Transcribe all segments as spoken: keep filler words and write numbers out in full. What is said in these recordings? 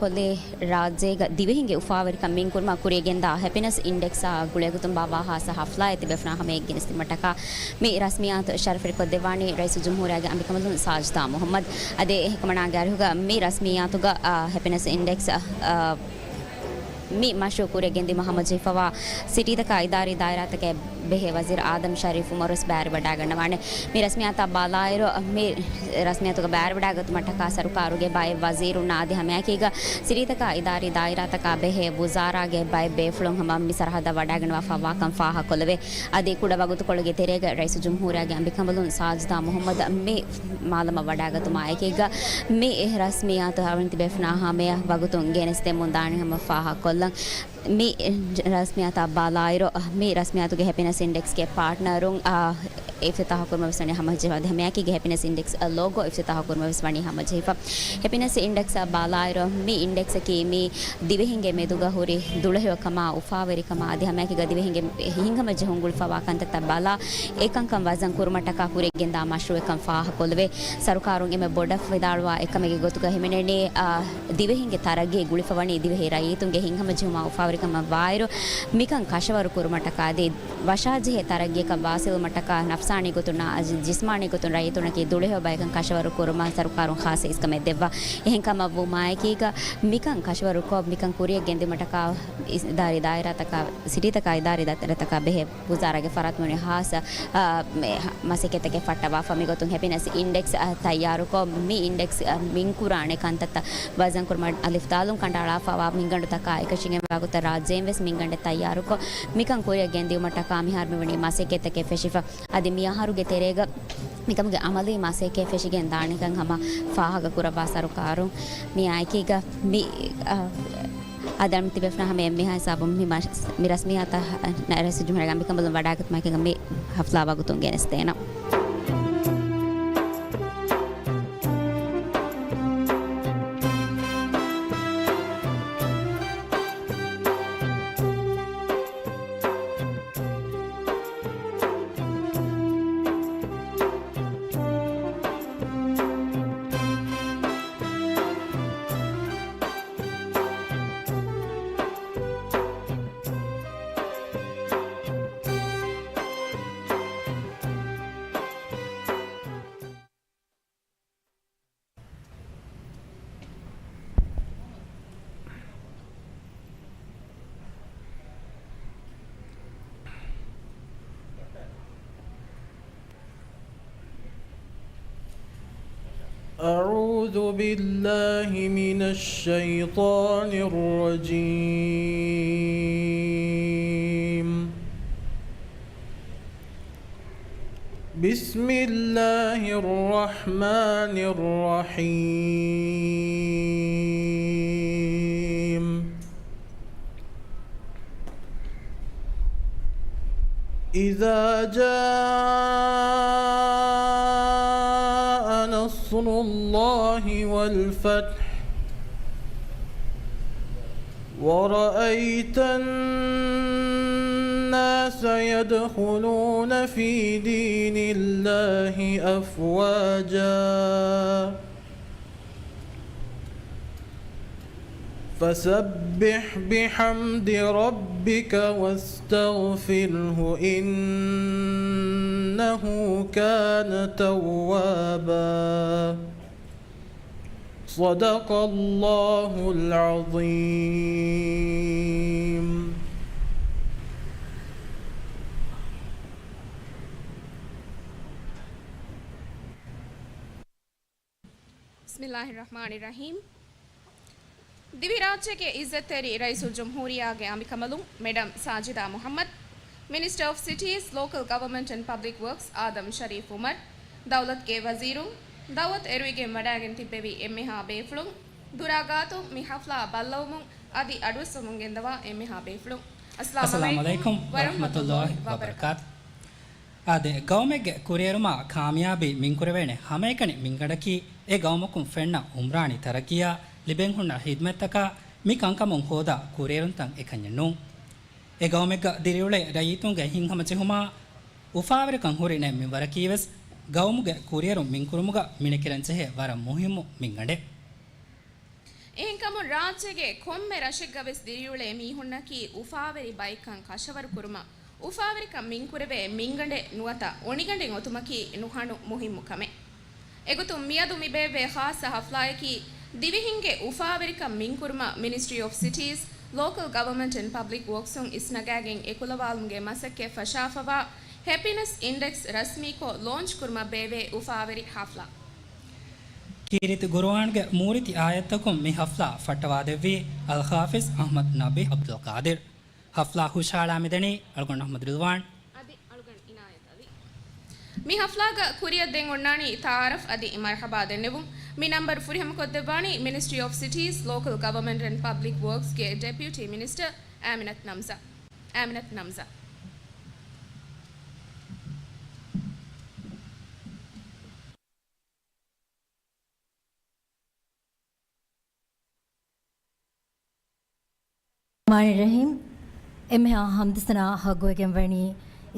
ކޮށްލީ ރާއްޖޭގަ ދިވެހިންގެ އުފާވެރިކަން މިންކުރުމަށް ކުރިޔަށް ގެންދާ ހެޕިނެސް އިންޑެކްސްއާ ގުޅޭގޮތުން ބާއްވާ ހާއްސަ ހަފްލާއެއް ތިބޭފުޅުންނާ ހަމަޔަށް ގެނެސްދިނުމަށްޓަކާ މި ރަސްމިއްޔާތު ޝަރަފުވެރިކޮށްދެއްވާނީ ރައީސުލްޖުމްހޫރިއްޔާގެ އަނބިކަނބަލުން ސާޖިދާ މުހައްމަދު. އަދި އެކަމަނާގެ އަރިހުގަ މި ރަސްމިއްޔާތުގަ، އާ، ހެޕިނެސް އިންޑެކްސް، އާ، މި މަޝްރޫއު ކުރިޔަށް ގެންދިއުމަށް ހަމަޖެހިފަވާ ސިޓީތަކާ އިދާރީ ދާއިރާތަކާ ބެހޭ ވަޒީރު އާދަމް ޝަރީފް އުމަރުވެސް ބައިވެރިވަޑައިގަންނަވާނެ. މި ރަސްމިއްޔާތާ ބަލާއިރު، މި ރަސްމިއްޔާތުގަ ބައިވެރިވަޑައިގަތުމަށްޓަކާ ސަރުކާރުގެ ބައެއް ވަޒީރުންނާ އަދި ހަމައެކީގަ ސިޓީތަކާ އިދާރީ ދާއިރާތަކާ ބެހޭ ވުޒާރާގެ ބައެއް ބޭފުޅުން ހަމަ މި ސަރަހައްދަށް ވަޑައިގަންނަވާފަ ވާކަން ފާހަގަކޮށްލެވޭ. އަދި ކުޑަ ވަގުތުކޮޅުގެ ތެރޭގަ ރައީސުލްޖުމްހޫރިއްޔާގެ އަނބިކަނބަލުން ސާޖިދާ މުހައްމަދު މި މާލަމަށް ވަޑައިގަތުމާ އެކީގަ މި ރަސްމިއްޔާތު ހަވަނި ތިބޭފުނާ ހަމަޔަށް ވަގުތުން ގެނެސްދެމުން ދާނެ ހަމަ ފާހަގަކޮށްލަން. މި ރަސްމިއްޔާތާ ބާލާއިރު، މި ރަސްމިއްޔާތުގެ ހެޕިނެސް އިންޑެކްސްގެ ޕާޓްނަރުން، އާ، އިފްތިތާހު ކުރުމަށް ވެސް ވަނީ ހަމަޖެހިފަ. އަދި ހަމައެކީގަ ހެޕިނެސް އިންޑެކްސް ލޯގޯ އިފްތިތާހު ކުރުމަށް ވެސް ވަނީ ހަމަޖެހިފަ. ހެޕިނެސް އިންޑެކްސް ބާލާއިރު، މި އިންޑެކްސްއަކީ މި ދިވެހިންގެ މެދުގަ ހުރި ދުޅަހެޔޮކަމާ، އުފާވެރިކަމާ އަދި ހަމައެކީގަ ދިވެހިންގެ ހިތްހަމަޖެހުން ގުޅިފަވާ ކަންތައްތައް ބަލާ، އެކަންކަން ވަޒަން ކުރުމަށްޓަކާ ކުރިޔަށް ގެންދާ މަޝްރޫއެއްކަން ފާހަގަކޮށްލެވޭ. ސަރުކާރުން އެންމެ ބޮޑަށް ވިދާޅުވާ އެއްކަމެއްގެ ގޮތުގަ ހިމެނެނީ، އާ، ދިވެހިންގެ ތަރައްގީ ގުޅިފަވަނީ ދިވެހި ރައްޔިތުންގެ ހިތްހަމަޖެހުމާ އުފާވެރިކަމަށް ވާއިރު، މިކަން ކަށަވަރު ކުރުމަށްޓަކާ އަދި ވަށާޖެހޭ ތަރައްގީއަކަށް ވާސިލުވުމަށްޓަކާ ނަފްސާނީ ގޮތުންނާ އަދި ޖިސްމާނީ ގޮތުން ރައްޔިތުންނަކީ ދުޅަހެޔޮ ބަޔަކަށް ކަށަވަރު ކުރުމަށް ސަރުކާރުން ޚާއްސަ އިސްކަމެއް ދެއްވާ. އެހެންކަމަށްވުމާއެކީގަ މިކަން ކަށަވަރުކޮށް، މިކަން ކުރިޔަށް ގެންދިއުމަށްޓަކާ އިދާރީ ދާއިރާތަކާ، ސިޓީތަކާ އިދާރީ ދާއިރާތަކާ ބެހޭ ވުޒާރާގެ ފަރާތުން ހާއްސަ، އާ، މެ، މަސައްކަތްތަކެއް ފައްޓަވާފަ. މިގޮތުން ހެޕިނެސް އިންޑެކްސް، އާ، ތައްޔާރުކޮށް، މި އިންޑެކްސް، އާ، މިންކުރާނެ ކަންތައްތައް ވަޒަންކުރުމަށް އަލިފް ދާލުން ކަނޑައަޅާފަވާ މިންގަނޑުތަކާ އެކަށީގެންވާ ގޮތަށް ރާއްޖޭން ވެސް މިންގަނޑެއް ތައްޔާރުކޮށް، މިކަން ކުރިޔަށް ގެންދިއުމަށްޓަކާ މިހާރު މިވަނީ މަސައްކަތްތަކެއް ފެށިފަ. އަދި މި އަހަރުގެ ތެރޭގަ މިކަމުގެ އަމަލީ މަސައްކަތް ފެށިގެން ދާނެކަން ހަމަ ފާހަގަކުރައްވާ ސަރުކާރުން. މިއާއެކީގަ މި، އާ، އަދި އަޅުމެން ތިބޭފުޅުންނާ ހަމަ އެންމެހާ ހިސާބުން މި މަ-، މި ރަސްމިއްޔާތަށް ރައީސުލްޖުމްހޫރިއްޔާގެ އަނބިކަނބަލުން ވަޑައިގަތުމާއެކީގަ މި ހަފްލާ ވަގުތުން ގެނެސްދޭނަން. أعوذ بالله من الشيطان الرجيم. بسم الله الرحمن الرحيم. إذا جاء نصر الله والفتح ورأيت الناس يدخلون في دين الله أفواجا فسبح بحمد ربك واستغفره إنه كان توابا. صدق الله العظيم. بسم الله الرحمن الرحيم. ދިވެހިރާއްޖޭގެ އިއްޒަތްތެރި ރައީސުލްޖުމްހޫރިއްޔާގެ އަނބިކަނބަލުން މެޑަމް ސާޖިދާ މުޙައްމަދު، މިނިސްޓަރ އޮފް ސިޓީސް، ލޯކަލް ގަވަރމަންޓް އެންޑް ޕަބްލިކް ވަރކްސް އާދަމް ޝަރީފް އުމަރު، ދައުލަތުގެ ވަޒީރުން، ދައުވަތު އެރުވިގެން ވަޑައިގެން ތިއްބެވި އެންމެހާ ބޭފުޅުން، ދުރާ ގާތުން މި ހަފްލާ ބައްލަވަމުން އަދި އަޑުއެއްސަވަމުން ގެންދަވާ އެންމެހާ ބޭފުޅުން. އައްސަލާމު އައްސަލާމު ޢަލައިކުމް ޢަލައިކުމް ވަރަޙްމަތުﷲ ވަބަރަކާތު. ވަބަރަކާތު. އާދެ، ގައުމެއްގެ ކުރިއެރުމާ ކާމިޔާބީ މިންކުރެވޭނެ ހަމައެކަނި މިންގަނޑަކީ، އެ ގައުމަކުން ފެންނަ އުމްރާނީ ތަރައްގީއާ ލިބެން ހުންނަ ހިދްމަތްތަކާ މި ކަންކަމުން ހޯދާ ކުރިއެރުންތައް އެކަންޏެއް ނޫން. އެ ގައުމެއްގަ ދިރިއުޅޭ ރައްޔިތުންގެ ހިތްހަމަޖެހުމާ އުފާވެރިކަން ހުރި ނޭ މިންވަރަކީވެސް ގައުމުގެ ކުރިއެރުން މިންކުރުމުގަ މިނެކިރަންޖެހޭ ވަރަށް މުހިއްމު މިންގަނޑެއް. އެހެންކަމުން ރާއްޖޭގެ ކޮންމެ ރަށެއްގަވެސް ދިރިއުޅޭ މީހުންނަކީ އުފާވެރި ބައެއްކަން ކަށަވަރު ކުރުމަށް، އުފާވެރިކަން މިންކުރެވޭ މިންގަނޑެއް ނުވަތަ އޮނިގަނޑެއް އޮތުމަކީ ނުހަނު މުހިއްމު ކަމެއް. އެގޮތުން މިއަދު މިބޭއްވޭ ޚާއްޞަ ހަފްލާއަކީ ދިވެހިންގެ އުފާވެރިކަން މިންކުރުމަށް މިނިސްޓްރީ އޮފް ސިޓީސް، ލޯކަލް ގަވަރމަންޓް އެންޑް ޕަބްލިކް ވޯކްސުން އިސްނަގާގެން އެކުލަވާލުމުގެ މަސައްކަތް ފަށާފަވާ ހެޕިނެސް އިންޑެކްސް ރަސްމީކޮށް ލޯންޗް ކުރުމަށް ބޭއްވޭ އުފާވެރި ހަފްލާ. ކީރިތި ގުރުއާންގެ މޫރިތި އާޔަތްތަކުން މި ހަފްލާ ފައްޓަވާދެއްވީ އަލްޙާފިޒް އަޙްމަދު ނަބީ ޢަބްދުލް ޤާދިރު. ހަފްލާ ހުށަހަޅާ މިދަނީ އަޅުގަނޑު އަޙްމަދު ރިޟްވާން. އަދި އަޅުގަނޑު އިނާޔަތް ޢަލީ. މި ހަފްލާގަ ކުރިއަށް ދެން އޮންނާނީ ތަޢާރަފް އަދި މަރްޙަބާ ދެންނެވުން. މި ނަންބަރު ފުރިހަމަކޮށްދެއްވާނީ މިނިސްޓްރީ އޮފް ސިޓީސް، ލޯކަލް ގަވަރމަންޓް އެންޑް ޕަބްލިކް ވޯކްސްގެ ޑެޕިއުޓީ މިނިސްޓަރ އާމިނަތު ނަމްޒާ، އާމިނަތު ނަމްޒާ. ރަޙްމާނި ރަޙީމް. އެންމެހާ ޙަމްދު ސަނާ ޙައްޤުވެގެން ވަނީ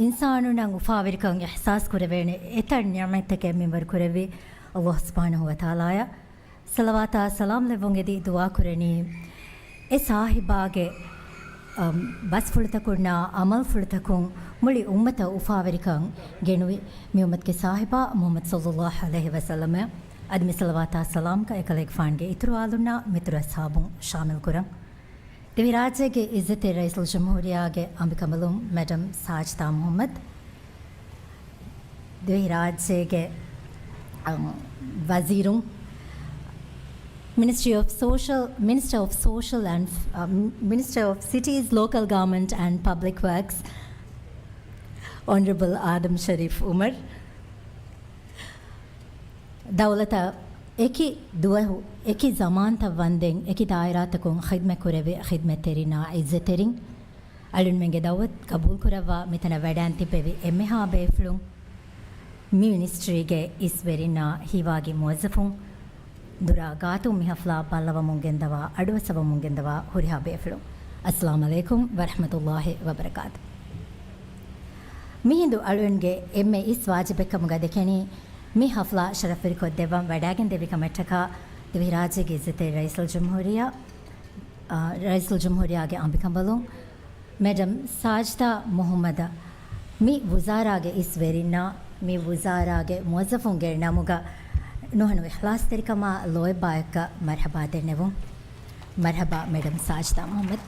އިންސާނުންނަށް އުފާވެރިކަން އިޙްސާސް ކުރެވޭނެ އެތައް ނިޢުމަތްތަކެއް މިންވަރު ކުރެއްވި ﷲ ސުބްޙާނަހޫ ވަތަޢާލާއަށް ޞަލަވާތާ ސަލާމް ލެއްވުން އެދި ދުޢާ ކުރަނީ، އެ ސާހިބާގެ، އަ، ބަސްފުޅުތަކުންނާ ޢަމަލުފުޅުތަކުން މުޅި އުއްމަތަށް އުފާވެރިކަން ގެނުވި މި އުއްމަތުގެ ސާހިބާ މުޙައްމަދު ޞައްލައްލާހު ޢަލައިހި ވަސައްލަމަށް އަދި މި ޞަލަވާތާ ސަލާމްކަން އެކަލޭގެފާނުގެ އިތުރު އާލުންނާ މިތުރު އަޞްޙާބުން ޝާމިލް ކުރަން. ދިވެހިރާއްޖޭގެ އިއްޒަތްތެރި ރައީސުލްޖުމްހޫރިއްޔާގެ އަނބިކަނބަލުން މެޑަމް ސާޖިދާ މުޙައްމަދު، ދިވެހިރާއްޖޭގެ، އަ، ވަޒީރުން، މިނިސްޓްރީ އޮފް ސޯޝަލް، މިނިސްޓަރ އޮފް ސޯޝަލް އެންޑް، އަ، މިނިސްޓަރ އޮފް ސިޓީސް، ލޯކަލް ގަވަރމަންޓް އެންޑް ޕަބްލިކް ވަރކްސް، އޮނަރަބަލް އާދަމް ޝަރީފް އުމަރު، ދައުލަތަށް އެކި ދުވަހު، އެކި ޒަމާންތައް ވަންދެން އެކި ދާއިރާތަކުން ޚިދްމަތް ކުރެއްވި ޚިދްމަތްތެރިންނާ އިއްޒަތްތެރިން، އަޅުންމެންގެ ދައުވަތު ގަބޫލުކުރައްވާ މިތަނަށް ވަޑައިން ތިއްބެވި އެންމެހާ ބޭފުޅުން، މި މިނިސްޓްރީގެ އިސްވެރިންނާ ހީވާގި މުވައްޒަފުން، ދުރާ ގާތުން މި ހަފްލާ ބައްލަވަމުން ގެންދަވާ، އަޑުއައްސަވަމުން ގެންދަވާ ހުރިހާ ބޭފުޅުން، އައްސަލާމް ޢަލައިކުމް ވަރަޙްމަތުﷲ ވަބަރަކާތު. މިހިނދު އަޅުންގެ އެންމެ އިސް ވާޖިބެއްކަމުގަ ދެކެނީ، މި ހަފްލާ ޝަރަފުވެރިކޮށްދެއްވަން ވަޑައިގެންދެއްވި ކަމަށްޓަކާ، ދިވެހިރާއްޖޭގެ އިއްޒަތްތެރި ރައީސުލްޖުމްހޫރިއްޔާ، އާ، ރައީސުލްޖުމްހޫރިއްޔާގެ އަނބިކަނބަލުން، މެޑަމް ސާޖިދާ މުޙައްމަދަށް، މި ވުޒާރާގެ އިސް ވެރިންނާ، މި ވުޒާރާގެ މުވައްޒަފުންގެ ނަމުގަ ނުހަނު އިޚްލާޞްތެރިކަމާ ލޯތްބާއަށްޓަކާ މަރްޙަބާ ދެންނެވުން. މަރްޙަބާ މެޑަމް ސާޖިދާ މުޙައްމަދު.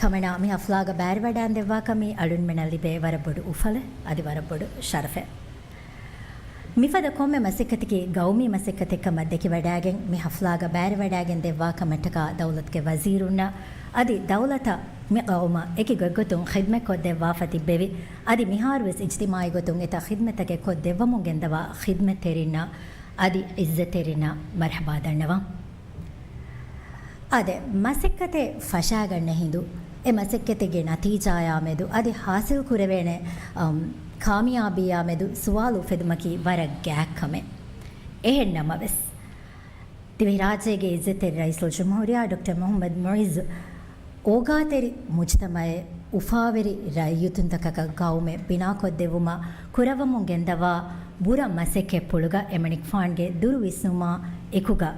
ކަމަނާ މި ހަފްލާގަ ބައިވެރިވަޑައިގެންދެއްވާކަމީ އަޅުންމެނަށް ލިބޭ ވަރަށް ބޮޑު އުފަލެއް އަދި ވަރަށް ބޮޑު ޝަރަފެއް. މިފަދަ ކޮންމެ މަސައްކަތަކީ ގައުމީ މަސައްކަތެއްކަމަށް ދެކިވަޑައިގެން، މި ހަފްލާގަ ބައިވެރިވަޑައިގެން ދެއްވާ ކަމަށްޓަކާ ދައުލަތުގެ ވަޒީރުންނަށް އަދި ދައުލަތަށް މި ޤައުމަށް އެކި ގޮތްގޮތުން ޚިދްމަތްކޮށްދެއްވާފަ ތިއްބެވި، އަދި މިހާރުވެސް އިޖްތިމާޢީ ގޮތުން އެތައް ޚިދްމަތްތަކެއް ކޮށްދެއްވަމުން ގެންދަވާ ޚިދްމަތްތެރިންނަށް އަދި އިއްޒަތްތެރިންނަށް މަރްޙަބާ ދަންނަވަން. އާދެ، މަސައްކަތެއް ފަށާގަންނަ ހިނދު، އެ މަސައްކަތެއްގެ ނަތީޖާޔާ މެދު އަދި ޙާޞިލް ކުރެވޭނެ، އަމް، ކާމިޔާބީއާ މެދު ސުވާލު އުފެދުމަކީ ވަރަށް ގާތް ކަމެއް. އެހެން ނަމަވެސް، ދިވެހިރާއްޖޭގެ އިއްޒަތްތެރި ރައީސުލްޖުމްހޫރިއްޔާ ޑޮކްޓަރ މުޙައްމަދު މުޢިއްޒު އޯގާތެރި މުޖްތަމަޢެއް، އުފާވެރި ރައްޔިތުންތަކަކަށް ގައުމެއް ބިނާކޮށްދެއްވުމަށް ކުރައްވަމުން ގެންދަވާ ބުރަ މަސައްކަތްޕުޅުގަ އެމަނިކުފާނުގެ ދުރު ވިސްނުމާ އެކުގަ،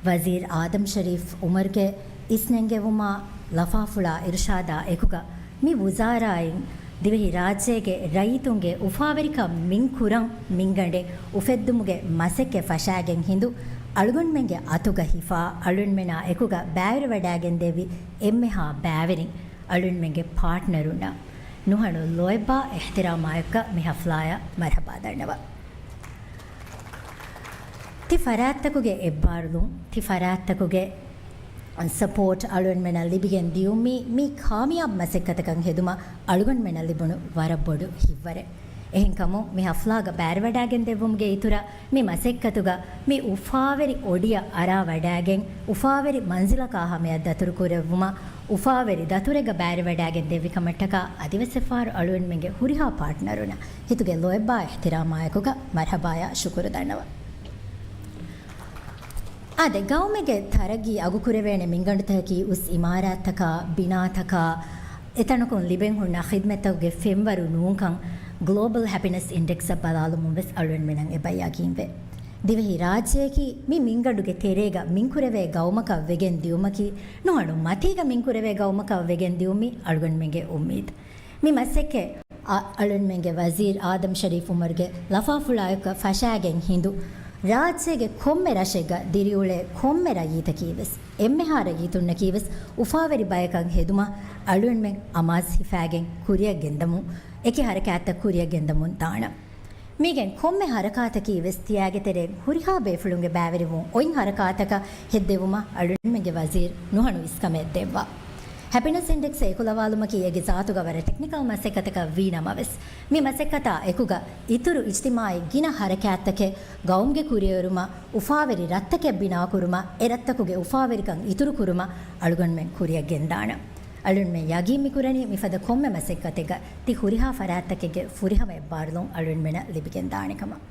ވަޒީރު އާދަމް ޝަރީފް އުމަރުގެ އިސްނެންގެވުމާ ލަފާފުޅާ އިރުޝާދާ އެކުގަ، މި ވުޒާރާއިން ދިވެހިރާއްޖޭގެ ރައްޔިތުންގެ އުފާވެރިކަން މިންކުރަން މިންގަނޑެއް އުފެއްދުމުގެ މަސައްކަތް ފަށާގެން ހިނދު، އަޅުގަނޑުމެންގެ އަތުގަ ހިފާ އަޅުންމެނާ އެކުގަ ބައިވެރިވަޑައިގެންދެވި އެންމެހާ ބައިވެރިން، އަޅުންމެންގެ ޕާޓްނަރުންނަށް ނުހަނު ލޯތްބާ އިޙްތިރާމާއެކުގަ މި ހަފްލާއަށް މަރްޙަބާ ދަންނަވަން. ތި ފަރާތްތަކުގެ އެއްބާރުލުން، ތި ފަރާތްތަކުގެ ސަޕޯޓް އަޅުންމެނަށް ލިބިގެން ދިޔުން މީ، މީ ކާމިޔާބު މަސައްކަތަކަށް ހެދުމަށް އަޅުގަނޑުމެނަށް ލިބުނު ވަރަށް ބޮޑު ހިތްވަރެއް. އެހެންކަމުން މި ހަފްލާގަ ބައިވެރިވަޑައިގެން ދެއްވުމުގެ އިތުރަށް މި މަސައްކަތުގަ މި އުފާވެރި އޮޑިއަށް އަރާ ވަޑައިގެން، އުފާވެރި މަންޒިލަކާ ހަމަޔަށް ދަތުރު ކުރެއްވުމަށް، އުފާވެރި ދަތުރެއްގަ ބައިވެރިވަޑައިގެން ދެއްވި ކަމަށްޓަކާ އަދިވެސް އެއްފަހަރު އަޅުގަނޑުމެންގެ ހުރިހާ ޕާޓްނަރުންނަށް ހިތުގެ ލޯތްބާ އިޙްތިރާމާއެކުގަ މަރްޙަބާޔާ ޝުކުރު ދަންނަވަން. އާދެ، ގައުމެއްގެ ތަރައްގީ އަގުކުރެވޭނެ މިންގަނޑުތަކަކީ އުސް އިމާރާތްތަކާ، ބިނާތަކާ، އެތަނަކުން ލިބެން ހުންނަ ޚިދްމަތްތަކުގެ ފެންވަރު ނޫންކަން ގްލޯބަލް ހެޕިނެސް އިންޑެކްސަށް ބަލާލުމުން ވެސް އަޅުގަނޑުމެނަށް އެބަ ޔަގީންވޭ. ދިވެހި ރާއްޖެއަކީ މި މިންގަނޑުގެ ތެރޭގަ މިންކުރެވޭ ގައުމަކަށް ވެގެން ދިއުމަކީ، ނުހަނު މަތީގަ މިންކުރެވޭ ގައުމަކަށް ވެގެން ދިއުމީ އަޅުގަނޑުމެންގެ އުއްމީދު. މި މަސައްކަތް އަ-، އަޅުންމެންގެ ވަޒީރު އާދަމް ޝަރީފް އުމަރުގެ ލަފާފުޅާއެކު ފަށާގެން ހިނދު، ރާއްޖޭގެ ކޮންމެ ރަށެއްގަ ދިރިއުޅޭ ކޮންމެ ރައްޔިތަކީވެސް، އެންމެހާ ރައްޔިތުންނަކީވެސް އުފާވެރި ބަޔަކަށް ހެދުމަށް އަޅުންމެން އަމާޒު ހިފާގެން ކުރިއަށް ގެންދަމުން، އެކި ހަރަކާތްތައް ކުރިއަށް ގެންދަމުން ދާނަން. މީގެން ކޮންމެ ހަރަކާތަކީވެސް ތިޔާގެ ތެރެއިން ހުރިހާ ބޭފުޅުންގެ ބައިވެރިވުން އޮތް ހަރަކާތަކަށް ހެއްދެވުމަށް އަޅުންމެންގެ ވަޒީރު ނުހަނު އިސްކަމެއް ދެއްވާ. ހެޕިނެސް އިންޑެކްސް އެކުލަވާލުމަކީ އޭގެ ޒާތުގަ ވަރަށް ޓެކްނިކަލް މަސައްކަތަކަށް ވީ ނަމަވެސް، މި މަސައްކަތާ އެކުގަ އިތުރު އިޖްތިމާޢީ ގިނަ ހަރަކާތްތަކެއް ގައުމުގެ ކުރިއެރުމަށް، އުފާވެރި ރަށްތަކެއް ބިނާކުރުމަށް، އެ ރަށްތަކުގެ އުފާވެރިކަން އިތުރުކުރުމަށް އަޅުގަނޑުމެން ކުރިއަށް ގެންދާނަން. އަޅުންމެން ޔަގީން މިކުރަނީ މިފަދަ ކޮންމެ މަސައްކަތެއްގަ ތި ހުރިހާ ފަރާތްތަކެއްގެ ފުރިހަމަ އެއްބާރުލުން އަޅުންމެނަށް ލިބިގެންދާނެ ކަމަށް.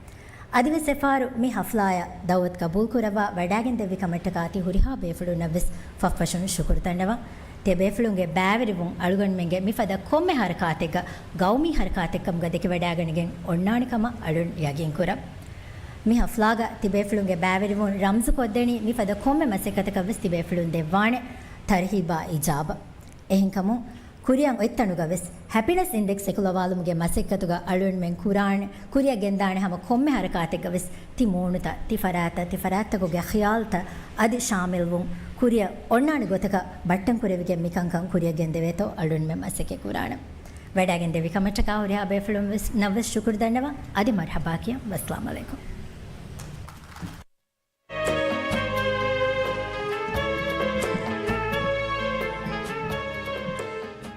އަދިވެސް އެފާރު މި ހަފްލާއަށް ދައުވަތު ގަބޫލުކުރައްވާ ވަޑާގެންދެއްވި ކަމަށްޓަކާ ތި ހުރިހާ ބޭފުޅުންނަށްވެސް ފަށްފަށުން ޝުކުރު ދަންނަވަން. ތިޔަބޭފުޅުންގެ ބައިވެރިވުން އަޅުގަނޑުމެންގެ މިފަދަ ކޮންމެ ހަރަކާތެއްގަ ގައުމީ ހަރަކާތެއްކަމުގަ ދެކިވަޑާގަނެގެން އޮންނާނެ ކަމަށް އަޅުން ޔަގީންކުރަން. މި ހަފްލާގަ ތިބޭފުޅުންގެ ބައިވެރިވުން ރަމްޒުކޮށްދެނީ މިފަދަ ކޮންމެ މަސައްކަތަކަށްވެސް ތިބޭފުޅުން ދެއްވާނެ ތަރްހީބާ އިޖާބަ. އެހެންކަމުން، ކުރިއަށް އޮތްތަނުގަވެސް ހެޕިނެސް އިންޑެކްސް އެކުލަވާލުމުގެ މަސައްކަތުގަ އަޅުންމެން ކުރާނެ، ކުރިއަށް ގެންދާނެ ހަމަ ކޮންމެ ހަރަކާތެއްގަވެސް ތި މޫނުތައް، ތި ފަރާތްތައް، ތި ފަރާތްތަކުގެ ޚިޔާލުތައް އަދި ޝާމިލްވުން ކުރިއަށް އޮންނާނެ ގޮތަކަށް ބައްޓަން ކުރެވިގެން މިކަންކަން ކުރިއަށް ގެންދެވޭތޯ އަޅުންމެން މަސައްކަތް ކުރާނެ. ވަޑާގެންދެވި ކަމަށްޓަކާ ހުރިހާ ބޭފުޅުން ވެސް ނަށްވެސް ޝުކުރު ދަންނަވަން. އަދި މަރުޙަބާ ކިޔަން. ވައްސަލާމް ޢަލައިކުމް.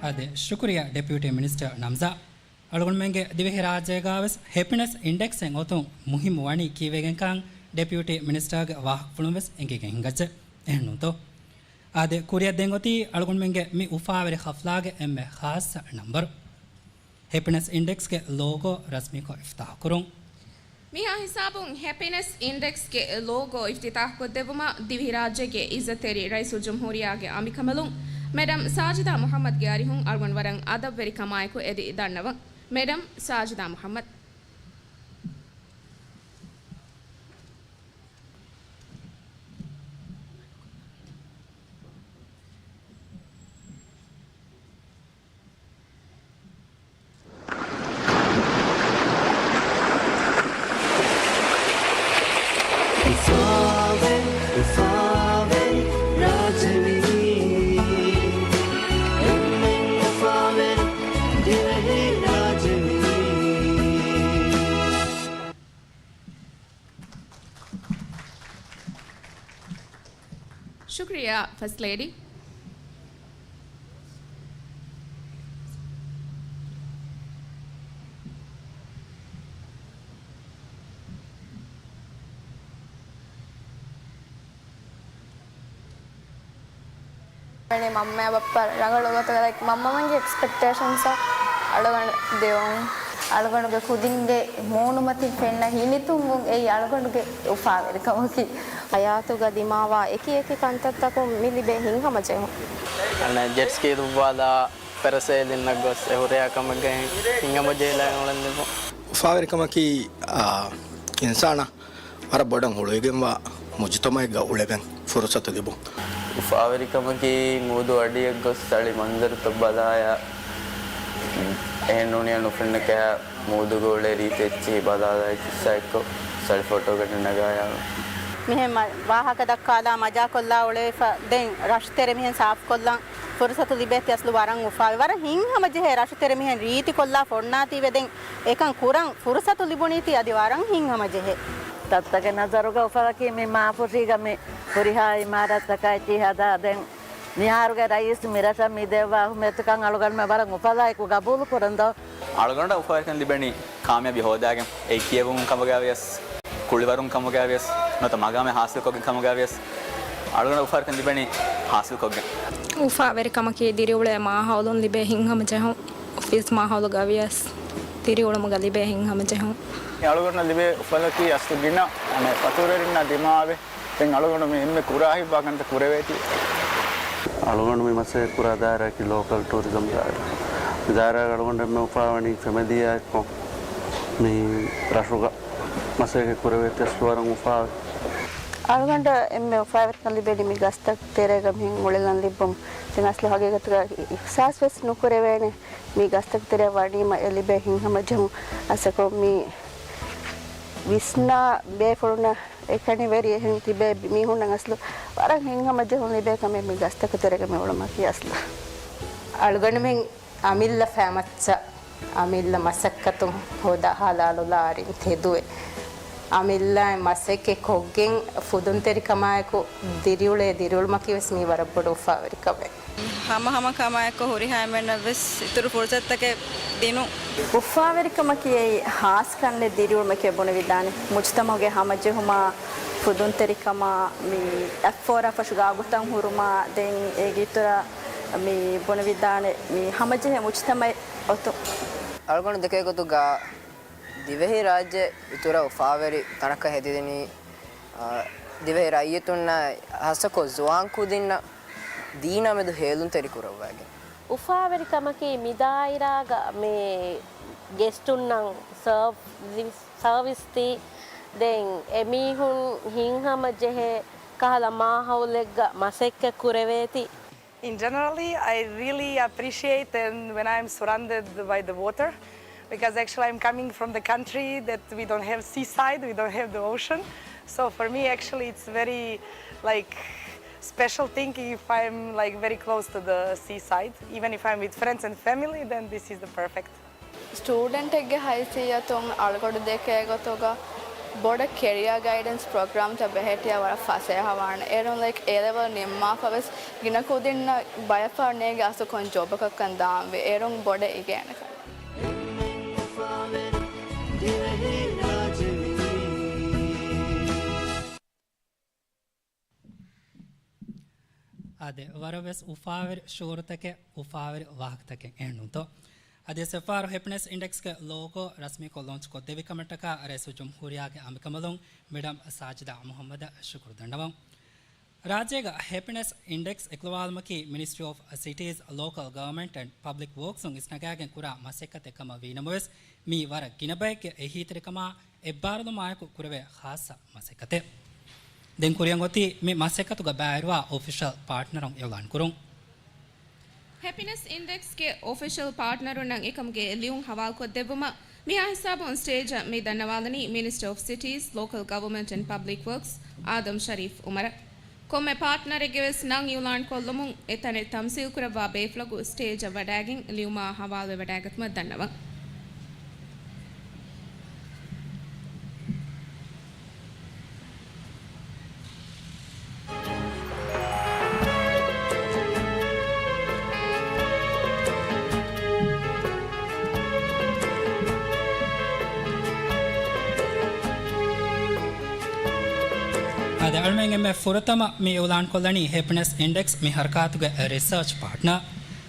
އާދެ، ޝުކުރިއްޔާ ޑެޕިއުޓީ މިނިސްޓަރ ނަމްޒާ. އަޅުގަނޑުމެންގެ ދިވެހިރާއްޖޭގަވެސް ހެޕިނެސް އިންޑެކްސްއެއް އޮތުން މުހިއްމު ވަނީ ކީއްވެގެންކަން ޑެޕިއުޓީ މިނިސްޓަރގެ ވާހަކަފުޅުން ވެސް އެނގިގެން ހިނގައްޖެ. އެހެންނޫންތޯ؟ އާދެ، ކުރިއަށް ދެން އޮތީ އަޅުގަނޑުމެންގެ މި އުފާވެރި ހަފްލާގެ އެންމެ ޚާއްޞަ ނަންބަރު. ހެޕިނެސް އިންޑެކްސްގެ ލޯގޯ ރަސްމީކޮށް އިފްތާޙުކުރުން. މިހާ ހިސާބުން ހެޕިނެސް އިންޑެކްސްގެ ލޯގޯ އިފްތިތާޙްކޮށްދެއްވުމަށް ދިވެހިރާއްޖޭގެ އިއްޒަތްތެރި ރައީސުލްޖުމްހޫރިއްޔާގެ އަނބިކަނބަލުން މެޑަމް ސާޖިދާ މުޙައްމަދްގެ އަރިހުން އަޅުގަނޑު ވަރަށް އަދަބުވެރިކަމާއެކު އެދި ދަންނަވަން. މެޑަމް ސާޖިދާ މުޙައްމަދް. އުފާވެރި، އުފާވެރި ރާއްޖެވީ. އެންމެން އުފާވެރި ދިވެހި ރާއްޖެވީ. ޝުކުރިއްޔާ، ފަސްޓް ލޭޑީ. ވަނީ މަންމައާ ބައްޕަ ރަނގަޅު ގޮތަކަށް، ލައިކް، މަންމަ މަންގެ އެކްސްޕެކްޓޭޝަންސްއަށް އަޅުގަނޑު ދެވުން. އަޅުގަނޑުގެ ކުދިންގެ މޫނުމަތިން ފެންނަ ހިނިތުންވުން އެއީ އަޅުގަނޑުގެ އުފާވެރިކަމަކީ. ހަޔާތުގަ ދިމާވާ އެކި އެކި ކަންތައްތަކުން މި ލިބޭ ހިތްހަމަޖެހުން. އަނެއް ޖެޓްސްކީ ދުއްވާލާ ޕެރަސެއިލިންނަށް ގޮސް އެ ހުރިހާ ކަމެއްގައި ހިތްހަމަޖެހިލާ އުޅެން ލިބުން. އުފާވެރިކަމަކީ، އާ، އިންސާނާ ވަރަށް ބޮޑަށް ހުޅުވިގެންވާ މުޖުތަމައެއްގަ އުޅެވެން ފުރުސަތު ލިބުން. އުފާވެރިކަމަކީ މޫދު އަޑިއަށް ގޮސް ސަޅި މަންޒަރުތައް ބަލާޔާ، އެހެން ނޫނިޔާ ނުފެންނަ ކަހަލަ މޫދުގަ އުޅޭ ރީތި އެއްޗިހި ބަލާލާ އެއްޗިއްސާ އެއްކޮށް ސަޅި ފޮޓޯގަނޑެއް ނަގާޔާ. މިހެން މަ-، ވާހަކަ ދައްކާލާ މަޖާކޮށްލާ އުޅެވިފަ ދެން ރަށުތެރެ މިހެން ސާފުކޮށްލަން ފުރުސަތު ލިބޭތީ އަސްލު ވަރަށް އުފާވެ. ވަރަށް ހިތްހަމަޖެހޭ ރަށުތެރެ މިހެން ރީތިކޮށްލާ ފޮންނާތީވެ ދެން އެކަން ކުރަން ފުރުސަތު ލިބުނީތީ އަދި ވަރަށް ހިތްހަމަޖެހޭ. ތައްތަކެއް ނަޒަރުގަ އުފަލަކީ މި މާފުށީގަ މި ހުރިހާ އިމާރާތްތަކާ އެއްޗިހި ހަދާ ދެން މިހާރުގެ ރައީސް މިރަށަށް މި ދެއްވާ އަހުމިއްޔަތުކަން އަޅުގަނޑުމެން ވަރަށް އުފަލާއެކު ގަބޫލު ކުރަން ދޯ. އަޅުގަނޑަށް އުފާވެރިކަން ލިބެނީ ކާމިޔާބީ ހޯދާގެން އެއީ ކިޔެވުމުން ކަމުގައިވިޔަސް، ކުޅިވަރުން ކަމުގައިވިޔަސް، ނުވަތަ މަގާމެއް ހާސިލްކޮށްގެން ކަމުގައިވިޔަސް، އަޅުގަނޑަށް އުފާވެރިކަން ލިބެނީ ހާސިލްކޮށްގެން. އުފާވެރިކަމަކީ ދިރިއުޅޭ މާހައުލުން ލިބޭ ހިތްހަމަޖެހުން. އޮފީސް މާހައުލުގައިވިޔަސް ދިރިއުޅުމުގަ ލިބޭ ހިތްހަމަޖެހުން. އަޅުގަނޑަށް ލިބޭ އުފަލަކީ އަސްލު ގިނަ، އަނެއް، ފަތުރުވެރިންނާ ދިމާވެ ދެން އަޅުގަނޑު މި އެންމެ ކުރާ ހިތްވާ ކަންތައް ކުރެވޭތީ. އަޅުގަނޑު މި މަސައްކަތް ކުރާ ދާއިރާއަކީ ލޯކަލް ޓޫރިޒަމް ދާއިރާ. މި ދާއިރާގަ އަޅުގަނޑު އެންމެ އުފާވަނީ ފެމިލީއާ އެއްކޮށް މި ރަށުގަ މަސައްކަތް ކުރެވޭތީ އަސްލު ވަރަށް އުފާވޭ. އަޅުގަނޑަށް އެންމެ އުފާވެރިކަން ލިބެނީ މި ގަސްތަކު ތެރޭގަ މިހެން އުޅެލަން ލިބުން. ދެން އަސްލު ހަގީގަތުގަ އިހްސާސް ވެސް ނުކުރެވޭނެ. މި ގަސްތަކު ތެރެއަށް ވަނީމަ އެ ލިބޭ ހިތްހަމަޖެހުން. އަސަކޮށް މި ވިސްނާ ބޭފުޅުންނަށް އެކަނިވެރި އެހެން ތިބޭ މީހުންނަށް އަސްލު ވަރަށް ހިތްހަމަޖެހުން ލިބޭ ކަމެއް މި ގަސްތަކު ތެރޭގަ މި އުޅުމަކީ އަސްލު. އަޅުގަނޑުމެން އަމިއްލަ ފައިމައްޗަށް އަމިއްލަ މަސައްކަތުން ހޯދާ ހަލާލުލާ އަރިން ތެދުވެ. އަމިއްލައިން މަސައްކަތް ކޮށްގެން ފުދުންތެރިކަމާއެކު ދިރިއުޅޭ ދިރިއުޅުމަކީ ވެސް މީ ވަރަށް ބޮޑު އުފާވެރި ކަމެއް. ހަމަ ހަމަ ކަމާއެކު ހުރިހާ އެންމެންނަށް ވެސް އިތުރު ފުރުސަތުތަކެއް ދިނުން. އުފާވެރިކަމަކީ އެއީ ހާސްކަންނެއް ދިރިއުޅުމެކޭ ބުނެވިދާނެ. މުޖުތަމައުގެ ހަމަޖެހުމާ، ފުދުންތެރިކަމާ، މި އަތްފޯރާ ފަށުގަ އަގުތައް ހުރުމާ، ދެން އޭގެ އިތުރަށް މި ބުނެވިދާނެ މި ހަމަޖެހޭ މުޖުތަމައެއް އޮތުން. އަޅުގަނޑު ދެކޭ ގޮތުގަ ދިވެހިރާއްޖެ އިތުރަށް އުފާވެރި ތަނަކަށް ހެދިދިނީ، އާ، ދިވެހި ރައްޔިތުންނަށް ހާއްސަކޮށް ޒުވާން ކުދިންނަށް ދީނާ މެދު ހޭލުންތެރި ކުރައްވައިގެން. އުފާވެރިކަމަކީ މި ދާއިރާގަ މި ގެސްޓުންނަށް ސަރވިސް، ސަރވިސް ދީ، ދެން އެމީހުން ހިތްހަމަޖެހޭ ކަހަލަ މާހައުލެއްގަ މަސައްކަތް ކުރެވޭތީ. In generally, I really appreciate and when I'm surrounded by the water, because actually I'm coming from the country that we don't have seaside, we don't have the ocean. So for me, actually, it's very, like, special thing if I'm, like, very close to the seaside. Even if I'm with friends and family, then this is the perfect. ސްޓޫޑެންޓެއްގެ ހައިސިއްޔަތުން އަޅުގަޑު ދެކޭ ގޮތުގަ ބޮޑަށް ކެރިއާ ގައިޑެންސް ޕްރޮގްރާމްތައް ބެހެއްޓިޔާ ވަރަށް ފަސޭހަވާނެ. އޭރުން ލައިކް އޭ ލެވެލް ނިންމާފަ ވެސް ގިނަ ކުދިންނަށް ބަޔަށްފަހަރު ނޭނގި އަސްލު ކޮން ޖޮބަކަށްކަން ދާންވީ. އޭރުން ބޮޑަށް އިގޭނެ ކަމެއް. އާދެ، ވަރަށް ވެސް އުފާވެރި ޝުޢޫރުތަކެއް، އުފާވެރި ވާހަކަތަކެއް އެހެންނޫންތޯ؟ އަދި އެއްފަހަރު ހެޕިނެސް އިންޑެކްސްގެ ލޯގޯ ރަސްމީކޮށް ލޯންޗް ކޮށްދެއްވި ކަމަށްޓަކާ ރައީސުލްޖުމްހޫރިއްޔާގެ އަނބިކަނބަލުން މެޑަމް ސާޖިދާ މުޙައްމަދަށް ޝުކުރު ދަންނަވަން. ރާއްޖޭގަ ހެޕިނެސް އިންޑެކްސް އެކުލަވާލުމަކީ މިނިސްޓްރީ އޮފް ސިޓީޒް، ލޯކަލް ގަވަރމަންޓް އެންޑް ޕަބްލިކް ވޯކްސުން އިސްނަގާގެން ކުރާ މަސައްކަތެއް ކަމަށް ވީނަމަވެސް، މީ ވަރަށް ގިނަ ބައެއްގެ އެހީތެރިކަމާ އެއްބާރުލުމާއެކު ކުރެވޭ ޚާއްޞަ މަސައްކަތެއް. ދެން ކުރިއަށް އޮތީ މި މަސައްކަތުގަ ބައިވެރިވާ އޮފިޝަލް ޕާޓްނަރުން އިޢުލާން ކުރުން. ހެޕިނެސް އިންޑެކްސްގެ އޮފިޝަލް ޕާޓްނަރުންނަށް އެކަމުގެ ލިޔުން ހަވާލުކޮށްދެއްވުމަށް މިހާ ހިސާބުން ސްޓޭޖަށް މި ދަންނަވާލަނީ މިނިސްޓަރ އޮފް ސިޓީސް، ލޯކަލް ގަވަރމަންޓް އެންޑް ޕަބްލިކް ވޯކްސް އާދަމް ޝަރީފް އުމަރަށް. ކޮންމެ ޕާޓްނަރެއްގެ ވެސް ނަން އިޢުލާން ކޮށްލުމުން އެތަނެއް ތަމްސީލް ކުރައްވާ ބޭފުޅަކު ސްޓޭޖަށް ވަޑައިގެން ލިޔުމާ ހަވާލުވެވަޑައިގަތުމަށް ދަންނަވަން. އާދެ، އަޅުމެން އެންމެ ފުރަތަމަ މި އިޢުލާންކޮށްލަނީ ހެޕިނެސް އިންޑެކްސް މި ހަރަކާތުގެ ރިސާޗް ޕާޓްނަރ.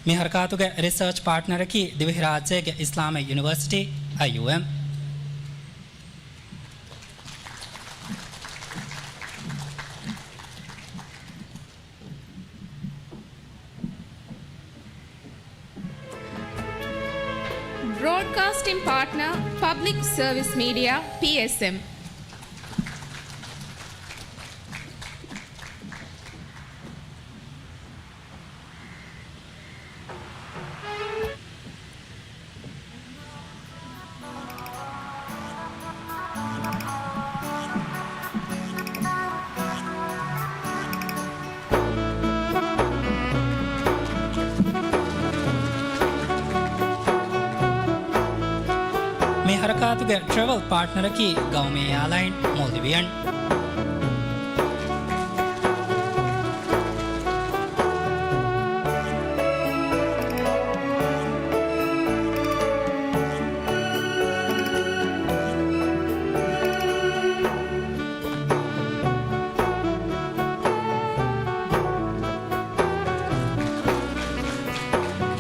މި ހަރަކާތުގެ ރިސާޗް ޕާޓްނަރަކީ ދިވެހިރާއްޖޭގެ އިސްލާމީ ޔުނިވަރސިޓީ، އައިޔޫއެމް. ބްރޯޑްކާސްޓިން ޕާޓްނަރ، ޕަބްލިކް ސަރވިސް މީޑިއާ، ޕީއެސްއެމް. މި ހަރަކާތުގެ ޓްރެވެލް ޕާޓްނަރަކީ ގައުމީ އެއާލައިން މޯލްޑިވިއަން.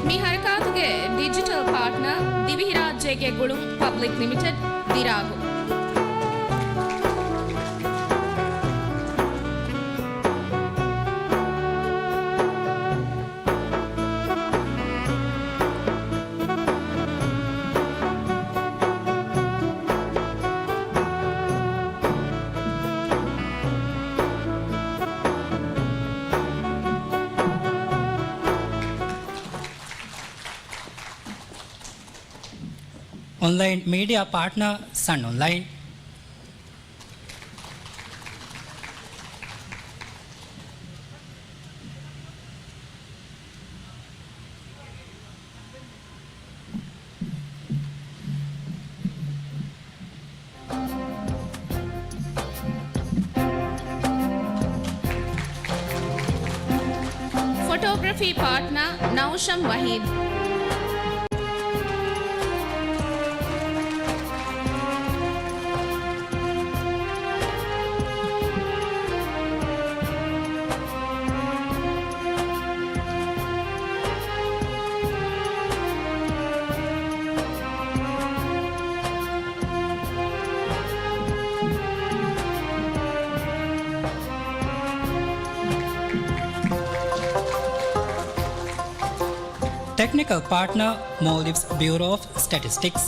މި ހަރަކާތުގެ ޑިޖިޓަލް ޕާޓްނަރ، ދިވެހިރާއްޖޭގެ ގުޅުން ޕަބްލިކް ލިމިޓެޑް، ދިރާގު. އޮންލައިން މީޑިއާ ޕާޓްނަރ ސަން އޮންލައިން. ފޮޓޯގްރަފީ ޕާޓްނަރ ނައުޝަމް ވަހީދު. ޓެކްނިކަލް ޕާޓްނަރ، މޯލްޑިވްސް ބިއުރޯ އޮފް ސްޓެޓިސްޓިކްސް.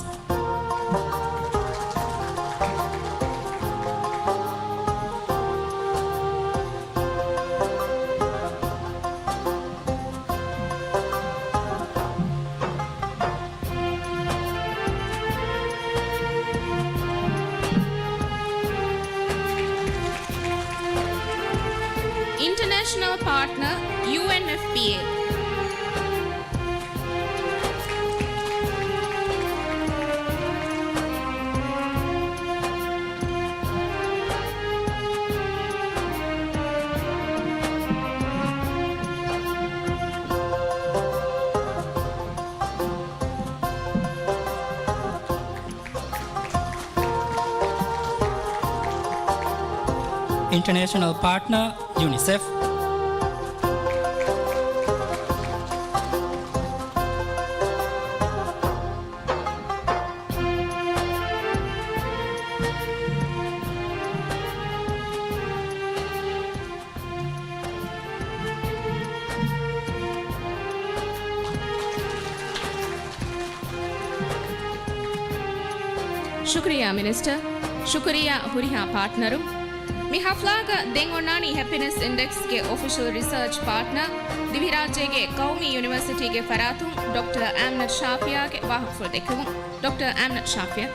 އިންޓަރނޭޝަނަލް ޕާޓްނަރ، ޔޫއެންއެފްޕީއޭ. އިންޓަރނޭޝަނަލް ޕާޓްނަރ، ޔުނިސެފް. ޝުކުރިއްޔާ މިނިސްޓަރ. ޝުކުރިއްޔާ ހުރިހާ ޕާޓްނަރުން. މި ހަފްލާގަ ދެން އޮންނާނީ ހެޕިނެސް އިންޑެކްސްގެ އޮފިޝަލް ރިސާޗް ޕާޓްނަރ، ދިވެހިރާއްޖޭގެ ޤައުމީ ޔުނިވަރސިޓީގެ ފަރާތުން ޑޮކްޓަރ އާމިނަތު ޝާފިޔާގެ ވާހަކަފުޅު ދެއްކެވުން. ޑޮކްޓަރ އާމިނަތު ޝާފިޔާ.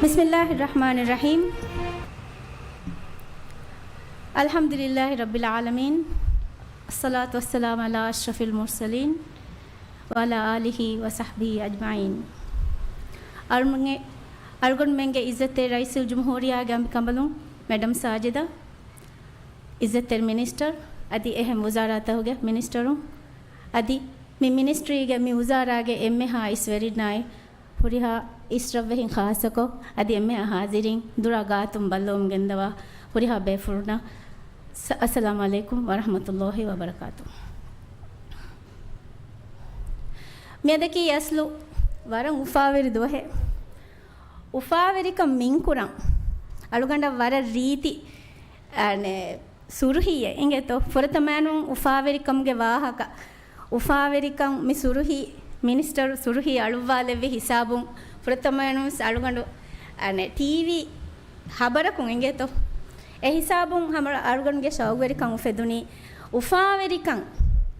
بسم الله الرحمن الرحيم. الحمد لله رب العالمين. الصلاة والسلام على أشرف المرسلين وعلى آله وصحبه أجمعين. އަޅުމެންގެ، އަޅުގަނޑުމެންގެ އިއްޒަތްތެރި ރައީސުލްޖުމްހޫރިއްޔާގެ އަނބިކަނބަލުން މެޑަމް ސާޖިދާ، އިއްޒަތްތެރި މިނިސްޓަރު އަދި އެހެން ވުޒާރާތަކުގެ މިނިސްޓަރުން އަދި މި މިނިސްޓްރީގެ މި ވުޒާރާގެ އެންމެހާ އިސްވެރިންނާއި، ހުރިހާ އިސްރަށްވެހިން ޚާއްޞަކޮށް އަދި އެންމެހާ ޙާޟިރީން ދުރާ ގާތުން ބައްލަވަމުން ގެންދަވާ ހުރިހާ ބޭފުޅުންނަށް ސަ-، އައްސަލާމު ޢަލައިކުމް ވަރަޙްމަތުﷲި ވަބަރަކާތުހު. މިއަދަކީ އަސްލު ވަރަށް އުފާވެރި ދުވަހެއް. އުފާވެރިކަން މިންކުރަން އަޅުގަނޑަށް ވަރަށް ރީތި، އަނެ، ސުރުހީއެއް އިނގޭތޯ. ފުރަތަމައިނުން އުފާވެރިކަމުގެ ވާހަކަ، އުފާވެރިކަން މި ސުރުހީ، މިނިސްޓަރު ސުރުހީ އަޅުއްވާލެއްވި ހިސާބުން ފުރަތަމައިނުން އަޅުގަނޑު، އަނެ، ޓީވީ ޚަބަރަކުން އިނގޭތޯ. އެ ހިސާބުން ހަމަ އަޅުގަނޑުގެ ޝައުގުވެރިކަން އުފެދުނީ އުފާވެރިކަން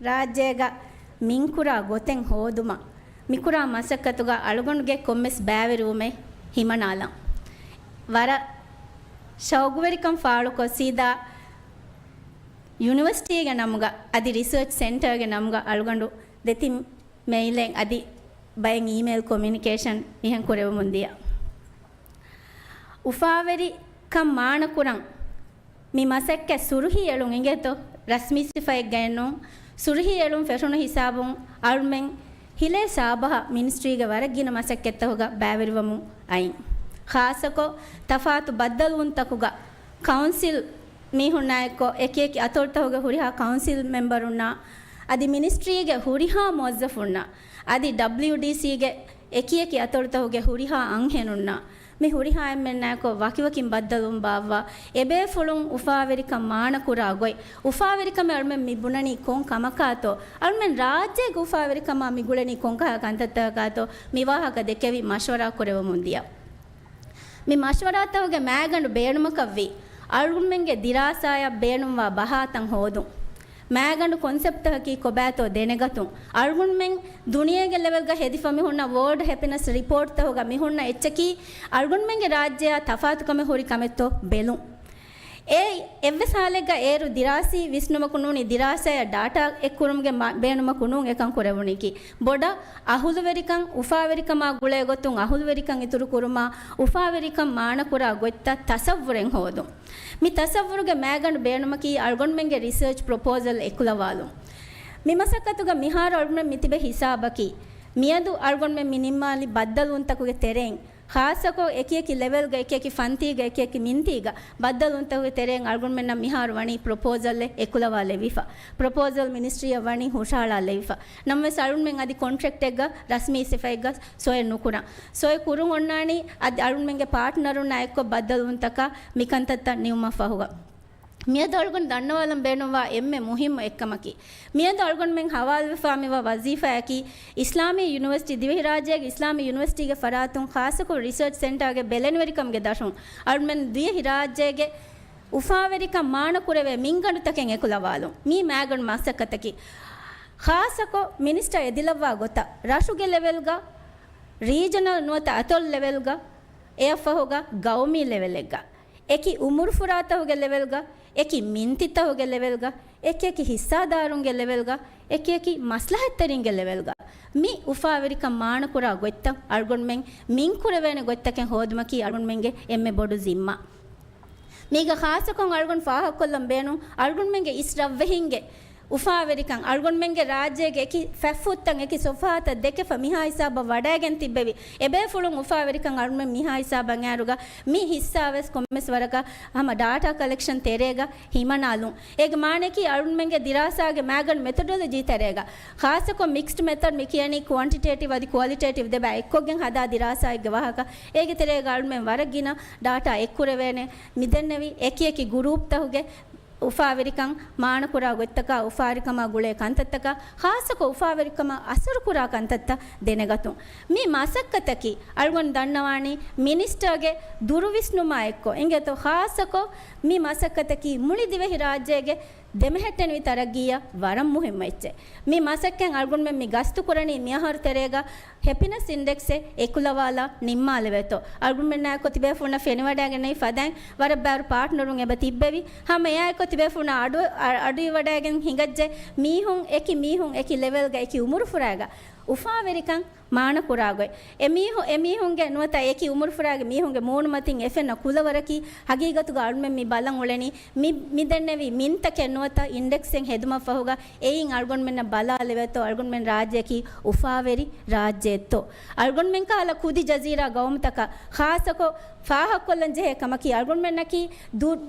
ރާއްޖޭގަ މިންކުރާ ގޮތެއް ހޯދުމަށް. މިކުރާ މަސައްކަތުގަ އަޅުގަނޑުގެ ކޮންމެސް ބައިވެރިވުމެއް ހިމަނާލަން. ވަރަށް ޝައުގުވެރިކަން ފާޅުކޮށް، ސީދާ ޔުނިވަރސިޓީގެ ނަމުގަ އަދި ރިސަރޗް ސެންޓަރގެ ނަމުގަ އަޅުގަނޑު ދެތިން މެއިލެއް އަދި ބައެއް އީމެއިލް ކޮމިއުނިކޭޝަން މިހެން ކުރެވެމުން ދިޔަ. އުފާވެރިކަން މާނަކުރަން މި މަސައްކަތް ސުރުހީ އެޅުން އިނގޭތޯ، ރަސްމީ ސިފައެއްގައެއްނޫން. ސުރުހީ އެޅުން ފެށުނު ހިސާބުން އަޅުމެން ހިލޭ ސާބަހަށް މިނިސްޓްރީގެ ވަރަށް ގިނަ މަސައްކަތްތަކުގަ ބައިވެރިވަމުން އައިން. ޚާއްޞަކޮށް، ތަފާތު ބައްދަލުވުންތަކުގަ ކައުންސިލް މީހުންނާއެއްކޮށް، އެކިއެކި އަތޮޅުތަކުގެ ހުރިހާ ކައުންސިލް މެމްބަރުންނާ، އަދި މިނިސްޓްރީގެ ހުރިހާ މުވައްޒަފުންނާ، އަދި ޑަބްލިޔުޑީސީގެ އެކިއެކި އަތޮޅުތަކުގެ ހުރިހާ އަންހެނުންނާ، މި ހުރިހާ އެންމެންނާއެކު ވަކިވަކިން ބައްދަލުވުން ބާއްވާ އެބޭފުޅުން އުފާވެރިކަން މާނަކުރާ ގޮތް، އުފާވެރިކަމެއް އަޅުމެން މި ބުނަނީ ކޮން ކަމަކާތޯ، އަޅުމެން ރާއްޖޭގެ އުފާވެރިކަމާ މި ގުޅެނީ ކޮންކަހަލަ ކަންތައްތަކާތޯ، މި ވާހަކަ ދެކެވި މަޝްވަރާ ކުރެވެމުން ދިޔަ. މި މަޝްވަރާތަކުގެ މައިގަނޑު ބޭނުމަކަށްވީ، އަޅުގަނޑުމެންގެ ދިރާސާއަށް ބޭނުންވާ ބަހާތައް ހޯދުން. މައިގަނޑު ކޮންސެޕްޓްތަކަކީ ކޮބާތޯ ދެނެގަތުން. އަޅުގަނޑުމެން ދުނިޔޭގެ ލެވެލްގަ ހެދިފަ މިހުންނަ ވޯލްޑް ހެޕިނަސް ރިޕޯޓްތަކުގަ މިހުންނަ އެއްޗަކީ، އަޅުގަނޑުމެންގެ ރާއްޖެއާ ތަފާތުކަމެއް ހުރި ކަމެއްތޯ ބެލުން. އެ އެއްވެސް ހާލެއްގަ އޭރު ދިރާސީ ވިސްނުމަކު ނޫނީ، ދިރާސާއަށް ޑާޓާ އެއްކުރުމުގެ މަ-، ބޭނުމަކު ނޫން އެކަން ކުރެވުނީކީ. ބޮޑަށް އަހުލުވެރިކަން، އުފާވެރިކަމާ ގުޅޭ ގޮތުން އަހުލުވެރިކަން އިތުރު ކުރުމާ، އުފާވެރިކަން މާނަކުރާ ގޮތްތައް ތަސައްވުރެއް ހޯދުން. މި ތަސައްވުރުގެ މައިގަނޑު ބޭނުމަކީ އަޅުގަނޑުމެންގެ ރިސާޗް ޕްރޮޕޯސަލް އެކުލަވާލުން. މި މަސައްކަތުގަ މިހާރު އަޅުގަނޑުމެން މިތިބެ ހިސާބަކީ، މިއަދު އަޅުގަނޑުމެން މި ނިންމާލި ބައްދަލުވުންތަކުގެ ތެރެއިން، ޚާއްޞަކޮށް އެކިއެކި ލެވެލްގަ، އެކިއެކި ފަންތީގަ، އެކިއެކި މިންތީގަ ބައްދަލުވުންތަކުގެ ތެރެއިން އަޅުގަނޑުމެންނަށް މިހާރު ވަނީ ޕްރޮޕޯސަލްއެއް އެކުލަވާލެވިފަ. ޕްރޮޕޯސަލް މިނިސްޓްރީއަށް ވަނީ ހުށަހަޅާލެވިފަ. ނަމަވެސް އަޅުގަނޑުމެން އަދި ކޮންޓްރެކްޓެއްގަ ރަސްމީ ސިފައެއްގަ ސޮއެއް ނުކުރަން. ސޮއެ ކުރުން އޮންނާނީ އަދި އަޅުގަނޑުމެންގެ ޕާޓްނަރުންނާ އެއްކޮށް ބައްދަލުވުންތަކާ މިކަންތައްތައް ނިމުމަށް ފަހުގަ. މިއަދު އަޅުގަނޑު ދަންނަވާލަން ބޭނުންވާ އެންމެ މުހިއްމު އެއްކަމަކީ، މިއަދު އަޅުގަނޑުމެން ހަވާލުވެފާ މިވާ ވަޒީފާއަކީ، އިސްލާމީ ޔުނިވަރސިޓީ، ދިވެހިރާއްޖޭގެ އިސްލާމީ ޔުނިވަރސިޓީގެ ފަރާތުން ޚާއްޞަކޮށް ރިސަރޗް ސެންޓާގެ ބެލެނިވެރިކަމުގެ ދަށުން އަޅުގަނޑުމެން ދިވެހިރާއްޖޭގެ އުފާވެރިކަން މާނަކުރެވޭ މިންގަނޑުތަކެއް އެކުލަވާލުން. މީ މައިގަނޑު މަސައްކަތަކީ. ޚާއްޞަކޮށް މިނިސްޓަރ އެދިލައްވާ ގޮތަށް ރަށުގެ ލެވެލްގަ، ރީޖަނަލް ނުވަތަ އަތޮޅު ލެވެލްގަ، އެއަށްފަހުގަ ގައުމީ ލެވެލެއްގަ، އެކި އުމުރުފުރާތަކުގެ ލެވެލްގަ، އެކި މިންތިތަކުގެ ލެވެލްގަ، އެކިއެކި ހިއްސާދާރުންގެ ލެވެލްގަ، އެކިއެކި މަސްލަހަތްތެރިންގެ ލެވެލްގަ މި އުފާވެރިކަން މާނަކުރާ ގޮތްތައް އަޅުގަނޑުމެން މިންކުރެވޭނެ ގޮތްތަކެއް ހޯދުމަކީ އަޅުގަނޑުމެންގެ އެންމެ ބޮޑު ޒިންމާ. މީގަ ޚާއްޞަކޮށް އަޅުގަނޑު ފާހަގަކޮށްލަން ބޭނުން އަޅުގަނޑުމެންގެ އިސް ރަށްވެހިންގެ އުފާވެރިކަން، އަޅުގަނޑުމެންގެ ރާއްޖޭގެ އެކި ފަތްފުށްތައް، އެކި ސޮފްހާތައް ދެކެފަ މިހާ ހިސާބަށް ވަޑައިގެން ތިއްބެވި އެބޭފުޅުން އުފާވެރިކަން އަޅުމެން މިހާ ހިސާބަށް އައިރުގަ މި ހިއްސާވެސް ކޮންމެސް ވަރަކަށް ހަމަ ޑާޓާ ކަލެކްޝަން ތެރޭގަ ހިމަނާލުން. އޭގެ މާނައަކީ އަޅުމެންގެ ދިރާސާގެ މައިގަނޑު މެތޮޑޮލޮޖީ ތެރޭގަ ޚާއްޞަކޮށް މިކްސްޑް މެތަޑް މި ކިޔަނީ ކުއަންޓިޓޭޓިވް އަދި ކުއަލިޓޭޓިވް ދެބައި އެއްކޮށްގެން ހަދާ ދިރާސާއެއްގެ ވާހަކަ. އޭގެ ތެރޭގަ އަޅުމެން ވަރަށް ގިނަ ޑާޓާ އެއްކުރެވޭނެ. މިދެންނެވި އެކި އެކި ގުރޫޕްތަކުގެ އުފާވެރިކަން މާނަކުރާ ގޮތްތަކާ، އުފާވެރިކަމާ ގުޅޭ ކަންތައްތަކާ، ޚާއްޞަކޮށް އުފާވެރިކަމަށް އަސަރުކުރާ ކަންތައްތައް ދެނެގަތުން. މި މަސައްކަތަކީ އަޅުގަނޑު ދަންނަވާނީ މިނިސްޓަރގެ ދުރުވިސްނުމާ އެއްކޮށް އިނގޭތޯ، ޚާއްޞަކޮށް މި މަސައްކަތަކީ މުޅި ދިވެހި ރާއްޖޭގެ ދެމެހެއްޓެނިވި ތަރައްގީއަށް ވަރަށް މުހިއްމު އެއްޗެއް. މި މަސައްކަތް އަޅުގަނޑުމެން މި ގަސްތުކުރަނީ މިއަހަރު ތެރޭގަ ހެޕިނަސް އިންޑެކްސެއް އެކުލަވާލާ ނިންމާލެވޭތޯ. އަޅުގަނޑުމެންނާއެކު ތިބޭފުޅުންނަށް ފެނިވަޑައިގެންނެވި ފަދައިން ވަރަށް ބާރު ޕާޓްނަރުން އެބަ ތިއްބެވި. ހަމަ އެއާއެކު ތިބޭފުޅުންނަށް އަޑު، އަ، އަޑުއިވަޑައިގެން ހިނގައްޖެ. މީހުން އެކި މީހުން އެކި ލެވެލްގަ އެކި އުމުރުފުރާގަ އުފާވެރިކަން މާނަކުރާގޮތް. އެމީހު-، އެމީހުންގެ ނުވަތަ އެކި އުމުރުފުރާގެ މީހުންގެ މޫނުމަތިން އެފެންނަ ކުލަވަރަކީ ހަގީގަތުގަ އަޅުމެން މި ބަލަން އުޅެނީ މި، މިދެންނެވި މިންތަކެއް ނުވަތަ އިންޑެކްސެއް ހެދުމަށްފަހުގަ އެއިން އަޅުގަނޑުމެންނަށް ބަލާލެވޭތޯ އަޅުގަނޑުމެން ރާއްޖެއަކީ އުފާވެރި ރާއްޖެއެއްތޯ. އަޅުގަނޑުމެން ކަހަލަ ކުދި ޖަޒީރާ ގައުމުތަކަށް ޚާއްޞަކޮށް ފާހަގަކޮށްލަން ޖެހޭ ކަމަކީ އަޅުގަނޑުމެންނަކީ ދު-،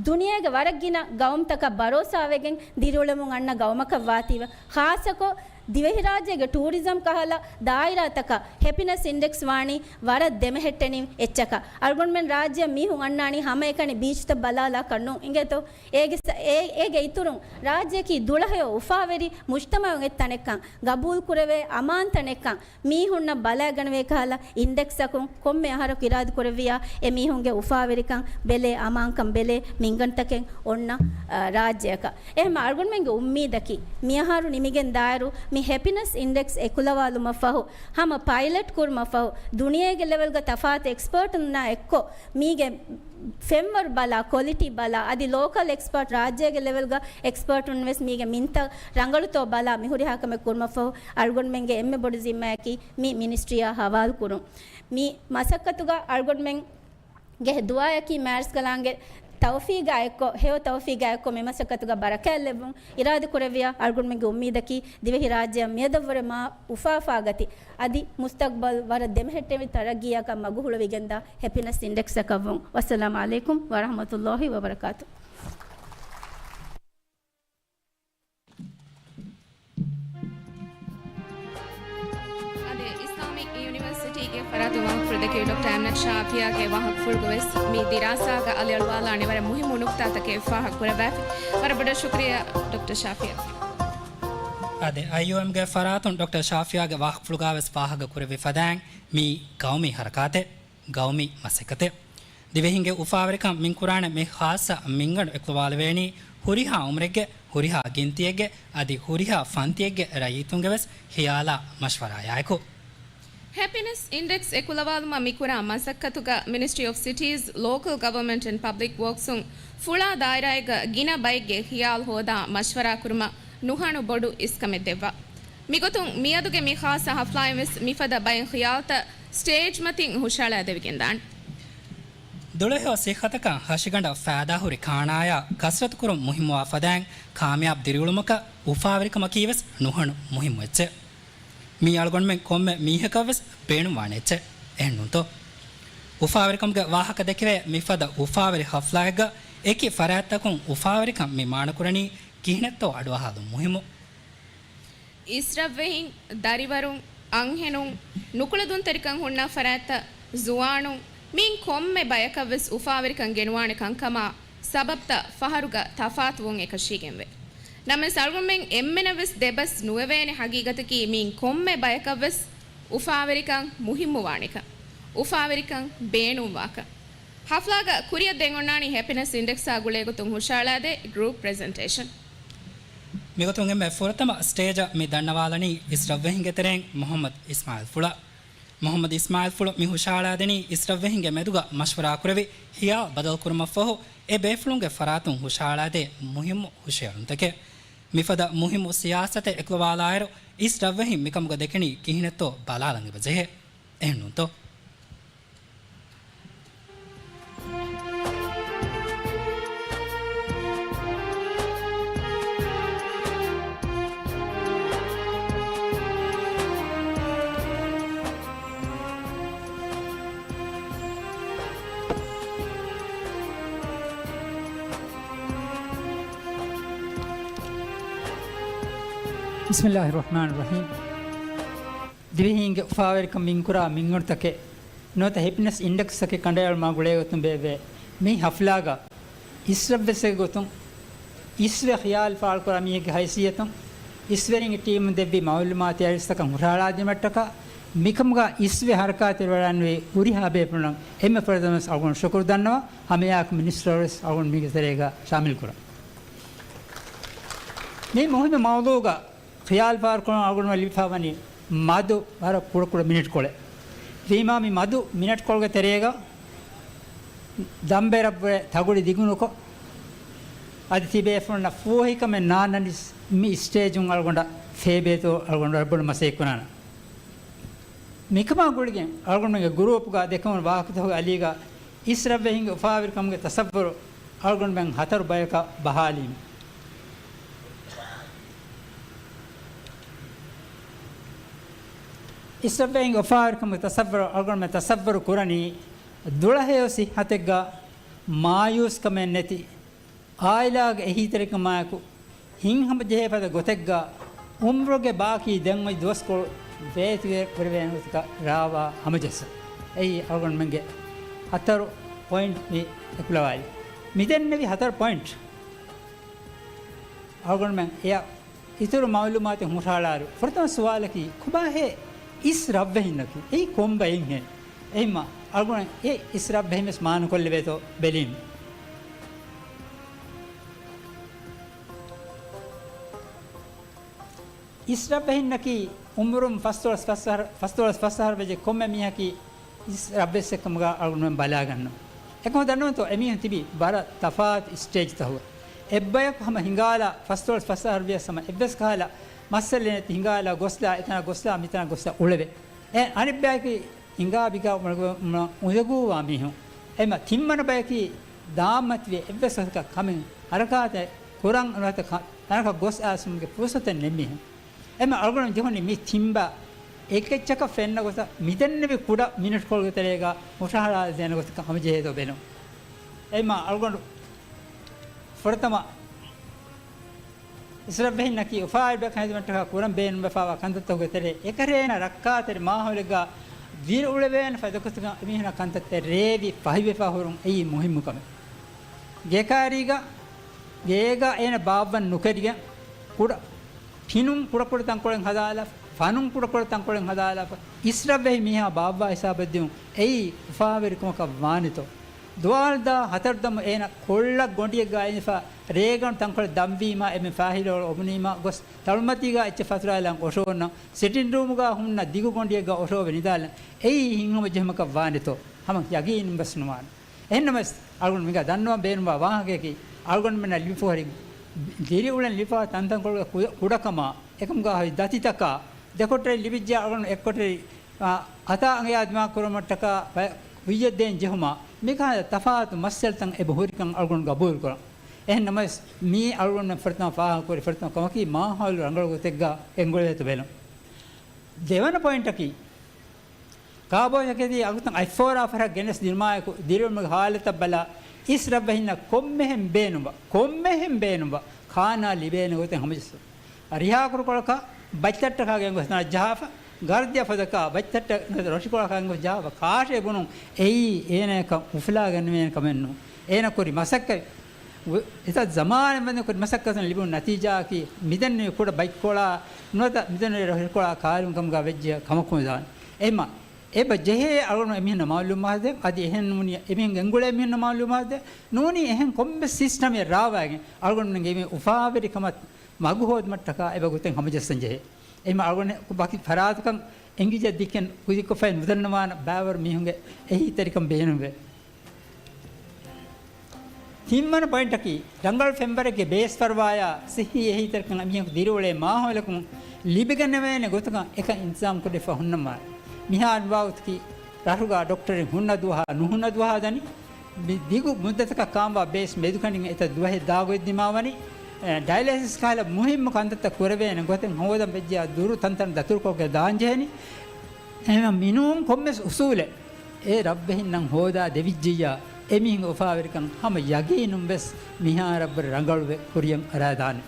ދުނިޔޭގެ ވަރަށް ގިނަ ގައުމުތަކަށް ބަރޯސާވެގެން ދިރިއުޅެމުން އަންނަ ގައުމަކަށް ވާތީވެ. ޚާއްޞަކޮށް ދިވެހިރާއްޖޭގެ ޓޫރިޒަމް ކަހަލަ ދާއިރާތަކަށް ހެޕިނަސް އިންޑެކްސް ވާނީ ވަރަށް ދެމެހެއްޓެނިވި އެއްޗަކަށް. އަޅުގަނޑުމެން ރާއްޖެއަށް މީހުން އަންނާނީ ހަމައެކަނި ބީޗްތައް ބަލާލާކަށް ނޫން އިނގޭތޯ. އޭގެ ސަ-، އޭ-، އޭގެ އިތުރުން ރާއްޖެއަކީ ދުޅަހެޔޮ އުފާވެރި މުޖްތަމައު އޮތް ތަނެއްކަން، ގަބޫލުކުރެވޭ އަމާން ތަނެއްކަން، މީހުންނަށް ބަލައިގަނެވޭ ކަހަލަ އިންޑެކްސްއަކުން ކޮންމެ އަހަރަކު އިރާދަކުރެއްވިއްޔާ، އެމީހުންގެ އުފާވެރިކަން ބެލޭ، އަމާންކަން ބެލޭ މިންގަނޑުތަކެއް އޮންނަ، އަ، ރާއްޖެއަކަށް. އެހެން އަޅުގަނޑުމެންގެ އުއްމީދަކީ، މިއަހަރު ނިމިގެން ދާއިރު މި ހެޕިނަސް އިންޑެކްސް އެކުލަވާލުމަށްފަހު، ހަމަ ޕައިލަޓް ކުރުމަށްފަހު، ދުނިޔޭގެ ލެވެލްގަ ތަފާތު އެކްސްޕާޓުންނާ އެއްކޮށް، މީގެ ފެންވަރު ބަލާ، ކޮލިޓީ ބަލާ، އަދި ލޯކަލް އެކްސްޕާޓް ރާއްޖޭގެ ލެވެލްގަ އެކްސްޕާޓުން ވެސް މީގެ މިންތައް ރަނގަޅުތޯ ބަލާ މި ހުރިހާ ކަމެއް ކުރުމަށްފަހު، އަޅުގަނޑުމެންގެ އެންމެ ބޮޑު ޒިންމާއަކީ މި މިނިސްޓްރީއާ ހަވާލު ކުރުން. މި މަސައްކަތުގަ އަޅުގަނޑުމެންގެ ދުޢާއަކީ މާތް ރަސްކަލާނގެ ތައުފީގާ އެއްކޮށް، ހެޔޮ ތައުފީގާ އެއްކޮށް މި މަސައްކަތުގަ ބަރަކާތް ލެއްވުން. އިރާދަކުރެއްވިއްޔާ އަޅުގަނޑުމެންގެ އުއްމީދަކީ ދިވެހިރާއްޖެއަށް މިއަދަށްވުރެ މާ އުފާ އުފާގަތި އަދި މުސްތަގްބަލް ވަރަށް ދެމެހެއްޓެނިވި ތަރައްގީއަކަށް މަގު ހުޅުވިގެންދާ ހެޕިނަސް އިންޑެކްސްއަކަށްވުން. ވައްސަލާމް ޢަލައިކުމް ވަރަޙްމަތުﷲ ވަބަރަކާތު. އަދި އިސްލާމިކް ޔުނިވަރސިޓީގެ ފަރާތުން ވާހަކަފުޅު ދެކެވި ޑޮކްޓަރ އަމްނަތް ޝާފިޔާގެ ވާހަކަފުޅުގަ ވެސް މި ދިރާސާގަ އަލިއަޅުވާލާނެ ވަރަށް މުހިއްމު ނުކުތާތަކެއް ފާހަގަ ކުރައްވާފި. ވަރަށް ބޮޑަށް ޝުކުރިއްޔާ ޑޮކްޓަރ ޝާފިޔާ. އާދެ، އައިއޯއެމްގެ ފަރާތުން ޑޮކްޓަރ ޝާފިޔާގެ ވާހަކަފުޅުގަ ވެސް ފާހަގަ ކުރެއްވި ފަދައިން މީ ގައުމީ ހަރަކާތެއް، ގައުމީ މަސައްކަތެއް. ދިވެހިންގެ އުފާވެރިކަން މިންކުރާނެ މި ޚާއްޞަ މިންގަނޑު އެކުލަވާލެވޭނީ ހުރިހާ އުމުރެއްގެ، ހުރިހާ ގިންތިއެއްގެ، އަދި ހުރިހާ ފަންތިއެއްގެ ރައްޔިތުންގެ ވެސް ޚިޔާލާ މަޝްވަރާޔާއެކު. ހެޕިނެސް އިންޑެކްސް އެކުލަވާލުމަށް މިކުރާ މަސައްކަތުގަ މިނިސްޓްރީ އޮފް ސިޓީޒް، ލޯކަލް ގަވަރމަންޓް އެންޑް ޕަބްލިކް ވޯކްސުން ފުޅާ ދާއިރާއެއްގަ ގިނަ ބައެއްގެ ޚިޔާލު ހޯދާ މަޝްވަރާ ކުރުމަށް ނުހަނު ބޮޑު އިސްކަމެއް ދެއްވާ. މިގޮތުން މިއަދުގެ މި ޚާއްޞަ ހަފްލާއިން ވެސް މިފަދަ ބައެއް ޚިޔާލުތައް ސްޓޭޖް މަތިން ހުށައަޅާދެވިގެންދާނެ. ދުޅަހެޔޮ ސިއްހަތަކަށް ހަށިގަނޑަށް ފައިދާހުރި ކާނާޔާ ކަސްރަތުކުރުން މުހިއްމުވާ ފަދައިން ކާމިޔާބު ދިރިއުޅުމަކަށް އުފާވެރިކަމަކީ ވެސް ނުހަނު މުހިއްމު އެއްޗެއް. މީ އަޅުގަނޑުމެން ކޮންމެ މީހަކަށް ވެސް ބޭނުންވާނެ އެއްޗެއް. އެހެންނޫންތޯ؟ އުފާވެރިކަމުގެ ވާހަކަ ދެކެވޭ މިފަދަ އުފާވެރި ހަފްލާއެއްގަ އެކި ފަރާތްތަކުން އުފާވެރިކަން މި މާނަކުރަނީ ކިހިނެއްތޯ އަޑުއަހާލުން މުހިއްމު. އިސްރަށްވެހިން، ދަރިވަރުން، އަންހެނުން، ނުކުޅެދުންތެރިކަން ހުންނަ ފަރާތްތައް، ޒުވާނުން، މިއިން ކޮންމެ ބަޔަކަށްވެސް އުފާވެރިކަން ގެނުވާނެ ކަންކަމާ ސަބަބްތައް ފަހަރުގަ ތަފާތުވުން އެކަށީގެންވޭ. ނަމަވެސް އަޅުގަނޑުމެން އެންމެނަށްވެސް ދެބަސް ނުވެވޭނެ ހަގީގަތަކީ މިއިން ކޮންމެ ބަޔަކަށްވެސް އުފާވެރިކަން މުހިއްމުވާނެކަން، އުފާވެރިކަން ބޭނުންވާކަން. ހަފްލާގަ ކުރިއަށް ދޭން އޮންނާނީ ހެޕިނެސް އިންޑެކްސާ ގުޅޭގޮތުން ހުށައަޅާދޭ ގްރޫޕް ޕްރެޒެންޓޭޝަން. މިގޮތުން އެންމެ ފުރަތަމަ ސްޓޭޖަށް މި ދަންނަވާލަނީ އިސްރަށްވެހިންގެ ތެރެއިން މުޙައްމަދު އިސްމާޢީލްފުޅާ. މުޙައްމަދު އިސްމާޢީލްފުޅު މި ހުށައަޅާދެނީ އިސްރަށްވެހިންގެ މެދުގަ މަޝްވަރާކުރެވި ޚިޔާލު ބަދަލުކުރުމަށްފަހު، އެ ބޭފުޅުންގެ ފަރާތުން ހުށައަޅާދޭ މުހިއްމު ހުށައެޅުންތަކެއް. މިފަދަ މުހިއްމު ސިޔާސަތެއް އެކުލަވާލާއިރު، އިސްރަށްވެހިން މިކަމުގަ ދެކެނީ ކިހިނެއްތޯ ބަލާލަން އެބަޖެހޭ. އެހެންނޫންތޯ؟ بسم الله الرحمن الرحيم. ދިވެހީންގެ އުފާވެރިކަން މިންކުރާ މިންގަނޑުތަކެއް ނުވަތަ ހެޕިނެސް އިންޑެކްސްތަކެއް ކަނޑައެޅުމާ ގުޅޭގޮތުން ބޭއްވޭ މި ހަފްލާގަ އިސްރަށްވެސްގެ ގޮތުން އިސްވެ ޚިޔާލު ފާޅުކުރާ މީހެއްގެ ހައިސިއްޔަތުން އިސްވެރިންގެ ޓީމުން ދެއްވި މަޢުލޫމާތީ އަރިސްތަކަށް ހުށަހަޅާދިނުމަށްޓަކާ މިކަމުގަ އިސްވެ ހަރަކާތެރިވެވަޑައިގެންނެވި ހުރިހާ ބޭފުޅުންނަށް އެންމެ ފުރަތަމަވެސް އަޅުގަނޑު ޝުކުރު ދަންނަވާ، ހަމައެއާއެކު މިނިސްޓަރަށް ވެސް އަޅުގަނޑު މީގެ ތެރޭގަ ޝާމިލް ކުރަން. މި މުހިއްމު މައުޟޫގަ ޚިޔާލު ފާޅުކުރުމަށް އަޅުގަނޑުމެން ލިބިފައިވަނީ މަދު ވަރަށް ކުޑަކުޑަ މިނެޓްކޮޅެއް. ވީމާ މި މަދު މިނެޓްކޮޅުގެ ތެރޭގަ ދަނބެރަށްވުރެ ތަގުޑި ދިގުނުކޮށް، އަދި ތިބޭފުޅުންނަށް ފޫހިކަމެއް ނާންނަނީސް މި ސްޓޭޖުން އަޅުގަނޑަށް ފޭބޭތޯ އަޅުގަނޑު ވަރަށް ބޮޑު މަސައްކަތް ކުރާނަން. މިކަމާ ގުޅިގެން އަޅުގަނޑުމެންގެ ގުރޫޕްގަ ދެކެވުނު ވާހަކަތަކުގެ އަލީގަ އިސްރަށްވެހިންގެ އުފާވެރިކަމުގެ ތަސައްވަރު އަޅުގަނޑުމެން ހަތަރު ބަޔަކަށް ބަހާލީމަ. އިސްރަށްވެހިންގެ އުފާވެރިކަމުގެ ތަސައްވަރު އަޅުގަނޑުމެން ތަސައްވަރު ކުރަނީ، ދުޅަހެޔޮ ސިއްހަތެއްގަ މާޔޫސްކަމެއް ނެތި، އާއިލާގެ އެހީތެރިކަމާއެކު ހިތްހަމަޖެހޭ ފަދަ ގޮތެއްގަ އުމްރުގެ ބާކީ ދެން އޮތް ދުވަސްކޮޅު ވޭތުވެ ކުރެވޭނެ ގޮތަކަށް ރާވާ ހަމަޖައްސަން. އެއީ އަޅުގަނޑުމެންގެ ހަތަރު ޕޮއިންޓް މި އެކުލަވާލީ. މިދެންނެވި ހަތަރު ޕޮއިންޓް އަޅުގަނޑުމެން އެއަށް އިތުރު މައުލޫމާތެއް ހުށަހަޅާއިރު، ފުރަތަމަ ސުވާލަކީ، ކޮބާހޭ އިސްރަށްވެހިންނަކީ؟ އެއީ ކޮންބައެއްހޭ؟ އެހެންމަ އަޅުގަނޑު އެ އިސްރަށްވެހިން ވެސް މާނަކޮށްލެވޭތޯ ބެލީމަ. އިސްރަށްވެހިންނަކީ އުމުރުން ފަސްދޮޅަސް ފަސް އަހަރު، ފަސްދޮޅަސް ފަސް އަހަރު ވެއްޖެ ކޮންމެ މީހަކީ އިސްރަށްވެސް އެއްކަމުގަ އަޅުގަނޑުމެން ބަލާގަންނަ. އެކަމަކު ދަންނަވަންތޯ، އެމީހުން ތިބީ ވަރަށް ތަފާތު ސްޓޭޖްތަކުގަ. އެއްބަޔަކު ހަމަ ހިނގާލާ، ފަސްދޮޅަސް ފަސް އަހަރު ވިޔަސް ހަމަ އެއްވެސް ކަހަލަ މައްސަލައެއް ނެތި ހިނގާލާ ގޮސްލާ، އެތަނަށް ގޮސްލާ، މިތަނަށް ގޮސްލާ އުޅެވޭ. އެ އަނެއްބަޔަކީ ހިނގާ ބިގާ އުނދަގޫވާ މީހުން. އެހެންމަ ތިންވަނަ ބަޔަކީ ދާންމަތިވެ އެއްވެސް ގޮތަކަށް ކަމެއް ހަރަކާތެއް ކުރަން ނުވަތަ ތަނަކަށް ގޮސް އައިސްފުމުގެ ފުރުސަތެއް ނެތް މީހުން. އެހެންމަ އަޅުގަނޑު ޖެހުނީ މި ތިންބާ އެކައްޗަކަށް ފެންނަ ގޮތަށް މިދެންނެވި ކުޑަ މިނެޓްކޮޅުގެ ތެރޭގަ ހުށަހަޅާދޭނެ ގޮތަކަށް ހަމަޖެހޭތޯ ބެލުން. އެހެންމަ އަޅުގަނޑު ފުރަތަމަ އިސްރަށްވެހިންނަކީ އުފާވެރި ބަޔަކަށް ހެދުމަށްޓަކާ ކުރަން ބޭނުންވެފައިވާ ކަންތައްތަކުގެ ތެރޭ އެކަށީގެން ރައްކާތެރި މާހައުލެއްގަ ދިރިއުޅެވޭނެ ފަދަ ގޮތުގަ އެމީހުންނަށް ކަންތައްތައް ރޭވި ފަހިވެފަ ހުރުން އެއީ މުހިއްމު ކަމެއް. ގޭކާރީގަ ގޭގަ އޭނަ ބާއްވަން ނުކެރިގެން، ކުޑަ ޓިނުން ކުޑަކުޑަ ތަންކޮޅެއް ހަދާލާފަ، ފަނުން ކުޑަކުޑަ ތަންކޮޅެއް ހަދާލާފަ، އިސްރަފްވެހި މީހާ ބާއްވާ ހިސާބަށް ދިއުން އެއީ އުފާވެރިކަމަކަށް ވާނެތޯ؟ ދުވާލުދާ ހަތަރު ދަމު އޭނަ ކޮޅަށް ގޮނޑިއެއްގަ އިންފާ ރޭގަނޑު ތަންކޮޅެއް ދަންވީމާ، އެމެ ފާހިލޯޅު އޮމުނީމާ ގޮސް ތަޅުމަތީގަ އެއްޗެއް ފަތުރާލަން އޮށޯންނަ ސިޓިން ރޫމުގަ ހުންނަ ދިގު ގޮނޑިއެއްގަ އޮށޯވެ ނިދާލަން އެއީ ހިތްހަމަޖެހުމަކަށް ވާނެތޯ؟ ހަމަ ޔަގީނުން ވެސް ނުވާނެ. އެހެންނަމަވެސް، އަޅުގަނޑު މިގަ ދަންނަވަން ބޭނުންވާ ވާހަކަޔަކީ، އަޅުގަނޑުމެންނަށް ލިބިފަހުރި ދިރިއުޅެން ލިބިފަ ތަންތަންކޮޅުގެ ކު-، ކުޑަކަމާ، އެކަމުގަ ހޮވި ދަތިތަކާ، ދެކޮޓަރި ލިބިއްޖެ އަޅުގަނޑު އެއްކޮޓަރި، އާ، އަތާ އަނގަޔާ ދިމާ ކުރުމަށްޓަކާ ބަ-، ކުއްޔަށް ދޭން ޖެހުމާ، މިކަހަލަ ތަފާތު މައްސަލަތައް އެބަ ހުރިކަން އަޅުގަނޑު ގަބޫލުކުރަން. އެހެން ނަމަވެސް، މީ އަޅުގަނޑުމެން ފުރަތަމަ ފާހަގަކުރި ފުރަތަމަ ކަމަކީ، މާހައުލު ރަނގަޅު ގޮތެއްގަ ގެންގުޅޭތޯ ބެލުން. ދެވަނަ ޕޮއިންޓަކީ، ކާބޯ ޖަކެތީ އަގުތައް އަތްފޯރާ ފަރަށް ގެނެސް ދިނުމާއެކު، ދިރިއުޅުމުގެ ހާލަތަށް ބަލާ، އިސްރަފްވެހިންނަށް ކޮންމެހެން ބޭނުންވާ، ކޮންމެހެން ބޭނުންވާ ކާނާ ލިބޭނެ ގޮތެއް ހަމަޖައްސަ. ރިހާކުރުކޮޅަކާ ބައްތައްޓަކާ ގެންގޮސް ނަން ޖަހާފަ، ގަރްދިއަށް ފަދަކާ ބައްތައްޓަ ރޮށިކޮޅަކާ ގެންގޮސް ޖަހާފަ، ކާށޭ ބުނުން އެއީ އޭނަޔަކަށް އުފުލާގަންނަވޭނެ ކަމެއް ނޫން. އޭނަ ކުރި މަސައްކަތް އެތައް ޒަމާނެއް ވަންދެން ކުރި މަސައްކަތުން ލިބުނު ނަތީޖާއަކީ، މިދެންނެވި ކުޑަ ބައިކޮޅާ ނުވަތަ މިދެންނެވި ރޮށިކޮޅާ ކާރިވުން ކަމުގަ ވެއްޖެ ކަމަކު ދާން. އެހެމަ އެބަ ޖެހޭ އަޅުގަނޑު އެމީހުންނަށް މައުލޫމާތު ދޭން، އަދި އެހެން ނޫނީ އެމީހުން ގެންގުޅޭ މީހުންނަށް މައުލޫމާތު ދޭން، ނޫނީ އެހެން ކޮންމެ ސިސްޓަމެއް ރާވާގެން އަޅުގަނޑުމެންގެ އެމީހުން އުފާވެރިކަމަށް މަގު ހޯދުމަށްޓަކާ އެބަ ގޮތެއް ހަމަޖައްސަން ޖެހޭ. އެހެމަ އަޅުގަނޑު ވަކި ފަރާތަކަށް އެނގިއްޖެ ދިކެން ކުދިކޮށްފައި ނުދަންނަވާނެ ބައިވަރު މީހުންގެ އެހީތެރިކަން ބޭނުންވޭ. ތިންވަނަ ޕޮއިންޓަކީ، ރަނގަޅު ފެންވަރެއްގެ ބޭސް ފަރުވާޔާ ސިއްހީ އެހީތެރިކަން އެމީހަކު ދިރިއުޅޭ މާހައުލަކުން ލިބިގަންނަވޭނެ ގޮތަކަށް އެކަން އިންތިޒާމް ކުރެވިފަ ހުންނަމާ، މިހާރު ވާގޮތަކީ ރަށުގަ ޑޮކްޓަރެއް ހުންނަ ދުވަހާ ނުހުންނަ ދުވަހާ ދަނީ، މި ދިގު މުއްދަތަކަށް ކާންވާ ބޭސް މެދުކަނޑިން އެތައް ދުވަހެއް ދާގޮތްދިމާވަނީ، އެ، ޑަޔަލަސިސް ކަހަލަ މުހިއްމު ކަންތައްތައް ކުރެވޭނެ ގޮތެއް ހޯދަން ވެއްޖެޔާ ދުރު ތަންތަން ދަތުރުކޮށްގެ ދާންޖެހެނީ. އެހެން މިނޫން ކޮންމެސް އުސޫލެއް އެ ރަށްވެހިންނަށް ހޯދާ ދެވިއްޖެއްޔާ، އެމީހުންގެ އުފާވެރިކަން ހަމަ ޔަގީނުން ވެސް މިހާރަށްވުރެ ރަނގަޅުވެ ކުރިޔަށް އަރާދާނެ.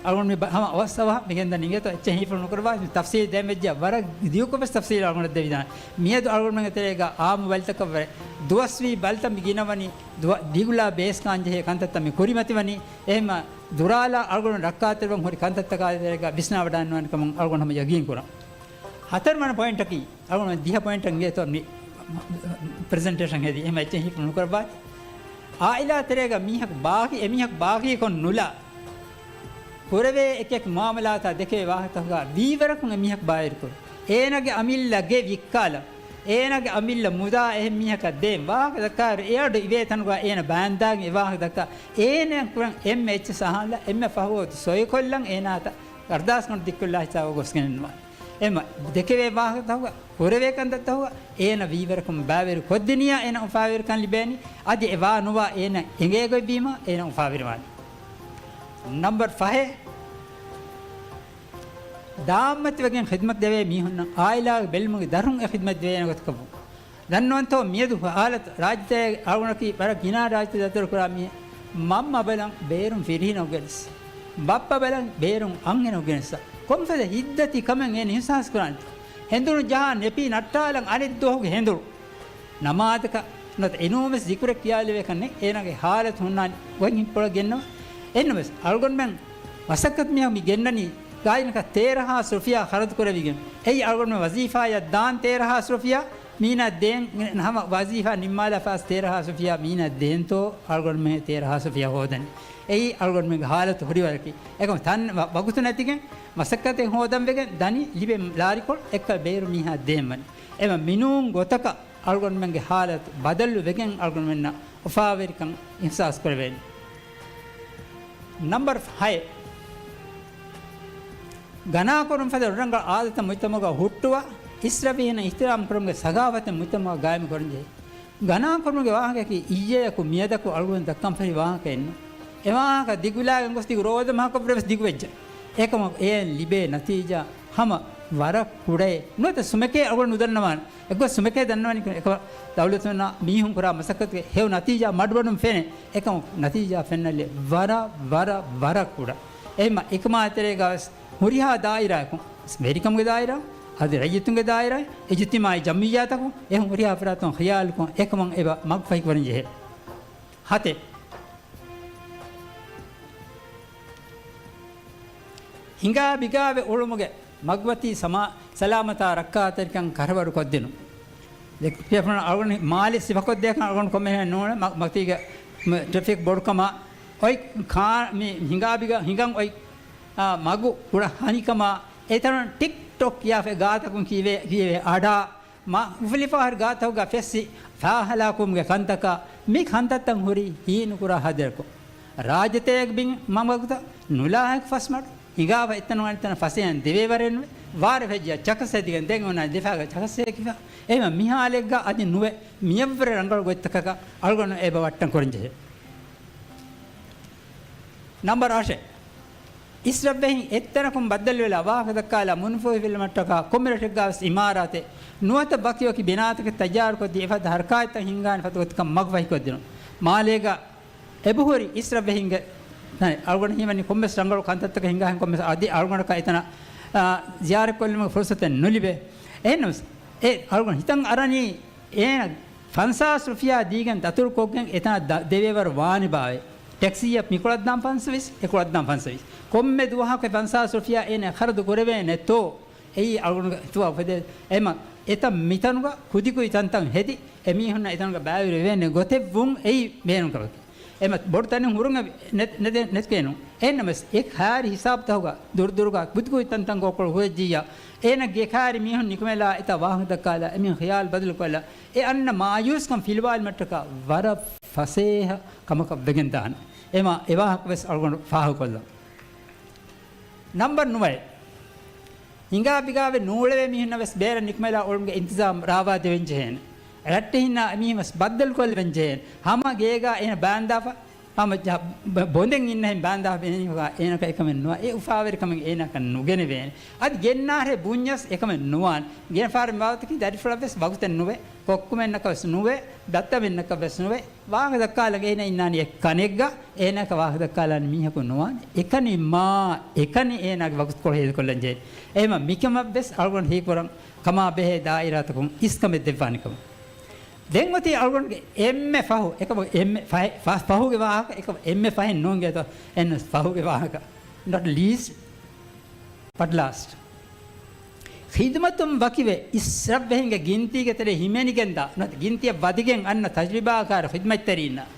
އަޅުގަނޑު މި ބަ-، ހަމަ އަވަސް އަވަހަށް މި ގެންދަނީ އިނގޭތޯ، އެއްޗެއް ހީފުޅު ނުކުރައްވާ، މި ތަފްސީލް ދޭން ވެއްޖެއްޔާ ވަރަށް ދިގުކޮށް ވެސް ތަފްސީލް އަޅުގަނޑަށް ދެވިދާނެ. މިއަދު އަޅުގަނޑުމެންގެ ތެރޭގަ އާއްމު ބަލިތަކަށްވުރެ ދުވަސްވީ ބަލިތައް މި ގިނަވަނީ، ދުވަ-، ދިގުލާ ބޭސް ކާން ޖެހޭ ކަންތައްތައް މި ކުރިމަތިވަނީ. އެހެމަ ދުރާލާ އަޅުގަނޑު ރައްކާތެރިވަން ހުރި ކަންތައްތަކާ ތެރޭގަ ވިސްނާވަޑައިގަންނަވާނެ ކަމަށް އަޅުގަނޑު ހަމަ ޔަގީން ކުރަން. ހަތަރުވަނަ ޕޮއިންޓަކީ، އަޅުގަނޑު ދިހަ ޕޮއިންޓަށް އިނގޭތޯ މި ޕްރެޒެންޓޭޝަން ހެދީ. އެހެމަ އެއްޗެއް ހީފުޅު ނުކުރައްވާތި. އާއިލާ ތެރޭގަ މީހަކު ބާކީ، އެމީހަކު ބާކީކޮށް ނުލާ، ކުރެވޭ އެކިއެކި މުއާމަލާތާ ދެކެވޭ ވާހަކަތަކުގަ ވީވަރަކުން އެމީހަކު ބާވެރިކުރު. އޭނާގެ އަމިއްލަ ގެ ވިއްކާލަން، އޭނާގެ އަމިއްލަ މުދާ އެހެން މީހަކަށް ދޭން ވާހަކަ ދައްކާއިރު، އެއަޑު އިވޭ ތަނުގަ އޭނަ ބަޔާންދާގެން އެ ވާހަކަ ދައްކާ، އޭނަ ކުރަން އެންމެ އެއްޗެއް ސަހާލަ، އެންމެ ފަހު ސޮއިކޮށްލަން އޭނާއަށް ކަރުދާސްގަނޑު ދިއްކޮށްލާ ހިސާބަށް ގޮސްގެންނުވާ. އެމަ ދެކެވޭ ވާހަކަތަކުގަ، ކުރެވޭ ކަންތައްތަކުގަ އޭނަ ވީވަރަކުން ބައިވެރި ކޮށްދިނިޔާ އޭނަ އުފާވެރިކަން ލިބޭނީ. އަދި އެ ވާ ނުވާ އޭނަ އެނގޭ ގޮތްވީމަ އޭނަ އުފާވެރިވާނެ. ނަމްބަރު ފަހެއް، ދާންމަތިވެގެން ޚިދްމަތް ދެވޭ މީހުންނަށް އާއިލާގެ ބެލުމުގެ ދަރުން އެ ޚިދްމަތް ދެވޭނެ ގޮތަކަށް ވުން. ދަންނަވަންތޯ މިއަދު ހާލަތު ރާއްޖެ އަޅުގަނޑަކީ ވަރަށް ގިނަ ރާއްޖެ ދަތުރު ކުރާ މީހެއް. މަންމަ ބަލަން ބޭރުން ފިރިހެނަކު ގެނެސް. ބައްޕަ ބަލަން ބޭރުން އަންހެނަކު ގެނެސް. ކޮންފަދަ ހިތްދަތި ކަމެއް އޭނަ އިހުސާސް ކުރާނެތޯ؟ ހެނދުނު ޖަހާ ނެޕީ ނައްޓާލަން އަނެއް ދުވަހުގެ ހެނދުނު. ނަމާދަކަށް ނުވަތަ އެނޫންވެސް ޒިކުރެއް ކިޔާލެވޭކަށް ނެތް. އޭނާގެ ހާލަތު ހުންނާނީ ވަކިން ހިތްޕުޅަށް ގެންނަވާ. އެހެންނަމަވެސް، އަޅުގަނޑުމެން މަސައްކަތު މީހަކު މި ގެންނަނީ ގާތްގަނޑަކަށް ތޭރަ ހާސް ރުފިޔާ ޚަރަދު ކުރެވިގެން. އެއީ އަޅުގަނޑުމެން ވަޒީފާއަށް ދާން ތޭރަ ހާސް ރުފިޔާ މީނަ ދޭން، ހަމަ ވަޒީފާ ނިންމާލާ ފަސް ތޭރަ ހާސް ރުފިޔާ މީނަ ދޭންތޯ އަޅުގަނޑުމެން ތޭރަ ހާސް ރުފިޔާ ހޯދަނީ. އެއީ އަޅުގަނޑުމެންގެ ހާލަތު ހުރިވަރަކީ. އެކަމަ ތަން ވަ-، ވަގުތު ނެތިގެން މަސައްކަތެއް ހޯދަން ވެގެން ދަނީ ލިބޭ ލާރިކޮޅު އެއްކަ ބޭރު މީހާ ދޭން ވަނީ. އެމަ މިނޫން ގޮތަކަށް އަޅުގަނޑުމެންގެ ހާލަތު ބަދަލު ވެގެން އަޅުގަނޑުމެންނަށް އުފާވެރިކަން އިހްސާސް ކުރެވޭނެ. ނަމްބަރު ހައެއް، ގަނާކުރުން ފަދަ ރަނގަޅު އާދަތައް މުޖްތަމަޢުގަ ހުއްޓުވާ، އިސްރަފްވެހިންނަށް އިޙްތިރާމް ކުރުމުގެ ސަގާވަތެއް މުޖްތަމަޢުގަ ގާއިމު ކުރަންޖެހޭ. ގަނާކުރުމުގެ ވާހަކަޔަކީ އިއްޔެޔަކު މިއަދަކު އަޅުގަނޑު ދައްކަން ފަހި ވާހަކައެއްނު. އެ ވާހަކަ ދިގުލާގެން ގޮސް ދިގު ރޯދަ މަހަކަށްވުރެ ވެސް ދިގުވެއްޖެ. އެކަމަކު އެއިން ލިބޭ ނަތީޖާ ހަމަ ވަރަށް ކުޑައެއް ނުވަތަ ސުމެކޭ އަޅުގަނޑު ނުދަންނަވާނެ. އެއްގޮތް ސުމެކޭ ދަންނަވަނީ އެކަމަ ދައުލަތުންނާ މީހުން ކުރާ މަސައްކަތުގެ ހެޔޮ ނަތީޖާ މަޑުމަޑުން ފެނޭ. އެކަމަކު ނަތީޖާ ފެންނަންލެއް ވަރަށް، ވަރަށް، ވަރަށް ކުޑަ. އެހެންމަ އެކަމާ ތެރޭގަ ވެސް ހުރިހާ ދާއިރާއަކުން، ވެރިކަމުގެ ދާއިރާ، އަދި ރައްޔިތުންގެ ދާއިރާ، އިޖުތިމާއީ ޖަމްޢިއްޔާތަކުން އެހެން ހުރިހާ ފަރާތުން ޚިޔާލުކޮށް އެކަމަށް އެބަ މަގުފަހިކުރަން ޖެހޭ. ހަތެއް. ހިނގާ ބިގާވެ އުޅުމުގެ މަގުމަތީ ސަމާ-، ސަލާމަތާ ރައްކާތެރިކަން ކަށަވަރުކޮށްދިނުން. ދެ-، ފިޔަފުޅުން އަޅުގަނޑު މާލެ ސިފަކޮށްދޭކަން އަޅުގަނޑު ކޮންމެހެން ނޫން، މަ-، މަތީގަ މަ-، ޓްރެފިކް ބޮޑުކަމާ، އޮތް ކާ-، މި ހިނގާ ބިގާ ހިނގަން އޮތް، އާ، މަގު ކުޑަ ހަނިކަމާ، އެތަނުން ޓިކް ޓޮކް ކިޔާފަ ގާތަކުން ކީވެ، ކީވެ އަޑާ، މަ-، އުފުލިފަހަރު ގާތަކުގަ ފެއްސި ފާހަލާކުމުގެ ކަންތަކާ، މި ކަންތައްތައް ހުރީ ހީނުކުރާ ހަދަރަކޮށް. ރާއްޖެތޭގެ ބިން މަގުތައް ނުލާހެކު ފަސްމަޑު. ހިނގާފަ އެތަނު އަނެއްތަނަށް ފަސޭހަން ދެވޭވަރެއް ނުވޭ. ވާރޭ ފެއްޖިއްޔާ ޗަކަސް ހެދިގެން ދެން އޮންނާނެ ދެފާގަ ޗަކަސް ހެކިފަ. އެހެން މިހާލެއްގަ އަދި ނުވެ. މިޔަށްވުރެ ރަނގަޅު ގޮތްތަކަކަށް އަޅުގަނޑު އެބަ ވައްޓަން ކުރަން ޖެހޭ. ނަމްބަރު އަށެއް. އިސްރަށްވެހިން އެއްތަނަކުން ބައްދަލުވެލާ ވާހަކަ ދައްކާލާ މުންފުހިފިލުމަށްޓަކާ ކޮންމެ ރަށެއްގާވެސް އިމާރާތެއް ނުވަތަ ވަކިވަކި ބިނާތަކެއް ތައްޔާރުކޮށްދީ އެފަދަ ހަރަކާތްތައް ހިންގާނެ ފަދަ ގޮތަކަށް މަގުފަހިކޮށްދިނުން. މާލޭގަ އެބަހުރި އިސްރަށްވެހިންގެ، ނަ-، އަޅުގަނޑު ހީވަނީ ކޮންމެސް ރަނގަޅު ކަންތައްތަކެއް ހިނގާހެން ކޮންމެސް އަދި އަޅުގަނޑަކަށް އެތަނަށް، އާ، ޒިޔާރަތްކޮށްލުމުގެ ފުރުސަތެއް ނުލިބޭ. އެހެންނަމަސް، އެ އަޅުގަނޑު ހިތަށް އަރަނީ އޭނަ ފަންސާސް ރުފިޔާ ދީގެން ދަތުރުކޮށްގެން އެތަނަށް ދަ-، ދެވޭވަރު ވާނެ ބާވޭ. ޓެކްސީއަށް މިކޮޅަށް ދާން ފަންސަވީސް، އެކޮޅަށް ދާން ފަންސަވީސް. ކޮންމެ ދުވަހަކު ފަންސާސް ރުފިޔާ އޭނަ ޚަރަދު ކުރެވޭނެތޯ؟ އެއީ އަޅުގަނޑުގެ ހިތުގަ އުފެދޭ. އެމަ އެތައް މިތަނުގަ ކުދިކުދި ތަންތަން ހެދި، އެމީހުންނަށް އެތަނުގަ ބައިވެރިވެވޭނެ ގޮތެއްވުން އެއީ ބޭނުންކަމަކީ. އެމަ ބޮޑު ތަނެއް ހުރުން ނެ-، ނެ-، ނެތުކޭނު. އެހެންނަމަސް އެ ކާރި ހިސާބުތަކުގަ ދުރުދުރުގަ ކުދިކުދި ތަންތަން ކޯކޮޅު ހުރެއްޖިއްޔާ، އޭނަގެ ކާރި މީހުން ނިކުމެލާ އެތައް ވާހަކަ ދައްކާލާ، އެމީހުން ޚިޔާލު ބަދަލުކޮށްލާ، އެ އަންނަ މާޔޫސްކަން ފިލުވާލުމަށްޓަކާ ވަރަށް ފަސޭހަ ކަމަކަށް ވެގެންދާނެ. އެމަ އެވާހަކަވެސް އަޅުގަނޑު ފާހަގަކޮށްލަން. ނަމްބަރު ނުވައެއް. ހިނގާ ބިގާވެ ނޫޅެވޭ މީހުންނަށް ވެސް ބޭރަށް ނިކުމެލާ އުޅުމުގެ އިންތިޒާމް ރާވާދެވެން ޖެހޭނެ. ރައްޓެހިންނާ އެމީހުން ވެސް ބައްދަލުކޮށްލެވެން ޖެހޭނެ. ހަމަ ގޭގާ އޭނަ ބާންދާފަ، ހަމަ ޖަ-، ބ-، ބޮނދެން އިންނަހެން ބާންދާފަ އެމީހުންގާ އޭނަކަށް އެކަމެއް ނުވާ. އެ އުފާވެރިކަމެއް އޭނަކަށް ނުގެނެވޭނެ. އަދި ގެންނާހޭ ބުންޏަސް އެކަމެއް ނުވާނެ. ގެނެފާރި މިވާގޮތަކީ ދަރިފުޅަށް ވެސް ވަގުތެއް ނުވޭ. ކޮއްކުމެންނަކަށް ވެސް ނުވޭ. ދައްތަމެންނަކަށް ވެސް ނުވޭ. ވާހަކަ ދައްކާލަން އޭނަ އިންނާނީ އެއް ކަނެއްގަ، އޭނައަކަށް ވާހަކަ ދައްކާލާނެ މީހަކު ނުވާނެ. އެކަނި މާ، އެކަނި އޭނާގެ ވަގުތުކޮޅު ހޭދަކޮށްލަން ޖެހޭ. އެހެމަ މިކަމަށް ވެސް އަޅުގަނޑު ހީކުރަން ކަމާ ބެހޭ ދާއިރާތަކުން އިސްކަމެއް ދެއްވާނެ ކަމަށް. ދެން އޮތީ އަޅުގަނޑުގެ އެންމެ ފަހު، އެކަމަ އެންމެ ފަހެ-، ފަ-، ފަހުގެ ވާހަކަ، އެކަމަ އެންމެ ފަހެއް ނޫން ގޭތޯ، އެންމެ ފަހުގެ ވާހަކަ. Not least, but last. ޚިދުމަތުން ވަކިވެ، އިސްރަށްވެހިންގެ ގިންތީގެ ތެރެ ހިމެނިގެންދާ، ނުވަތަ ގިންތިއަށް ވަދެގެން އަންނަ ތަޖުރިބާކާރު ޚިދުމަތްތެރީންނަށް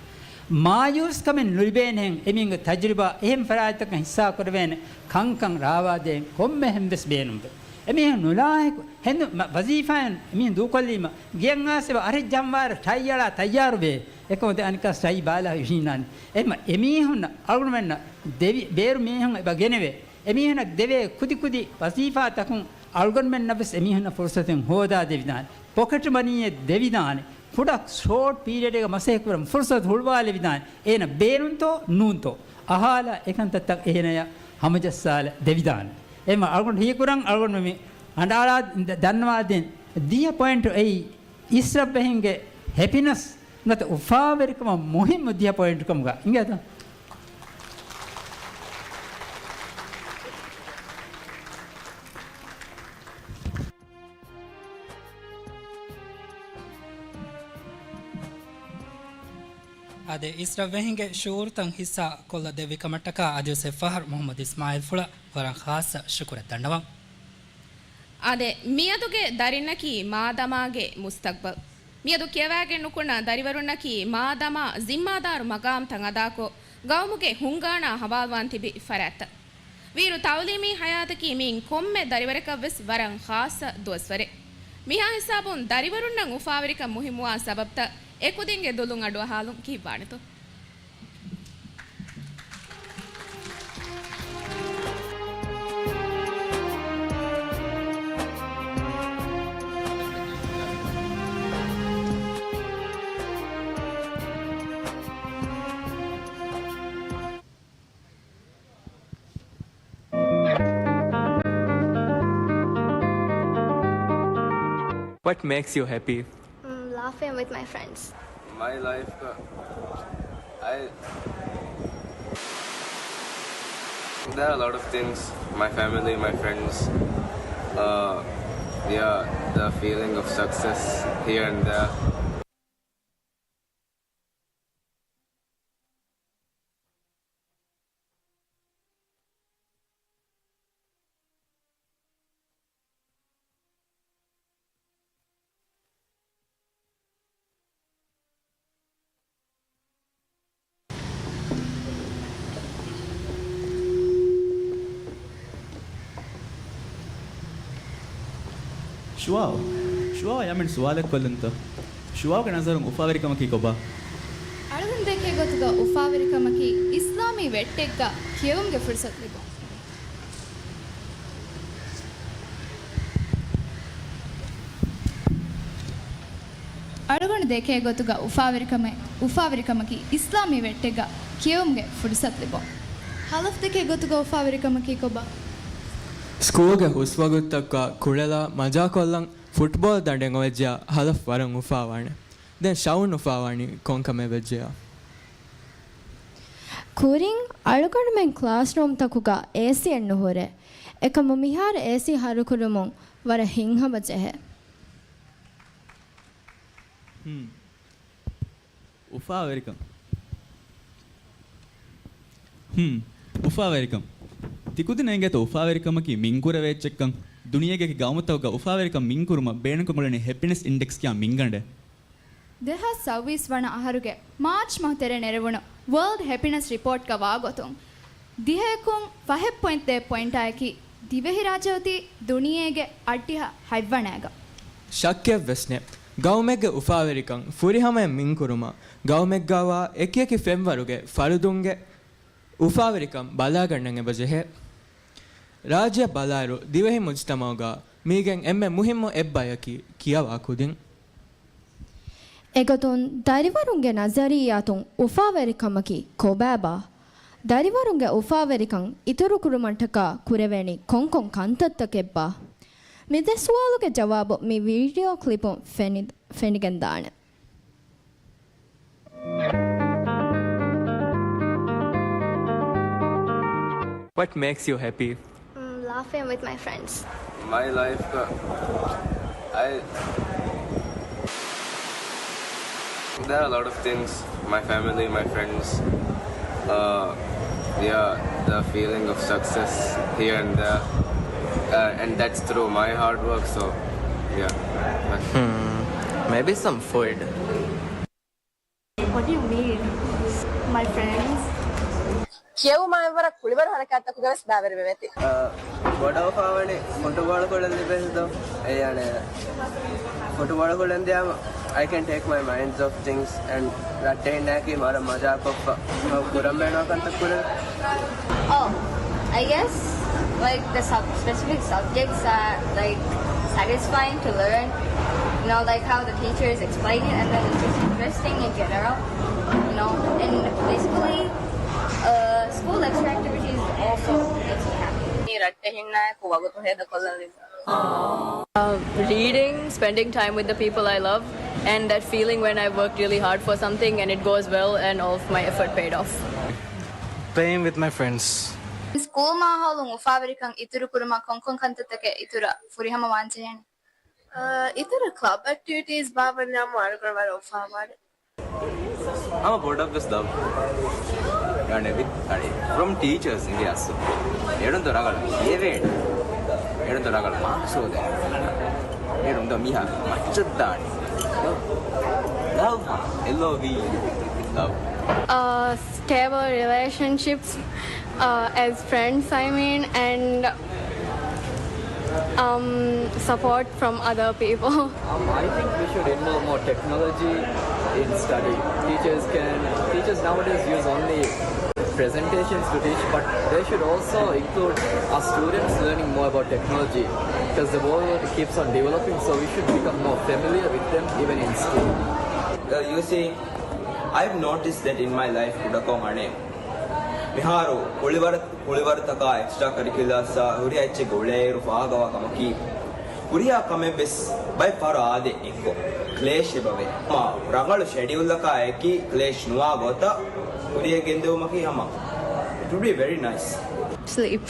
މާޔޫސްކަމެއް ނުލިބޭނެހެން، އެމީހުންގެ ތަޖުރިބާ އެހެން ފަރާތްތަކަށް ހިއްސާކުރެވޭނެ ކަންކަން ރާވާދޭން ކޮންމެހެން ވެސް ބޭނުންވޭ. އެމީހުން ނުލާހިކު ހެނދު މަ-، ވަޒީފާއިން މީހުން ދޫކޮށްލީމަ، ގެއަށް އައިސް އަރިހަށް ޖަހަން ވާއިރު ޓައި އަޅާ ތައްޔާރުވޭ. އެކަމަކު އަނެއްކާ ޓައި ބާލާ ހިށީންނާނެ. އެހެމަ އެމީހުންނަށް އަޅުގަނޑުމެންނަށް ދެވި ބޭރު މީހުން އެބަ ގެނެވޭ. އެމީހުންނަށް ދެވޭ ކުދިކުދި ވަޒީފާތަކުން އަޅުގަނޑުމެންނަށް ވެސް އެމީހުންނަށް ފުރުސަތެއް ހޯދާ ދެވިދާނެ. ޕޮކެޓް މަނީއެއް ދެވިދާނެ. ކުޑަ ޝޯޓް ޕީރިއަޑެއްގަ މަސައްކަތް ކުރަން ފުރުސަތު ހުޅުވާލެވިދާނެ. އޭނަ ބޭނުންތޯ ނޫންތޯ އަހާލާ އެކަންތައްތައް އޭނަޔަށް ހަމަޖައްސާލަ ދެވިދާނެ. އެހެމަ އަޅުގަނޑު ހީކުރަން އަޅުގަނޑު މި އަނޑާޅާ ދ-، ދަންނަވާދޭން ދިހަ ޕޮއިންޓު އެއީ އިސްރަށްވެހިންގެ ހެޕިނަސް ނުވަތަ އުފާވެރިކަމަށް މުހިއްމު ދިހަ ޕޮއިންޓު ކަމުގަ އިނގޭތަ؟ އާދެ، އިސްރަށްވެހިންގެ ޝުޢޫރުތައް ހިއްސާ ކޮށްލަ ދެއްވި ކަމަށްޓަކާ އަދިވެސް އެއްފަހަރު މުޙައްމަދު އިސްމާޢީލް ފުޅަށް ވަރަށް ޚާއްޞަ ޝުކުރެއް ދަންނަވަން. އާދެ، މިއަދުގެ ދަރިންނަކީ މާދަމާގެ މުސްތަޤްބަލް. މިއަދު ކިޔަވާގެން ނުކުންނަ ދަރިވަރުންނަކީ މާދަމާ ޒިންމާދާރު މަގާމްތައް އަދާކޮށް، ގައުމުގެ ހުންގާނާ ހަވާލުވާން ތިބި ފަރާތްތައް. ވީއިރު ތަޢުލީމީ ޙަޔާތަކީ މިއިން ކޮންމެ ދަރިވަރަކަށްވެސް ވަރަށް ޚާއްޞަ ދުވަސްވަރެއް. މިހާ ހިސާބުން ދަރިވަރުންނަށް އުފާވެރިކަން މުހިއްމުވާ ސަބަބްތައް އެކުދިންގެ ދުލުން އަޑުއަހާލުން ކީއްވާނެތޯ؟ What makes you happy? Mm, laughing with my friends. My life, uh, I, there are a lot of things. My family, my friends, uh, Yeah, the feeling of success here and there. ޝުވާވް، ޝުވާވް ޔާމިން ސުވާލެއް ކޮށްލަންތަ؟ ޝުވާވްގެ ނަޒަރުން އުފާވެރިކަމަކީ ކޮބާ؟ އަޅުގަނޑު ދެކޭ ގޮތުގަ އުފާވެރިކަމަކީ އިސްލާމީ ވެއްޓެއްގަ ކިޔެވުމުގެ ފުރުސަތު ލިބުން. އަޅުގަނޑު ދެކޭ ގޮތުގަ އުފާވެރިކަމެއް، އުފާވެރިކަމަކީ އިސްލާމީ ވެއްޓެއްގަ ކިޔެވުމުގެ ފުރުސަތު ލިބުން. ހަލަފް ދެކޭ ގޮތުގަ އުފާވެރިކަމަކީ ކޮބާ؟ ސްކޫލްގެ ހުސްވަގުތުތަކުގަ ކުޅެލާ މަޖާކޮށްލަން ފުޓްބޯލް ދަނޑެއް އޮވެއްޖެޔާ ހަލަފް ވަރަށް އުފާވާނެ. ދެން ޝައުން އުފާވާނީ ކޮންކަމެއް ވެއްޖެޔާ؟ ކުރިން އަޅުގަނޑުމެން ކްލާސްރޫމްތަކުގަ އޭސީއެއް ނުހުރޭ. އެކަމު މިހާރު އޭސީ ހަރުކުރުމުން ވަރަށް ހިތްހަމަޖެހޭ. ހުން. އުފާވެރިކަން. ހުން. އުފާވެރިކަން. ތިކުދިންނަށް އެނގޭތޯ އުފާވެރިކަމަކީ މިންކުރެވޭ އެއްޗެއްކަން؟ ދުނިޔޭގެ ގައުމުތަކުގަ އުފާވެރިކަން މިންކުރުމަށް ބޭނުންކޮށް އުޅެނީ ހެޕިނެސް އިންޑެކްސް ކިޔާ މިންގަނޑެއް. ދެހާސް ސައުވީސް ވަނަ އަހަރުގެ މާޗް މަހު ތެރޭ ނެރެވުނު ވަރލްޑް ހެޕިނެސް ރިޕޯޓްގަ ވާގޮތުން، ދިހައަކުން ފަހެއް ޕޮއިންޓް ދޭއް ޕޮއިންޓާއެކީ ދިވެހިރާއްޖެ އޮތީ ދުނިޔޭގެ އައްޑިހަ ހަތްވަނައިގަ. ޝައްކެއްވެސް ނެތް، ގައުމެއްގެ އުފާވެރިކަން ފުރިހަމައަށް މިންކުރުމަށް ގައުމެއްގަވާ އެކިއެކި ފެންވަރުގެ ފަރުދުންގެ އުފާވެރިކަން ބަލާގަންނަން އެބަޖެހޭ. ރާއްޖެއަށް ބަލާއިރު، ދިވެހި މުޖުތަމަޢުގަ މީގެން އެންމެ މުހިއްމު އެއްބަޔަކީ ކިޔަވާ ކުދިން. އެގޮތުން ދަރިވަރުންގެ ނަޒަރިއްޔާތުން އުފާވެރިކަމަކީ ކޮބާބާ؟ ދަރިވަރުންގެ އުފާވެރިކަން އިތުރުކުރުމަށްޓަކާ ކުރެވޭނީ ކޮންކޮން ކަންތައްތަކެއްބާ؟ މި ދެ ސުވާލުގެ ޖަވާބު މި ވީޑިއޯ ކްލިޕުން ފެނި-، ފެނިގެންދާނެ. What makes you happy? Mm, laughing with my friends. My life, uh, I, there are a lot of things. My family, my friends. Uh, yeah, the feeling of success here and there. Uh, and that's through my hard work, so, yeah. But Hmm, maybe some food. What do you mean? My friends? ކިޔެވުމާ އެއްވަރަށް ކުޅިވަރު ހަރަކާތްތަކުގަވެސް ބައިވެރިވެވޭތީ. އަ، ބޮޑަށް އުފާވަނީ ފުޓުބޯޅަ ކުޅެން ލިބޭތޯ؟ އެއީ އަނެއް ފުޓުބޯޅަ ކުޅެން ދިޔާމަ، I can take my minds off things and ރައްޓެހިންނާއެކީ ވަރަށް މަޖާކޮށްފަ ކުރަން ބޭނުންވާ ކަންތައް ކުރޭ. Oh, I guess, like, the sub-, specific subjects are, like, satisfying to learn. You know, like, how the teachers explain it, and then it's just interesting in general. You know, and basically, uh, school extra activities also makes me happy. މި ރައްޓެހިންނާއެކު ވަގުތު ހޭދަކޮށްލަން ލިބޭ. Uh, reading, spending time with the people I love, and that feeling when I worked really hard for something and it goes well and all of my effort paid off. Playing with my friends. ސްކޫލް މާހައުލުން އުފާވެރިކަން އިތުރުކުރުމަށް ކޮންކޮން ކަންތައްތަކެއް އިތުރަށް ފުރިހަމަވާންޖެހޭނެ؟ އަ، އިތުރު ކްލަބް އެކްޓިވިޓީސް ބާއްވަންޏާމު އަޅުގަނޑު ވަރަށް އުފާވާނެ. ހަމަ ބޮޑަށްވެސް ލަވް ގަނޑެވި އަނެ ފްރޮމް ޓީޗާސް އިނގޭ އަސްލު. އެޑުންތޯ ރަނގަޅަށް ކިޔެވޭނެ. އެޑުންތޯ ރަނގަޅަށް މާކްސް ހޯދޭ. އެޑުންތޯ މީހާ މައްޗަށް ދާނެ. ލަވް، އެލް އޯ ވީ، ލަވް. Uh, stable relationships, uh, as friends, I mean, and, um, support from other people. Um, I think we should involve more technology in study. Teachers can, teachers nowadays use only presentations to teach, but they should also include our students learning more about technology, because the world keeps on developing, so we should become more familiar with them even in school. Uh, you see, I've noticed that in my life, ކުޑަކޮށް އަނެއް މިހާރު ކުޅިވަރު-، ކުޅިވަރުތަކާ އެކްސްޓްރާ ކަރިކިއުލާސްއާ ހުރިހާ އެއްޗެއްގެ އުޅޭއިރު ފާހަގަވާ ކަމަކީ، ހުރިހާ ކަމެއްވެސް ބައެއް ފަހަރު އާދެ އެއްކޮށް ކްލޭޝް އެބަވޭ. މާ ރަނގަޅު ޝެޑިއުލްއަކާ އެކީ ކްލޭޝް ނުވާ ގޮތަށް ކުރިއަށް ގެންދެވުމަކީ ހަމަ it would be very nice. Sleep.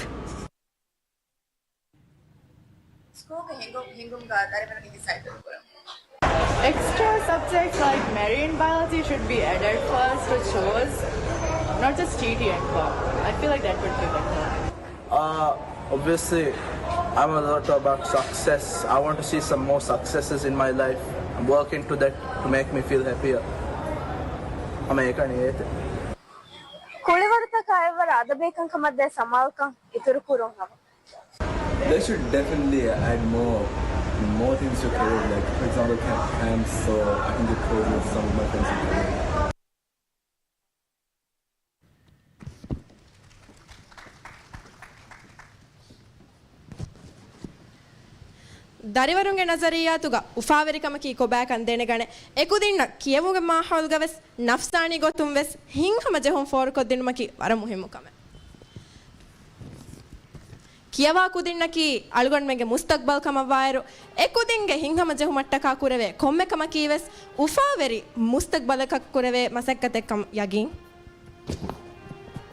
ސްކޫލްގެ ހިނގު-، ހިނގުމުގަ ދަރިވަރުން ހިއްސާ އިތުރު ކުރަން. Extra subjects like marine biology should be added first to chores, not just T T and co. I feel like that would be better. Uh, obviously, I'm a lot about success. I want to see some more successes in my life. I'm working to that to make me feel happier. ހަމަ އެކަނި އޭތެ. ކުޅިވަރުތަކާ އެއްވަރަށް އަދަބީކަން ކަމަށްދޭ ސަމާލުކަން އިތުރުކުރުން ހަމަ. They should definitely add more, more things to career, like, for example, camp, camps, so I can get closer with some of my friends in career. ދަރިވަރުންގެ ނަޒަރިއްޔާތުގަ އުފާވެރިކަމަކީ ކޮބާކަން ދެނެގަނެ، އެކުދިންނަށް ކިޔެވުމުގެ މާހައުލުގަ ވެސް ނަފްސާނީ ގޮތުން ވެސް ހިތްހަމަޖެހުން ފޯރުކޮށްދިނުމަކީ ވަރަށް މުހިއްމު ކަމެއް. ކިޔަވާ ކުދިންނަކީ އަޅުގަނޑުމެންގެ މުސްތަގްބަލް ކަމަށްވާއިރު، އެ ކުދިންގެ ހިތްހަމަޖެހުމަށްޓަކާ ކުރެވޭ ކޮންމެ ކަމަކީ ވެސް އުފާވެރި މުސްތަގްބަލަކަށް ކުރެވޭ މަސައްކަތެއްކަމަށް ޔަގީން.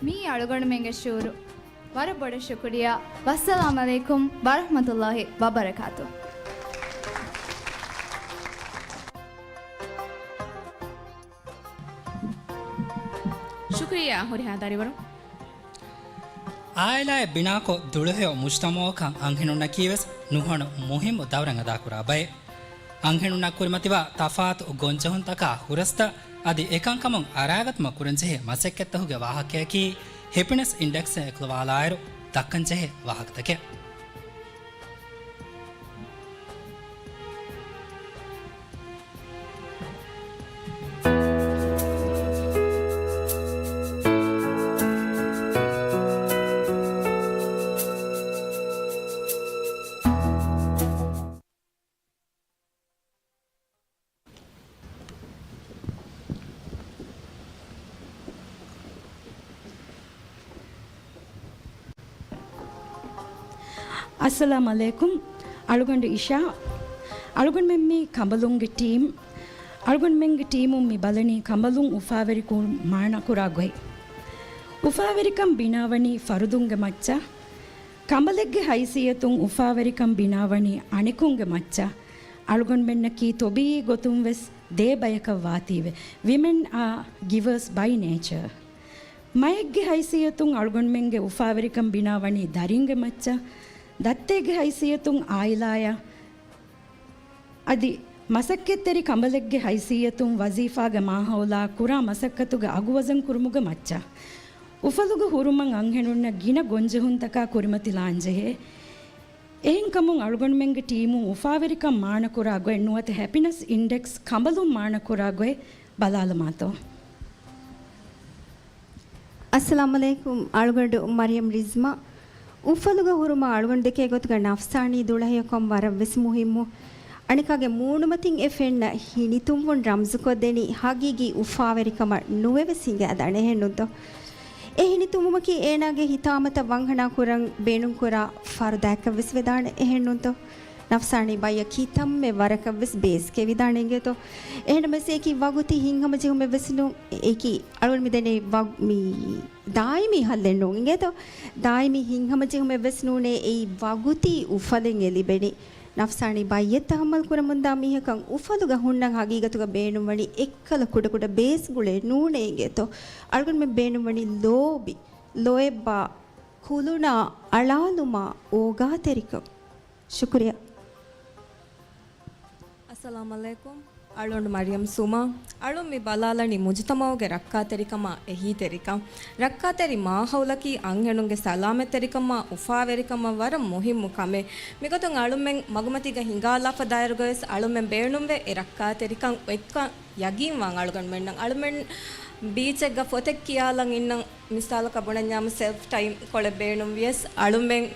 މީ އަޅުގަނޑުމެންގެ ޝުޢޫރު. ވަރަށް ބޮޑަށް ޝުކުރިއްޔާ. ވައްސަލާމް ޢަލައިކުމް ވަރަޙްމަތުﷲި ވަބަރަކާތު. ޝުކުރިއްޔާ ހުރިހާ ދަރިވަރުން. އާއިލާއެއް ބިނާކޮށް ދުޅަހެޔޮ މުޖްތަމަޢަކަށް އަންހެނުންނަކީވެސް ނުހަނު މުހިއްމު ދައުރެއް އަދާކުރާ ބައެއް. އަންހެނުންނަށް ކުރިމަތިވާ ތަފާތު ގޮންޖެހުންތަކާ ހުރަސްތައް އަދި އެކަންކަމުން އަރާގަތުމަށް ކުރަންޖެހޭ މަސައްކަތްތަކުގެ ވާހަކަޔަކީ ހެޕިނެސް އިންޑެކްސްއިން އެކުލަވާލާއިރު ދައްކަންޖެހޭ ވާހަކަތަކެއް. އައްސަލާމް ޢަލައިކުމް. އަޅުގަނޑު އިޝާ. އަޅުގަނޑުމެން މީ ކަނބަލުންގެ ޓީމް. އަޅުގަނޑުމެންގެ ޓީމުން މި ބަލަނީ ކަނބަލުން އުފާވެރިކުރުން މާނަކުރާ ގޮތް. އުފާވެރިކަން ބިނާވަނީ ފަރުދުންގެ މައްޗަށް. ކަނބަލެއްގެ ހައިސިއްޔަތުން އުފާވެރިކަން ބިނާވަނީ އަނެކުންގެ މައްޗަށް. އަޅުގަނޑުމެންނަކީ ޠަބީޢީ ގޮތުން ވެސް ދޭ ބަޔަކަށް ވާތީވެ. Women are givers by nature. މައެއްގެ ހައިސިއްޔަތުން އަޅުގަނޑުމެންގެ އުފާވެރިކަން ބިނާވަނީ ދަރިންގެ މައްޗަށް، ދައްތައެއްގެ ހައިސިއްޔަތުން އާއިލާޔަށް، އަދި މަސައްކަތްތެރި ކަނބަލެއްގެ ހައިސިއްޔަތުން ވަޒީފާގެ މާހައުލާ ކުރާ މަސައްކަތުގެ އަގުވަޒަން ކުރުމުގެ މައްޗަށް. އުފަލުގަ ހުރުމަށް އަންހެނުންނަށް ގިނަ ގޮންޖެހުންތަކާ ކުރިމަތިލާންޖެހޭ. އެހެންކަމުން އަޅުގަނޑުމެންގެ ޓީމުން އުފާވެރިކަން މާނަކުރާ ގޮތް ނުވަތަ ހެޕިނަސް އިންޑެކްސް ކަނބަލުން މާނަކުރާ ގޮތް ބަލާލަމާތޯ. އައްސަލާމް ޢަލައިކުމް. އަޅުގަނޑު މަރިޔަމް ރިޒްމާ. އުފަލުގަ ހުރުމަށް އަޅުގަނޑު ދެކޭ ގޮތުގަ ނަފްސާނީ ދުޅަހެޔޮކަން ވަރަށް ވެސް މުހިއްމު. އަނެކާގެ މޫނުމަތިން އެ ފެންނަ ހިނިތުންވުން ރަމްޒުކޮށްދެނީ ހަގީގީ އުފާވެރިކަމަށް ނުވެވެސް ހިނގާދާނެ، އެހެންނުންތޯ؟ އެ ހިނިތުންވުމަކީ އޭނާގެ ހިތާމަތައް ވަންހަނާ ކުރަން ބޭނުންކުރާ ފަރުދާއަކަށްވެސް ވެދާނެ، އެހެންނުންތޯ؟ ނަފްސާނީ ބައްޔަށް ކިތަންމެ ވަރަކަށްވެސް ބޭސްގެވިދާނެ އިނގޭތޯ؟ އެހެންނަމަވެސް އެކީ ވަގުތީ ހިތްހަމަޖެހުމެއްވެސް ނޫން. އެކީ އަޅުގަނޑު މިދެނީ ވަގު-، މި ދާއިމީ ހައްލެއް ނޫން އިނގޭތޯ؟ ދާއިމީ ހިތްހަމަޖެހުމެއްވެސް ނޫނޭ. އެއީ ވަގުތީ އުފަލެއް އެ ލިބެނީ. ނަފްސާނީ ބައްޔެއް ތަހައްމަލް ކުރަމުންދާ މީހަކަށް އުފަލުގަ ހުންނަން ހަގީގަތުގަ ބޭނުންވަނީ އެއްކަލަ ކުޑަކުޑަ ބޭސް ގުޅޭ ނޫނޭ އިނގޭތޯ؟ އަޅުގަނޑުމެން ބޭނުންވަނީ ލޯބި، ލޯތްބާ، ކުލުނާ، އަޅާލުމާ، އޯގާތެރިކަން. ޝުކުރިއްޔާ. އައްސަލާމް ޢަލައިކުމް. އަޅުގަނޑު މަރިޔަމް ސުމާ. އަޅުން މި ބަލާލަނީ މުޖުތަމަޢުގެ ރައްކާތެރިކަމާ އެހީތެރިކަން. ރައްކާތެރި މާހައުލަކީ އަންހެނުންގެ ސަލާމަތްތެރިކަމާ އުފާވެރިކަމަށް ވަރަށް މުހިއްމު ކަމެއް. މިގޮތުން އަޅުމެން މަގުމަތީގަ ހިނގާލާފަ ދާއިރުގަވެސް އަޅުމެން ބޭނުންވޭ އެ ރައްކާތެރިކަން އޮތްކަން ޔަގީންވާން އަޅުގަނޑުމެންނަށް. އަޅުމެން ބީޗެއްގަ ފޮތެއް ކިޔާލަން އިންނަން، މިސާލަކަށް ބުނަންޏާމު ސެލްފް ޓައިމް ކޮޅެއް ބޭނުންވިޔަސް އަޅުމެން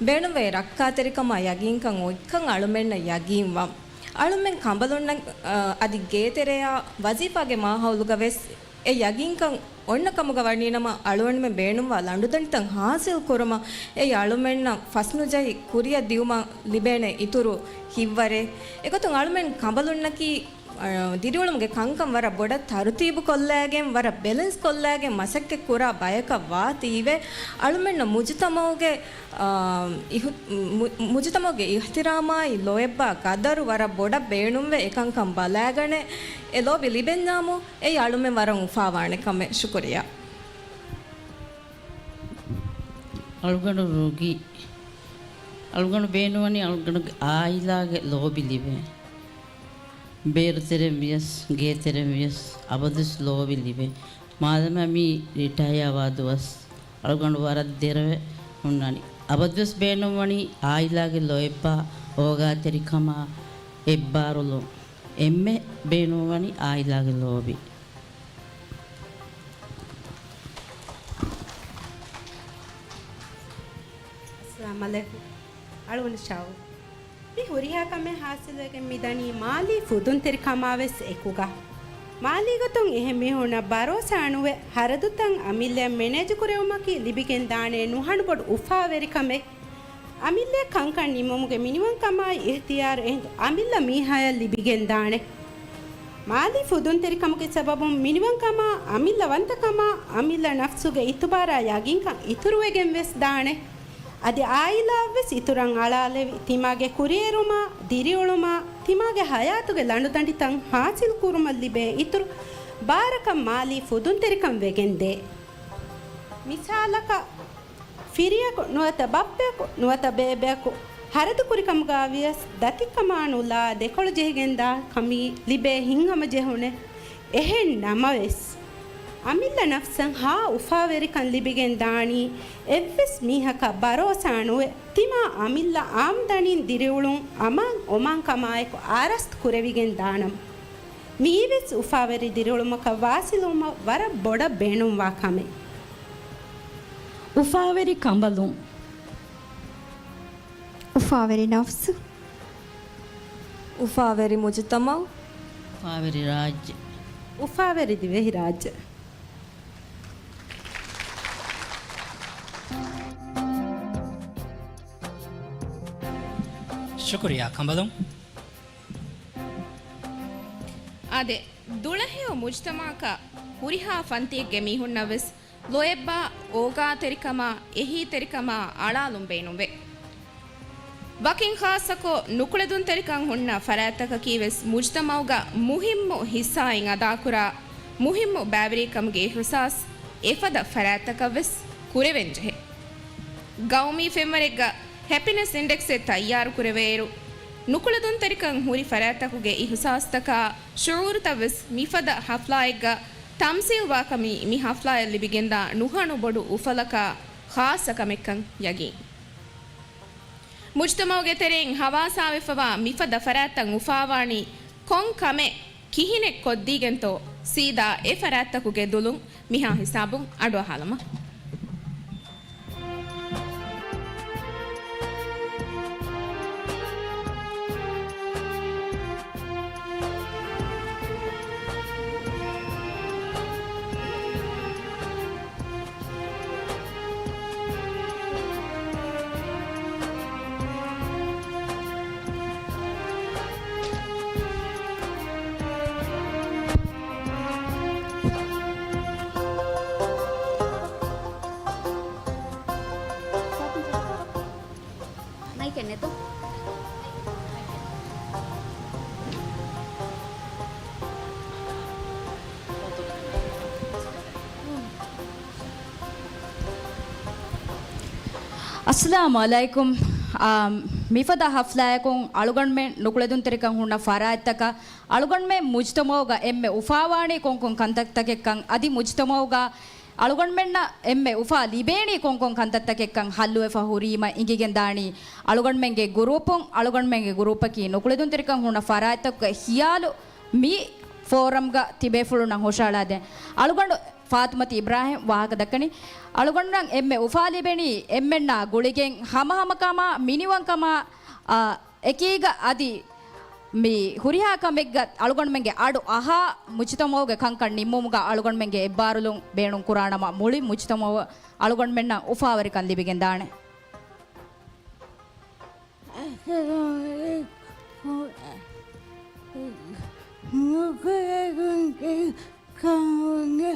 ބޭނުންވޭ ރައްކާތެރިކަމާ ޔަގީންކަން އޮތްކަން އަޅުމެންނަށް ޔަގީންވާން. އަޅުމެން ކަނބަލުންނަށް، އަ، އަދި ގޭތެރެޔާ ވަޒީފާގެ މާހައުލުގަވެސް އެ ޔަގީންކަން އޮންނަ ކަމުގަ ވަނީނަމަ އަޅުގަނޑުމެން ބޭނުންވާ ލަނޑުދަނޑިތައް ހާސިލް ކުރުމަށް އެއީ އަޅުމެންނަށް ފަސްނުޖެހި ކުރިއަށް ދިއުމަށް ލިބޭނެ އިތުރު ހިތްވަރެއް. އެގޮތުން އަޅުމެން ކަނބަލުންނަކީ އަ، ދިރިއުޅުމުގެ ކަންކަން ވަރަށް ބޮޑަށް ތަރުތީބު ކޮށްލައިގެން، ވަރަށް ބެލެންސް ކޮށްލައިގެން މަސައްކަތް ކުރާ ބަޔަކަށް ވާތީވެ، އަޅުމެންނަށް މުޖުތަމައުގެ، އާ، އިހު-، މު-، މުޖުތަމައުގެ އިޙްތިރާމާއި ލޯތްބާ ޤަދަރު ވަރަށް ބޮޑަށް ބޭނުންވެ، އެކަންކަން ބަލާގަނެ، އެ ލޯބި ލިބެންޏާމު، އެއީ އަޅުމެން ވަރަށް އުފާވާނެ ކަމެއް. ޝުކުރިއްޔާ. އަޅުގަނޑު ރުގި، އަޅުގަނޑު ބޭނުންވަނީ އަޅުގަނޑުގެ އާއިލާގެ ލޯބި ލިބޭ. ބޭރު ތެރެއިން ވިޔަސް، ގޭ ތެރެއިން ވިޔަސް، އަބަދުވެސް ލޯބި ލިބޭ. މާދަމާ މި ރިޓަޔާވާ ދުވަސް އަޅުގަނޑު ވަރަށް ދެރަވެ ހުންނަނީ. އަބަދުވެސް ބޭނުންވަނީ އާއިލާގެ ލޯތްބާ، އޯގާތެރިކަމާ، އެއްބާރުލުން. އެންމެ ބޭނުންވަނީ އާއިލާގެ ލޯބި. އައްސަލާމް އަލައިކުމް. އަޅުގަނޑު ޝައު. މި ހުރިހާ ކަމެއް ހާސިލްވެގެން މިދަނީ މާލީ ފުދުންތެރިކަމާވެސް އެކުގަ. މާލީ ގޮތުން އެހެން މީހުންނަށް ބަރޯސާ ނުވެ، ހަރަދުތައް އަމިއްލައަށް މެނޭޖުކުރެވުމަކީ ލިބިގެންދާނެ ނުހަނުބޮޑު އުފާވެރިކަމެއް. އަމިއްލަ ކަންކަން ނިމުމުގެ މިނިވަންކަމާއި އިހްތިޔާރު އެހިނދު އަމިއްލަ މީހާޔަށް ލިބިގެންދާނެ. މާލީ ފުދުންތެރިކަމުގެ ސަބަބުން މިނިވަންކަމާ، އަމިއްލަ ވަންތަކަމާ، އަމިއްލަ ނަފްސުގެ އިތުބާރާ ޔަގީންކަން އިތުރުވެގެން ވެސް ދާނެ. އަދި އާއިލާއަށްވެސް އިތުރަށް އަޅާލެވި، ތިމާގެ ކުރިއެރުމާ، ދިރިއުޅުމާ، ތިމާގެ ހަޔާތުގެ ލަނޑުދަނޑިތައް ހާސިލް ކުރުމަށް ލިބޭ އިތުރު ބާރަކަށް މާލީ ފުދުންތެރިކަން ވެގެންދޭ. މިސާލަކަށް، ފިރިޔަކު ނުވަތަ ބައްޕަޔަކު ނުވަތަ ބޭބެއަކު ހަރަދުކުރިކަމުގަ ވިޔަސް، ދަތިކަމާ ނުލާ ދެކޮޅު ޖެހިގެންދާ ކަމީ ލިބޭ ހިތްހަމަޖެހުނެއް. އެހެން ނަމަވެސް، އަމިއްލަ ނަފްސަށް ހާ އުފާވެރިކަން ލިބިގެން ދާނީ، އެއްވެސް މީހަކަށް ބަރޯސާ ނުވެ، ތިމާ އަމިއްލަ އާމްދަނީން ދިރިއުޅުން އަމާން އޮމާންކަމާއެކު އާރާސްތު ކުރެވިގެން ދާނަމަ. މިއީވެސް އުފާވެރި ދިރިއުޅުމަކަށް ވާސިލުވުމަށް ވަރަށް ބޮޑަށް ބޭނުންވާ ކަމެއް. އުފާވެރި ކަނބަލުން. އުފާވެރި ނަފްސު. އުފާވެރި މުޖުތަމަޢު. އުފާވެރި ރާއްޖެ. އުފާވެރި ދިވެހިރާއްޖެ. ޝުކުރިއްޔާ ކަނބަލުން. އާދެ، ދުޅަހެޔޮ މުޖުތަމަޢަކަށް ހުރިހާ ފަންތިއެއްގެ މީހުންނަށްވެސް ލޯތްބާ، އޯގާތެރިކަމާ، އެހީތެރިކަމާ އަޅާލުން ބޭނުންވޭ. ވަކިން ޚާއްޞަކޮށް، ނުކުޅެދުންތެރިކަން ހުންނަ ފަރާތްތަކަކީވެސް މުޖުތަމަޢުގަ މުހިއްމު ހިއްސާއިން އަދާކުރާ މުހިއްމު ބައިވެރިކަމުގެ އިޙްސާސް އެފަދަ ފަރާތްތަކަށްވެސް ކުރެވެންޖެހޭ. ގައުމީ ފެންވަރެއްގަ ހެޕިނެސް އިންޑެކްސެއް ތައްޔާރުކުރެވޭއިރު، ނުކުޅެދުންތެރިކަން ހުރި ފަރާތްތަކުގެ އިޙްސާސްތަކާ ޝުޢޫރުތައްވެސް މިފަދަ ޙަފްލާއެއްގަ ތަމްސީލްވާކަމީ މި ޙަފްލާއަށް ލިބިގެންދާ ނުހަނު ބޮޑު އުފަލަކާ ޚާއްޞަ ކަމެއްކަން ޔަގީން. މުޖުތަމަޢުގެ ތެރެއިން ހަވާސާވެފަވާ މިފަދަ ފަރާތްތައް އުފާވާނީ ކޮން ކަމެއް ކިހިނެއް ކޮށްދީގެންތޯ، ސީދާ އެ ފަރާތްތަކުގެ ދުލުން މިހާ ހިސާބުން އަޑުއަހާލަމާ. މައިކެއް ނެތު. އައްސަލާމު ޢަލައިކުމް. އާ، މިފަދަ ޙަފްލާއަކުން އަޅުގަނޑުމެން ނުކުޅެދުންތެރިކަން ހުންނަ ފަރާތްތަކަށް އަޅުގަނޑުމެން މުޖުތަމަޢުގަ އެންމެ އުފާވާނީ ކޮންކޮން ކަންތައްތަކެއްކަން، އަދި މުޖުތަމަޢުގަ އަޅުގަނޑުމެންނަށް އެންމެ އުފާ ލިބޭނީ ކޮންކޮން ކަންތައްތަކެއްކަން ހައްލުވެފަ ހުރީމަ އިނގިގެންދާނީ އަޅުގަނޑުމެންގެ ގުރޫޕުން. އަޅުގަނޑުމެންގެ ގުރޫޕަކީ ނުކުޅެދުންތެރިކަން ހުންނަ ފަރާތްތަކުގެ ޚިޔާލު މި ފޯރަމްގަ ތިބޭފުޅުންނަށް ހުށަހަޅާދޭން. އަޅުގަނޑު ފާތުމަތި އިބްރާހިމް ވާހަކަ ދައްކަނީ، އަޅުގަނޑުންނަށް އެންމެ އުފާ ލިބެނީ އެންމެންނާ ގުޅިގެން ހަމަހަމަކަމާ، މިނިވަންކަމާ، އާ، އެކީގަ އަދި މި ހުރިހާ ކަމެއްގަ އަޅުގަނޑުމެންގެ އަޑު އަހާ، މުޖުތަމަޢުގެ ކަންކަން ނިންމުމުގަ އަޅުގަނޑުމެންގެ އެއްބާރުލުން ބޭނުން ކުރާނަމަ، މުޅި މުޖުތަމަޢު އަޅުގަނޑުމެންނަށް އުފާވެރިކަން ލިބިގެންދާނެ. ކުރެގުން ކަމުގެ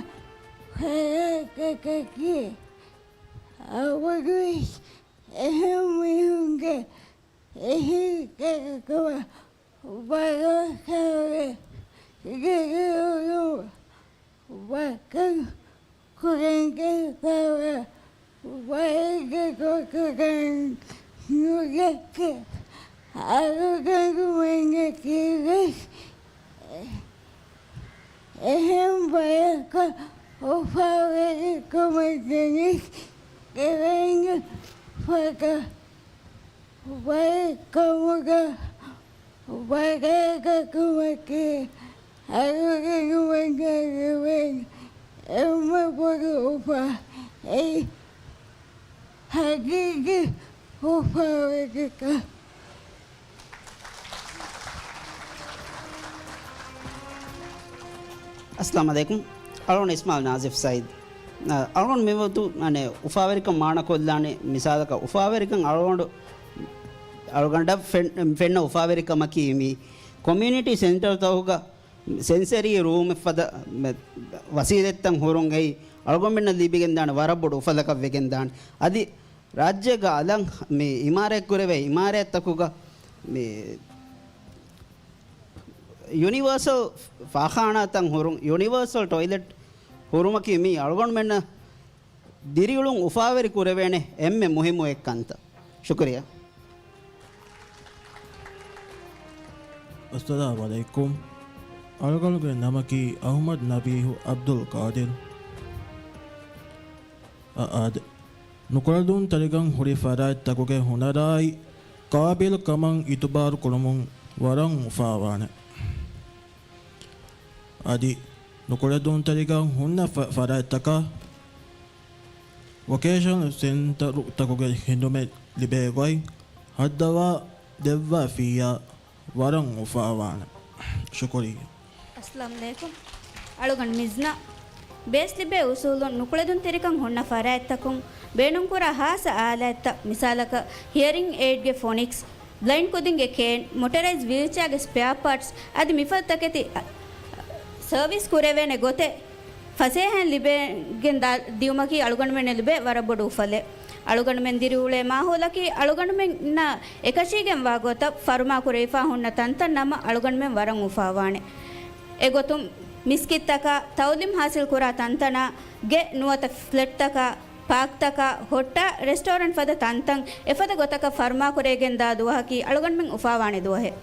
ފަރާތަކަކީ އަބަދުވެސް އެހެން މީހުންގެ އެހީތެރިކަމަށް ބަރޯސާވެ ދިރިއުޅުން ވައްކަން ކުރަންޖެހިފައިވާ ވައިގެ ގޮތުގައި ނުދެކެ އަޅުގަނޑުމެންނަކީވެސް އެހެން ބަޔަކަށް އުފާވެރިކަމެއް ގެނެސް ދެވޭނެ ފަދަ ވައިކަމުގަ ވަރަށް ގަތުމަކީ އަޅުގަނޑުމެންނަށް ލިބޭނެ އެންމެ ބޮޑު އުފާ. އެއީ ހަގީގީ އުފާވެރިކަން. އައްސަލާމު ޢަލައިކުމް. އަޅުގަނޑު އިސްމާއިލް ނާޒިފް ސައީދު. އަ، އަޅުގަނޑު މިވަގުތު، އަނެއް، އުފާވެރިކަން މާނަކޮށްލާނެ. މިސާލަކަށް، އުފާވެރިކަން އަޅުގަނޑު، އަޅުގަނޑަށް ފެން-، ފެންނަ އުފާވެރިކަމަކީ މި ކޮމިއުނިޓީ ސެންޓަރުތަކުގަ ސެންސަރީ ރޫމެއް ފަދަ މެ-، ވަސީލަތްތައް ހުރުން އެއީ އަޅުގަނޑުމެންނަށް ލިބިގެންދާނެ ވަރަށް ބޮޑު އުފަލަކަށް ވެގެންދާނެ. އަދި ރާއްޖޭގަ އަލަށް މި އިމާރާތް ކުރެވޭ އިމާރާތްތަކުގަ މި ޔުނިވާސަލް ފާޚާނާތައް ހުރުން، ޔުނިވާސަލް ޓޮއިލެޓް ހުރުމަކީ މީ އަޅުގަނޑުމެންނަށް ދިރިއުޅުން އުފާވެރި ކުރެވޭނެ އެންމެ މުހިއްމު އެއްކަންތައް. ޝުކުރިއްޔާ. އައްސަލާމު ޢަލައިކުމް. އަޅުގަނޑުގެ ނަމަކީ އަޙްމަދު ނަބީހު ޢަބްދުލް ޤާދިރު. އަ، އާދެ. ނުކުޅެދުންތެރިކަން ހުރި ފަރާތްތަކުގެ ހުނަރާއި ޤާބިލްކަމަށް އިތުބާރު ކުރުމުން ވަރަށް އުފާވާނެ. އަދި ނުކުޅެދުންތެރިކަން ހުންނަ ފަ-، ފަރާތްތަކަށް ވޮކޭޝަނަލް ސެންޓަރުތަކުގެ ޚިދުމަތް ލިބޭ ގޮތް ހައްދަވާ ދެއްވާފިއްޔާ ވަރަށް އުފާވާނެ. ޝުކުރިއްޔާ. އައްސަލާމު ޢަލައިކުމް. އަޅުގަނޑު މިޒްނާ. ބޭސް ލިބޭ އުސޫލުން ނުކުޅެދުންތެރިކަން ހުންނަ ފަރާތްތަކުން ބޭނުންކުރާ ޚާއްޞަ އާލާތްތައް، މިސާލަކަށް، ހިއަރިން އެއިޑްގެ ފޮނިކްސް، ބްލައިންޑް ކުދިންގެ ކޭން، މޮޓަރައިޒް ވީލްޗެއާގެ ސްޕެއާ ޕާޓްސް އަދި މިފަދަ ތަކެތި ސަރވިސް ކުރެވޭނެ ގޮތެއް ފަސޭހައިން ލިބިގެން ދާ-، ދިއުމަކީ އަޅުގަނޑުމެންނަށް ލިބޭ ވަރަށް ބޮޑު އުފަލެއް. އަޅުގަނޑުމެން ދިރިއުޅޭ މާހައުލަކީ އަޅުގަނޑުމެންނާ އެކަށީގެންވާ ގޮތަށް ފަރުމާކުރެވިފާ ހުންނަ ތަންތަން ނަމަ، އަޅުގަނޑުމެން ވަރަށް އުފާވާނެ. އެގޮތުން، މިސްކިތްތަކާ، ތައުލީމް ޙާޞިލްކުރާ ތަންތަނާ، ގެ ނުވަތަ ފްލެޓްތަކާ، ޕާކްތަކާ، ހޮޓާ، ރެސްޓޯރެންޓް ފަދަ ތަންތަން އެފަދަ ގޮތަކަށް ފަރުމާކުރެވިގެންދާ ދުވަހަކީ އަޅުގަނޑުމެން އުފާވާނެ ދުވަހެއް.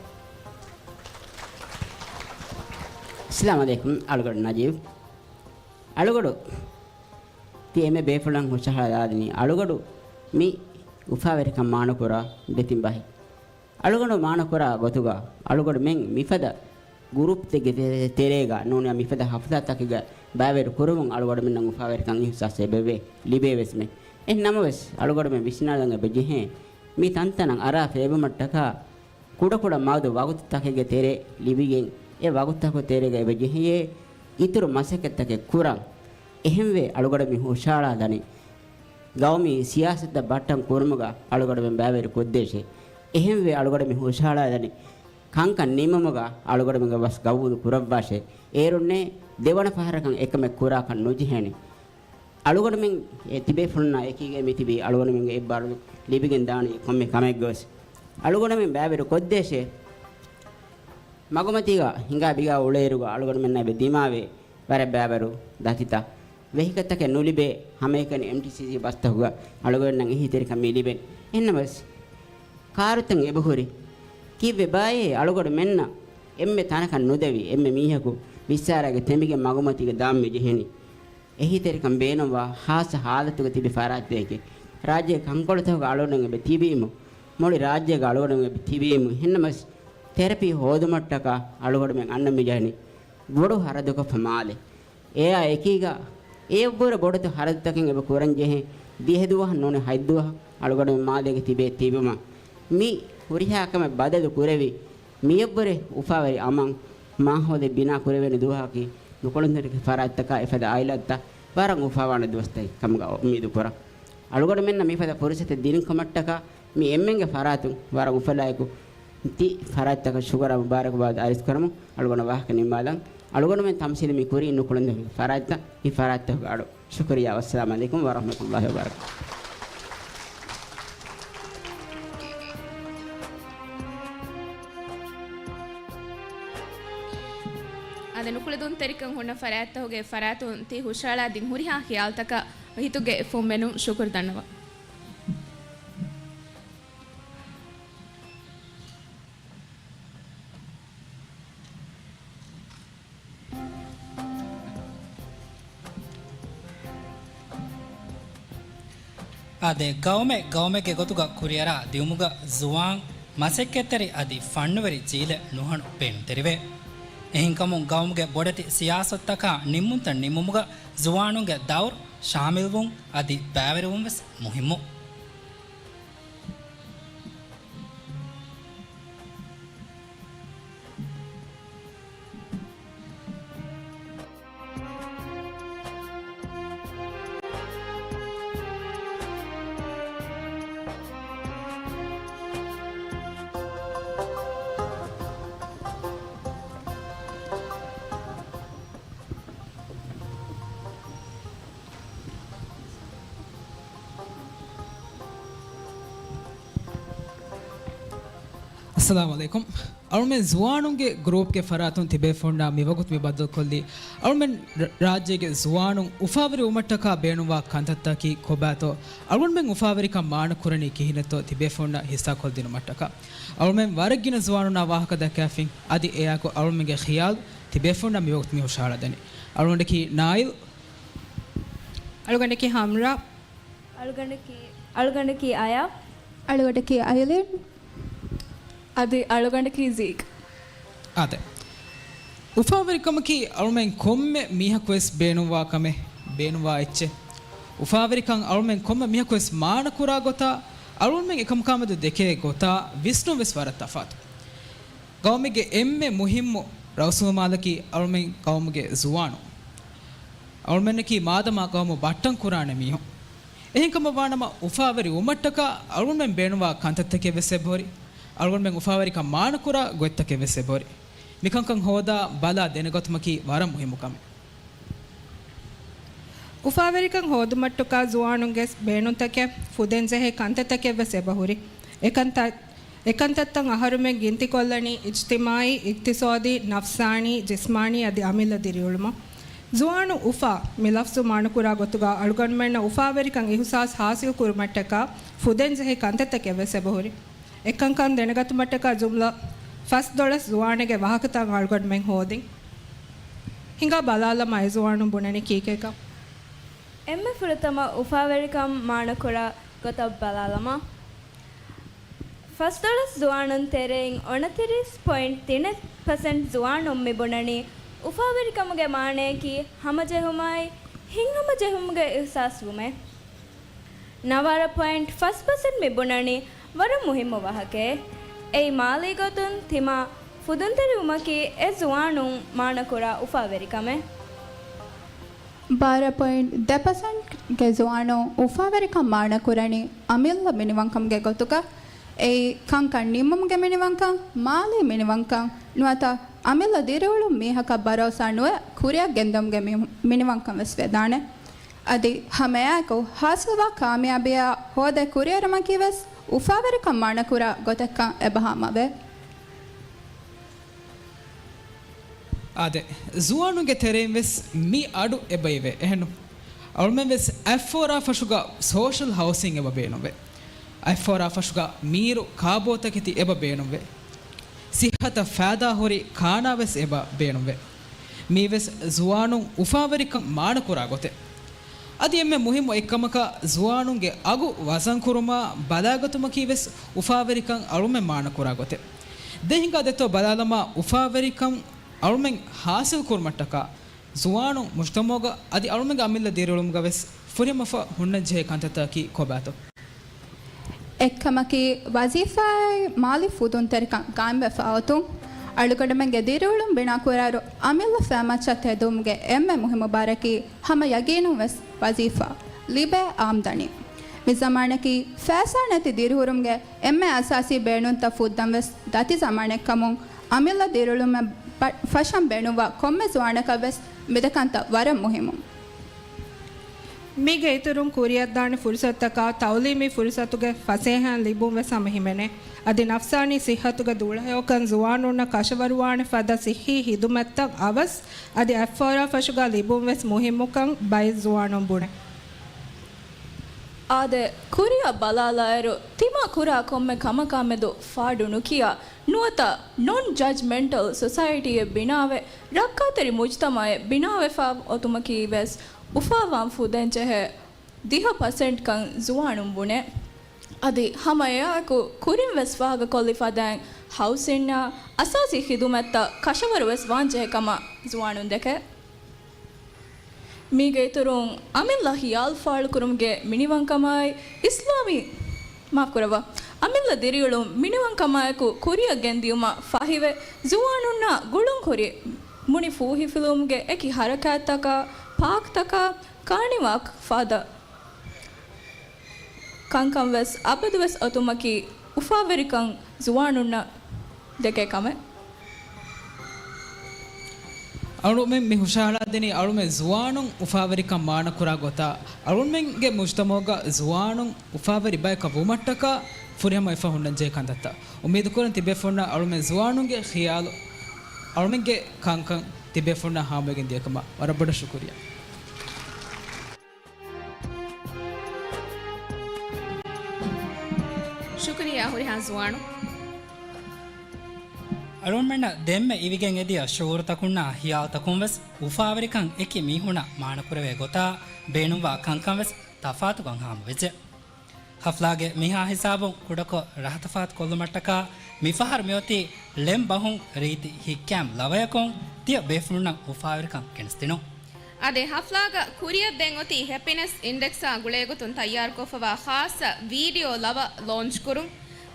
އައްސަލާމު ޢަލައިކުމް. އަޅުގަނޑު ނަޖީބް. އަޅުގަނޑު ތި އެންމެ ބޭފުޅުން ހުށަހަޅާދިނީ އަޅުގަނޑު މި އުފާވެރިކަން މާނަކުރާ ދެތިން ބަހެއް. އަޅުގަނޑު މާނަކުރާ ގޮތުގަ އަޅުގަނޑުމެން މިފަދަ ގުރޫޕްތަކެއްގެ ތެ-، ތެރޭގަ ނޫނީ މިފަދަ ޙަފްލާތަކެއްގަ ބައިވެރި ކުރުމުން އަޅުގަނޑުމެންނަށް އުފާވެރިކަން އިޙްސާސް އެބަވޭ، ލިބޭވެސްމެ. އެހެން ނަމަވެސް، އަޅުގަނޑުމެން ވިސްނާލަން އެބަ ޖެހޭ، މި ތަންތަނަށް އަރާ ފޭބުމަށްޓަކާ ކުޑަކުޑަ މަދު ވަގުތުތަކެއްގެ ތެރޭ ލިބިގެން، އެ ވަގުތުތަކުގެ ތެރޭގަ އެބަ ޖެހެޔޭ އިތުރު މަސައްކަތްތަކެއް ކުރަން. އެހެންވެ، އަޅުގަނޑު މި ހުށަހަޅާލަނީ، ގައުމީ ސިޔާސަތުތައް ބައްޓަން ކުރުމުގަ އަޅުގަނޑުމެން ބައިވެރި ކޮށްދޭށޭ. އެހެންވެ، އަޅުގަނޑު މި ހުށަހަޅާލަނީ، ކަންކަން ނިމުމުގަ އަޅުގަނޑުމެންގެ ވަސް ގަބޫލު ކުރައްވާށޭ. އޭރުންނޭ ދެވަނަ ފަހަރަކަށް އެކަމެއް ކުރާކަށް ނުޖެހޭނެ. އަޅުގަނޑުމެން އެ ތިބޭފުޅުންނާ އެކީގައި މިތިބީ އަޅުގަނޑުމެންގެ އެއްބާރުލުން ލިބިގެން ދާނީ ކޮންމެ ކަމެއްގަވެސް. އަޅުގަނޑުމެން ބައިވެރި ކޮށްދޭށޭ. މަގުމަތީގަ ހިނގާ ބިގާ އުޅޭއިރުގަ އަޅުގަނޑުމެންނަށް އެބަ ދިމާވޭ ވަރަށް ބައިވަރު ދަތިތައް. ވެހިކަތަކެއް ނުލިބޭ ހަމައެކަނި އެމްޓީސީސީ ބަސްތަކުގަ އަޅުގަނޑުމެންނަށް އެހީތެރިކަން މި ލިބެން. އެހެންނަމަވެސް، ކާރުތައް އެބަހުރި. ކީއްވެ ބާއޭ އަޅުގަނޑުމެންނަށް އެންމެ ތަނަކަށް ނުދެވި، އެންމެ މީހަކު ވިއްސާރައިގެ ތެނބިގެން މަގުމަތީގަ ދާން މި ޖެހެނީ. އެހީތެރިކަން ބޭނުންވާ ޚާއްޞަ ޙާލަތުގަ ތިބި ފަރާތްތަކެކޭ. ރާއްޖޭގެ ކަންކޮޅުތަކުގަ އަޅުގަނޑުމެން އެބަ ތިބީމު، މުޅި ރާއްޖޭގަ އަޅުގަނޑުމެން އެބަ ތިބީމު، އެހެންނަމަވެސް ތެރަޕީ ހޯދުމަށްޓަކާ އަޅުގަނޑުމެން އަންނަ މި ޖެހެނީ ބޮޑު ހަރަދުކޮށްފަ މާލެ. އެއާ އެކީގަ އެއަށްވުރެ ބޮޑެތި ހަރަދުތަކެއް އެބަ ކުރަން ޖެހޭ. ދިހަ ދުވަހަށް ނޫނީ ހަތް ދުވަހަށް އަޅުގަނޑުމެން މާލޭގަ ތިބޭ ތިބުމަށް މި ހުރިހާ ކަމެއް ބަދަލު ކުރެވި، މިއަށްވުރެ އުފާވެރި އަމަން މާހައުލެއް ބިނާ ކުރެވޭނެ ދުވަހަކީ، ނުކުޅެދުންތެރިކަން ފަރާތްތަކާ އެފަދަ އާއިލާތައް ވަރަށް އުފާވާނެ ދުވަސްތަކެއް ކަމުގަ އުއްމީދު ކުރަން. އަޅުގަނޑުމެންނަށް މިފަދަ ފުރުސަތެއް ދިނުން ކަމަށްޓަކާ، މި އެންމެންގެ ފަރާތުން ވަރަށް އުފަލާއެކު ތި ފަރާތްތަކަށް ޝުކުރާ މުބާރަކުބާދު އަރިސް ކުރަމުން އަޅުގަނޑަށް ވާހަކަ ނިންމާލަން. އަޅުގަނޑުމެން ތަމްސީލު މި ކުރީ ނުކުޅުންދޫ ފަރާތްތައް، މި ފަރާތްތަކުގެ އަޑު. ޝުކުރިއްޔާ. ވައްސަލާމް ޢަލައިކުމް ވަރަޙްމަތުﷲި ވަބަރަކާތުހު. އަދި ނުކުޅެދުންތެރިކަން ހުންނަ ފަރާތްތަކުގެ ފަރާތުން ތި ހުށައަޅާ ދިން ހުރިހާ ޚިޔާލުތަކަށް ހިތުގެ އުފުން މެނުން ޝުކުރު ދަންނަވަން. އާދެ، ގައުމެއް ގައުމެއްގެ ގޮތުގަ ކުރިއަރާ ދިއުމުގަ ޒުވާން، މަސައްކަތްތެރި އަދި ފަންނުވެރި ޖީލެއް ނުހަނު ބޭނުންތެރިވޭ. އެހެންކަމުން ގައުމުގެ ބޮޑެތި ސިޔާސަތުތަކާ ނިންމުންތައް ނިންމުމުގަ ޒުވާނުންގެ ދައުރު، ޝާމިލްވުން އަދި ބައިވެރިވުން ވެސް މުހިއްމު. އައްސަލާމު ޢަލައިކުމް. އަޅުމެން ޒުވާނުންގެ ގްރޫޕްގެ ފަރާތުން ތިބޭފުޅުންނާ މިވަގުތު މި ބައްދަލުކޮށްލީ، އަޅުމެން ރަ-، ރާއްޖޭގެ ޒުވާނުން އުފާވެރިވުމަށްޓަކާ ބޭނުންވާ ކަންތައްތަކީ ކޮބާތޯ، އަޅުގަނޑުމެން އުފާވެރިކަން މާނަ ކުރަނީ ކިހިނެއްތޯ ތިބޭފުޅުންނަށް ހިއްސާކޮށްދިނުމަށްޓަކާ. އަޅުމެން ވަރަށް ގިނަ ޒުވާނުންނާ ވާހަކަ ދައްކާފިން، އަދި އެއާއެކު އަޅުމެންގެ ޚިޔާލު ތިބޭފުޅުންނަށް މިވަގުތު މި ހުށަހަޅަދެނީ. އަޅުގަނޑަކީ ނާއިލް. އަޅުގަނޑަކީ ހަމްރާ. އަޅުގަނޑަކީ، އަޅުގަނޑަކީ އަޔާ. އަޅުގަނޑަކީ އައިލީން. އަދި އަޅުގަނޑަކީ ޒީކް. އާދެ. އުފާވެރިކަމަކީ އަޅުމެން ކޮންމެ މީހަކުވެސް ބޭނުންވާ ކަމެއް، ބޭނުންވާ އެއްޗެއް. އުފާވެރިކަން އަޅުމެން ކޮންމެ މީހަކުވެސް މާނަކުރާ ގޮތާ، އަޅުމެން އެކަމަކާމެދު ދެކޭ ގޮތާ ވިސްނުން ވެސް ވަރަށް ތަފާތު. ގައުމެއްގެ އެންމެ މުހިއްމު ރަސްމުލްމާލަކީ އަޅުމެން ގައުމުގެ ޒުވާނުން. އަޅުމެންނަކީ މާދަމާ ގައުމު ބައްޓަން ކުރާނެ މީހުން. އެހެންކަމަށް ވާނަމަ، އުފާވެރި ވުމަށްޓަކާ އަޅުގަނޑުމެން ބޭނުންވާ ކަންތައްތަކެއް ވެސް އެބަހުރި. އަޅުގަނޑުމެން އުފާވެރިކަން މާނަކުރާ ގޮތްތަކެއް ވެސް އެބަހުރި. މިކަންކަން ހޯދާ ބަލާ ދެނެގަތުމަކީ ވަރަށް މުހިއްމު ކަމެއް. އުފާވެރިކަން ހޯދުމަށްޓަކާ ޒުވާނުންގެ ބޭނުންތަކެއް، ފުދެންޖެހޭ ކަންތައްތަކެއް ވެސް އެބަހުރި. އެކަންތައް، އެކަންތައްތައް އަހަރުމެން ގިންތިކޮށްލަނީ އިޖްތިމާޢީ، އިޤްތިޞާދީ، ނަފްސާނީ، ޖިސްމާނީ އަދި އަމިއްލަ ދިރިއުޅުމަށް. ޒުވާނު އުފާ މި ލަފްޒު މާނަކުރާ ގޮތުގަ އަޅުގަނޑުމެންނަށް އުފާވެރިކަން އިޙުސާސް ޙާޞިލް ކުރުމަށްޓަކާ ފުދެންޖެހޭ ކަންތައްތަކެއް ވެސް އެބަހުރި. އެކަންކަން ދެނެގަތުމަށްޓަކާ ޖުމްލަ ފަސްދޮޅަސް ޒުވާނެއްގެ ވާހަކަތައް އަޅުގަނޑުމެން ހޯދިން. ހިނގާ ބަލާލަމާ އެ ޒުވާނުން ބުނަނީ ކީކޭކަން. އެންމެ ފުރަތަމަ އުފާވެރިކަން މާނަކުރާ ގޮތަށް ބަލާލަމާ. ފަސްދޮޅަސް ޒުވާނުން ތެރެއިން އޮނަތިރީސް ޕޮއިންޓް ތިނެއް ޕަސެންޓް ޒުވާނުން މި ބުނަނީ އުފާވެރިކަމުގެ މާނަޔަކީ ހަމަޖެހުމާއި ހިތްހަމަޖެހުމުގެ އިޙުސާސްވުމޭ. ނަވާރަ ޕޮއިންޓް ފަސް ޕަސެންޓް މި ބުނަނީ ވަރަށް މުހިއްމު ވާހަކައެއް. އެއީ މާލީ ގޮތުން ތިމާ ފުދުންތެރިވުމަކީ އެ ޒުވާނުން މާނަކުރާ އުފާވެރިކަމެއް. ބާރަ ޕޮއިންޓް ދެ ޕަސެންޓްގެ ޒުވާނުން އުފާވެރިކަން މާނަކުރަނީ އަމިއްލަ މިނިވަންކަމުގެ ގޮތުގަ. އެއީ ކަންކަން ނިންމުމުގެ މިނިވަންކަން، މާލީ މިނިވަންކަން، ނުވަތަ އަމިއްލަ ދިރިއުޅުން މީހަކަށް ބަރޯސާ ނުވެ ކުރިއަށް ގެންދަމުގެ މި-، މިނިވަންކަން ވެސް ވެދާނެ. އަދި ހަމައެއާއެކު ހާސިލްވާ ކާމިޔާބީއާ ހޯދައި ކުރިއެރުމަކީ ވެސް އުފާވެރިކަން މާނަކުރާ ގޮތެއްކަން އެބަހާ މަވޭ. އާދެ، ޒުވާނުންގެ ތެރެއިން ވެސް މި އަޑު އެބައިވޭ. އެހެންނު، އަޅުމެން ވެސް އަތްފޯރާ ފަށުގަ ސޯޝަލް ހައުސިން އެބަ ބޭނުންވޭ. އަތްފޯރާ ފަށުގަ މީރު ކާބޯތަކެތި އެބަ ބޭނުންވޭ. ސިއްހަތަށް ފައިދާ ހުރި ކާނާ ވެސް އެބަ ބޭނުންވޭ. މީވެސް ޒުވާނުން އުފާވެރިކަން މާނަކުރާ ގޮތެއް. އަދި އެންމެ މުހިއްމު އެއްކަމަކަށް ޒުވާނުންގެ އަގު ވަޒަންކުރުމާ ބަލާގަތުމަކީ ވެސް އުފާވެރިކަން އަޅުމެން މާނަކުރާ ގޮތެއް. ދެން ހިނގާ ދެއްތޯ ބަލާލަމާ، އުފާވެރިކަން އަޅުމެން ހާސިލް ކުރުމަށްޓަކާ ޒުވާނުން މުޖްތަމަޢުގަ އަދި އަޅުމެންގެ އަމިއްލަ ދިރިއުޅުމުގަ ވެސް ފުރިހަމަވެފަ ހުންނަން ޖެހޭ ކަންތައްތަކަކީ ކޮބާތޯ؟ އެއްކަމަކީ، ވަޒީފާއާއި މާލީ ފުދުންތެރިކަން ގާއިމްވެފަ އޮތުން، އަޅުގަނޑުމެންގެ ދިރިއުޅުން ބިނާކުރާއިރު، އަމިއްލަ ފައިމައްޗަށް ތެދުވުމުގެ އެންމެ މުހިއްމު ބާރަކީ، ހަމަ ޔަގީނުން ވެސް ވަޒީފާ ލިބޭ އާމްދަނީ. މި ޒަމާނަކީ ފައިސާ ނެތި ދިރިހުރުމުގެ އެންމެ އަސާސީ ބޭނުންތައް ފުއްދަން ވެސް ދަތި ޒަމާނެއްކަމުން، އަމިއްލަ ދިރިއުޅުމަށް ބަ-، ފަށަން ބޭނުންވާ ކޮންމެ ޒުވާނަކަށް ވެސް މިދެކަންތައް ވަރަށް މުހިއްމު. މީގެ އިތުރުން ކުރިއަށްދާނެ ފުރުސަތުތަކާ ތައުލީމީ ފުރުސަތުގެ ފަސޭހައިން ލިބުން ވެސް ހަމަ ހިމެނޭ. އަދި ނަފްސާނީ ސިއްހަތުގެ ދުޅަހެޔޮކަން ޒުވާނުންނަށް ކަށަވަރުވާނެ ފަދަ ސިއްހީ ހިދުމަތްތައް އަވަސް އަދި އަތްފައުރާ ފަށުގަ ލިބުން ވެސް މުހިއްމުކަން ބައެއް ޒުވާނުން ބުނޭ. އާދެ، ކުރިއަށް ބަލާލާއިރު، ތިމާ ކުރާ ކޮންމެ ކަމަކާމެދު ފާޑު ނުކިޔާ، ނުވަތަ ނޮން ޖަޖްމެންޓަލް ސޮސައިޓީއެއް ބިނާވެ، ރައްކާތެރި މުޖްތަމައެއް ބިނާވެފާ އޮތުމަކީ ވެސް އުފާވާން ފުދޭންޖެހޭ ދިހަ ޕަސެންޓްކަން ޒުވާނުން ބުނޭ. އަދި ހަމަ އެއާއެކު ކުރިން ވެސް ފާހަގަކޮށްލި ފަދައިން ހައުސިންއާ އަސާސީ ޚިދުމަތްތައް ކަށަވަރު ވެސް ވާންޖެހޭ ކަމަށް ޒުވާނުން ދެކޭ. މީގެ އިތުރުން، އަމިއްލަ ޚިޔާލު ފާޅުކުރުމުގެ މިނިވަންކަމާއި އިސްލާމީ، މާފްކުރައްވާ، އަމިއްލަ ދިރިއުޅުން މިނިވަންކަމާއެކު ކުރިއަށް ގެންދިޔުމަށް ފަހިވެ، ޒުވާނުންނާ ގުޅުން ކުރި މުނި ފޫހިފިލުވުމުގެ އެކި ހަރަކާތްތަކާ، ޕާކްތަކާ، ކާނިވާލް ފަދަ ކަންކަން ވެސް އަބަދުވެސް އޮތުމަކީ އުފާވެރިކަން ޒުވާނުންނަށް ދެކޭ ކަމެއް. އަޅުމެން މި ހުށަހަޅާދިނީ އަޅުމެން ޒުވާނުން އުފާވެރިކަން މާނަކުރާ ގޮތާ، އަޅުމެންގެ މުޖްތަމަޢުގަ ޒުވާނުން އުފާވެރި ބަޔަކަށް ވުމަށްޓަކާ ފުރިހަމަވެފަ ހުންނަންޖެހޭ ކަންތައްތައް. އުއްމީދުކުރަން ތިބޭފުޅުންނަށް އަޅުމެން ޒުވާނުންގެ ޚިޔާލު، އަޅުމެންގެ ކަންކަން ތިބޭފުޅުންނަށް ހާމަވެގެން ދިޔަކަމަށް ވަރަށް ބޮޑަށް ޝުކުރިއްޔާ. ޝުކުރިއްޔާ ހުރިހާ ޒުވާނު. އަޅުގަނޑުމެންނަށް ދެންމެ އިވިގެން އެދިޔަ ޝުޢޫރުތަކުންނާ ޚިޔާލުތަކުން ވެސް އުފާވެރިކަން އެކި މީހުންނަށް މާނަކުރެވޭ ގޮތާ ބޭނުންވާ ކަންކަން ވެސް ތަފާތުކޮށް ހާމަވެއްޖެ. ޙަފްލާގެ މިހާ ހިސާބުން ކުޑަކޮށް ރަހަތަފާތު ކޮށްލުމަށްޓަކާ މިފަހަރު މިއޮތީ ޅެން ބަހުން ރީތި ހިތްކައިމު ލަވަޔަކުން ތިޔަ ބޭފުޅުންނަށް އުފާވެރިކަން ގެނެސްދިނުން. އަދި ޙަފްލާގަ ކުރިއަށް ދެން އޮތީ ހެޕިނެސް އިންޑެކްސާ ގުޅޭގޮތުން ތައްޔާރުކޮށްފަވާ ޚާއްޞަ ވީޑިއޯ ލަވަ ލޯންޗް ކުރުން.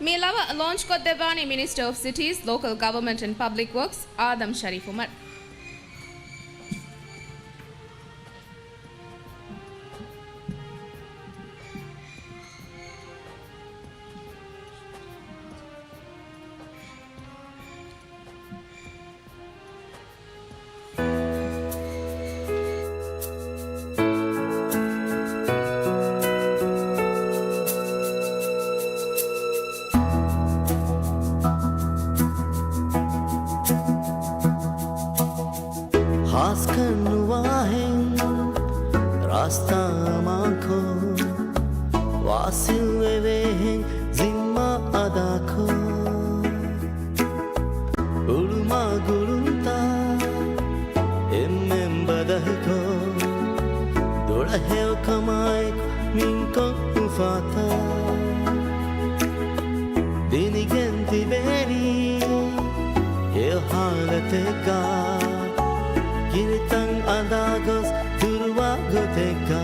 މި ލަވަ ލޯންޗްކޮށްދެއްވާނީ މިނިސްޓަރ އޮފް ސިޓީސް، ލޯކަލް ގަވަރމަންޓް އެންޑް ޕަބްލިކް ވަރކްސް އާދަމް ޝަރީފް އުމަރު. ހާސްކަން ނުވާހެން ރާސްތާ އަމާންކޮށް، ވާސިލް ވެވޭހެން ޒިންމާ އަދާކޮށް، އުޅުމާ ގުޅުންތައް އެންމެން ބަދަހިކޮށް، ދުޅަހެޔޮކަމާއެކު މިންކޮށް އުފާތައް ދިނިގެން ތިބޭނީ ހެޔޮ ހާލަތެއްގަ، ގިނިތަން އަނދާ ގޮސް ދުރުވާ ގޮތެއްގަ.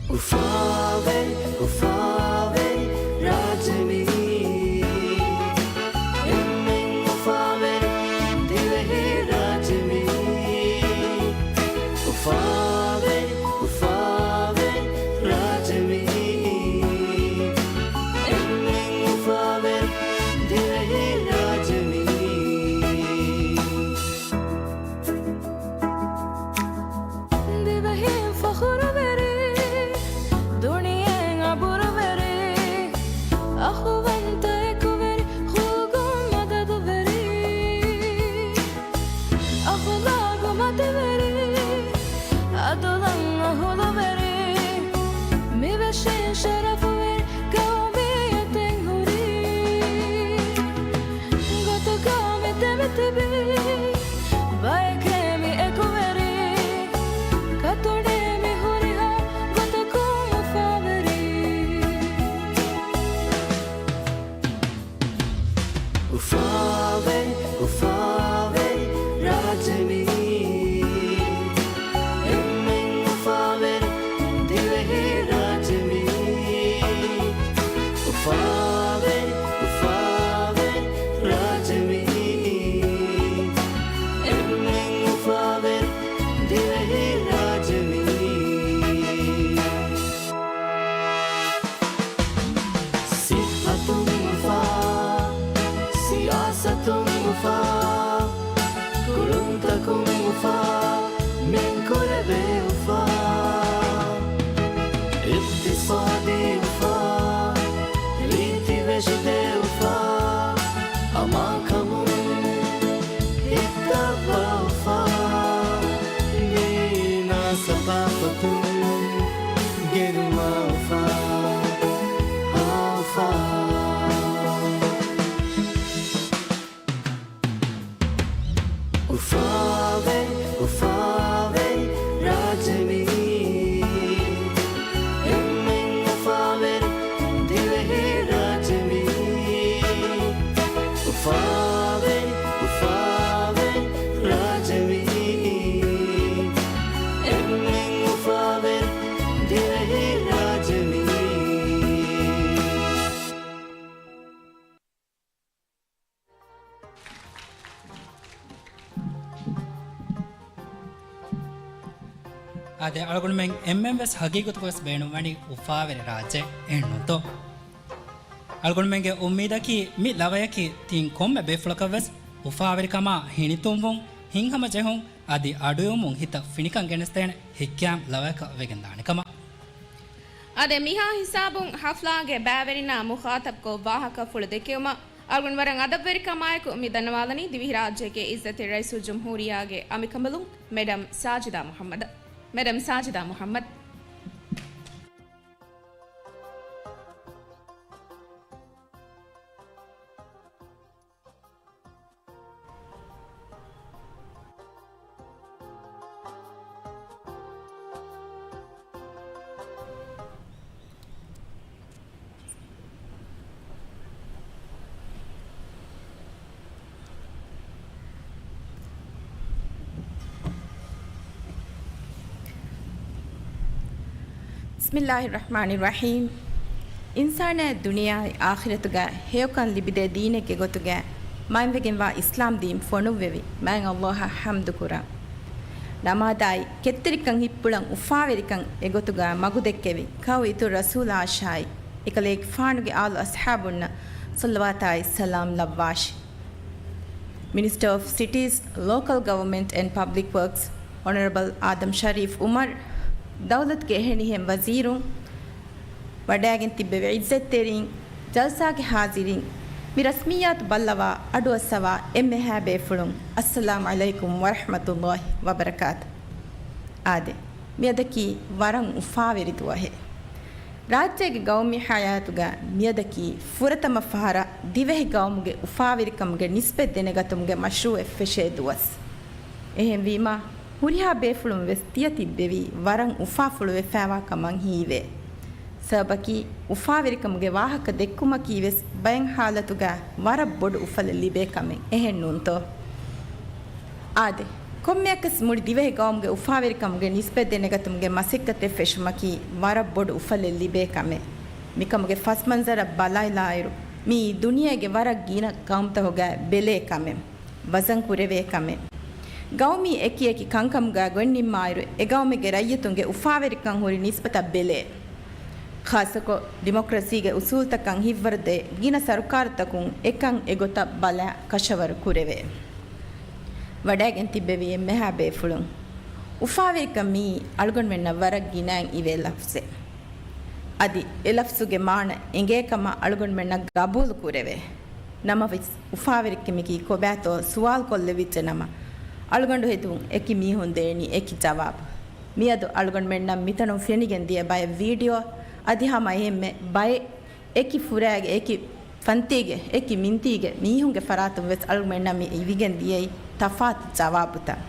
އުފާވެރި، އުފާވެރި ރާއްޖެ މީ. އެންމެން އުފާވެރި ދިވެހި ރާއްޖެ މީ. އުފާވެރި، އުފާވެރި ރާއްޖެ މީ. އެންމެން އުފާވެރި ދިވެހި ރާއްޖެ މީ. ދިވެހިން ފަޚުރުވެރި، ދުނިޔެއިން އަބުރުވެރި، އަޚުވަންތަ އެކުވެރި، ހުޅުގަ މަދަދުވެރި، އަޚުލާގު މަތިވެރި، އަދުލަށް އަހުލުވެރި، މިވެށިން ޝަރަފުވެރި ގައުމިއްޔަތެއް ހުރި. ގޮތުގަ މި ދެމިތިބި ބައެކޭ މި އެކުވެރި، ކަތުނީ މި ހުރިހާ ގޮތަކުން އުފާވެރި. އުފާވެރި، އުފާވެރި ރާއްޖެ މީ. އެންމެން އުފާވެރި ދިވެހި ރާއްޖެ މީ. އިޤްތިޞާދީ އުފާ، ރީތި ވެށިދޭ އުފާ، އަމާކަމުން ހިތްދައްވާ އުފާ، ދީނާ ސަޤާފަތުން ގެނުމާ އުފާ، އާ އުފާ. އުފާވެރި، އުފާވެރި ރާއްޖެ މީ. އެންމެން އުފާވެރި ދިވެހި ރާއްޖެ މީ. އުފާވެރި، އުފާވެރި ރާއްޖެ މީ. އެންމެން އުފާވެރި ދިވެހި ރާއްޖެ މީ. އާދެ، އަޅުގަނޑުމެން އެންމެން ވެސް ހަގީގަތުގަ ވެސް ބޭނުންވަނީ އުފާވެރި ރާއްޖެ، އެހެންނޫންތޯ؟ އަޅުގަނޑުމެންގެ އުއްމީދަކީ މި ލަވަޔަކީ ތިން ކޮންމެ ބޭފުޅަކަށް ވެސް އުފާވެރިކަމާ ހިނިތުންވުން، ހިތްހަމަޖެހުން އަދި އަޑުއިވުމުން ހިތަށް ފިނިކަން ގެނެސްދޭނެ ހިތްގައިމު ލަވަޔަކަށް ވެގެންދާނެ ކަމަށް. އާދެ، މިހާ ހިސާބުން ހަފްލާގެ ބައިވެރިންނާ މުޚާތަބްކޮށް ވާހަކަފުޅު ދެކެވުމަށް އަޅުގަނޑު ވަރަށް އަދަބުވެރިކަމާއެކު މި ދަންނަވާލަނީ ދިވެހިރާއްޖޭގެ އިއްޒަތްތެރި ރައީސުލްޖުމްހޫރިއްޔާގެ އަނބިކަނބަލުން މެޑަމް ސާޖިދާ މުޙައްމަދަށް. މެޑަމް ސާޖިދާ މުޙައްމަދު. ބިސްމިއްލާހިއްރަޙްމާނިއްރަޙީމް. އިންސާނާއަށް ދުނިޔެއާއި އާޚިރަތުގަ ހެޔޮކަން ލިބިދޭ ދީނެއްގެ ގޮތުގަ މައިންވެގެންވާ އިސްލާމް ދީން ފޮނުއްވެވި މާތް ﷲ އަށް ޙަމްދު ކުރަން. ނަމާދާއި ކެތްތެރިކަން ހިތްޕުޅަން އުފާވެރިކަން އެގޮތުގަ މަގުދެއްކެވި ކައު އިތުރު ރަސޫލާއަށާއި އެކަލޭގެފާނުގެ އާލު އަޞްޙާބުންނަށް ޞަލަވާތާއި ސަލާމް ލައްވާށި. މިނިސްޓަރ އޮފް ސިޓީސް، ލޯކަލް ގަވަރމަންޓް އެންޑް ޕަބްލިކް ވަރކްސް، އޮނަރަބަލް އާދަމް ޝަރީފް އުމަރު، ދައުލަތުގެ އެހެނިހެން ވަޒީރުން، ވަޑައިގެން ތިއްބެވި އިއްޒަތްތެރިން، ޖަލްސާގެ ޙާޒިރީން، މި ރަސްމިއްޔާތު ބައްލަވާ އަޑުއައްސަވާ އެންމެހާ ބޭފުޅުން، އައްސަލާމް ޢަލައިކުމް ވަރަޙްމަތުﷲ ވަބަރަކާތު. އާދެ، މިއަދަކީ ވަރަށް އުފާވެރި ދުވަހެއް. ރާއްޖޭގެ ގައުމީ ޙަޔާތުގަ މިއަދަކީ ފުރަތަމަ ފަހަރަށް ދިވެހި ގައުމުގެ އުފާވެރިކަމުގެ ނިސްބަތް ދެނެގަތުމުގެ މަޝްރޫޢެއް ފެށޭ ދުވަސް. އެހެންވީމާ، ހުރިހާ ބޭފުޅުން ވެސް ތިޔަ ތިއްބެވީ ވަރަށް އުފާފުޅުވެފައިވާ ކަމަށް ހީވޭ. ސަބަބަކީ، އުފާވެރިކަމުގެ ވާހަކަ ދެއްކުމަކީ ވެސް ބައެއް ޙާލަތުގަ ވަރަށް ބޮޑު އުފަލެއް ލިބޭ ކަމެއް، އެހެން ނޫންތޯ؟ އާދެ، ކޮންމެއަކަސް މުޅި ދިވެހި ގައުމުގެ އުފާވެރިކަމުގެ ނިސްބަތް ދެނެގަތުމުގެ މަސައްކަތެއް ފެށުމަކީ ވަރަށް ބޮޑު އުފަލެއް ލިބޭ ކަމެއް. މިކަމުގެ ފަސްމަންޒަރަށް ބަލާލާއިރު، މިއީ ދުނިޔޭގެ ވަރަށް ގިނަ ގައުމުތަކުގައި ބެލޭ ކަމެއް، ވަޒަން ކުރެވޭ ކަމެއް. ގައުމީ އެކިއެކި ކަންކަމުގައި ގޮތް ނިންމާއިރު، އެގައުމެއްގެ ރައްޔިތުންގެ އުފާވެރިކަން ހުރި ނިސްބަތަށް ބެލޭ. ޚާއްޞަކޮށް، ޑިމޮކްރަސީގެ އުސޫލުތަކަށް ހިތްވަރުދޭ ގިނަ ސަރުކާރުތަކުން އެކަން އެގޮތަށް ބަލާ ކަށަވަރު ކުރެވޭ. ވަޑައިގެން ތިއްބެވި އެންމެހާ ބޭފުޅުން، އުފާވެރިކަން މިއީ އަޅުގަނޑުމެންނަށް ވަރަށް ގިނައިން އިވޭ ލަފްޒެއް. އަދި އެ ލަފްޒުގެ މާނަ އެނގޭ ކަމަށް އަޅުގަނޑުމެންނަށް ގަބޫލު ކުރެވޭ. ނަމަވެސް، އުފާވެރިކަމަކީ ކޮބާތޯ ސުވާލު ކޮށްލެވިއްޖެ ނަމަ، އަޅުގަނޑު ހެދުން އެކި މީހުން ދޭނީ އެކި ޖަވާބު. މިއަދު އަޅުގަނޑުމެންނަށް މިތަނުން ފެނިގެން ދިޔަ ބައެއް ވީޑިއޯ އަދި ހަމަ އެހެންމެ ބައެއް އެކި ފުރާގެ، އެކި ފަންތީގެ، އެކި މިންތީގެ މީހުންގެ ފަރާތުން ވެސް އަޅުގަނޑުމެންނަށް މި އިވިގެން ދިޔައީ ތަފާތު ޖަވާބުތައް.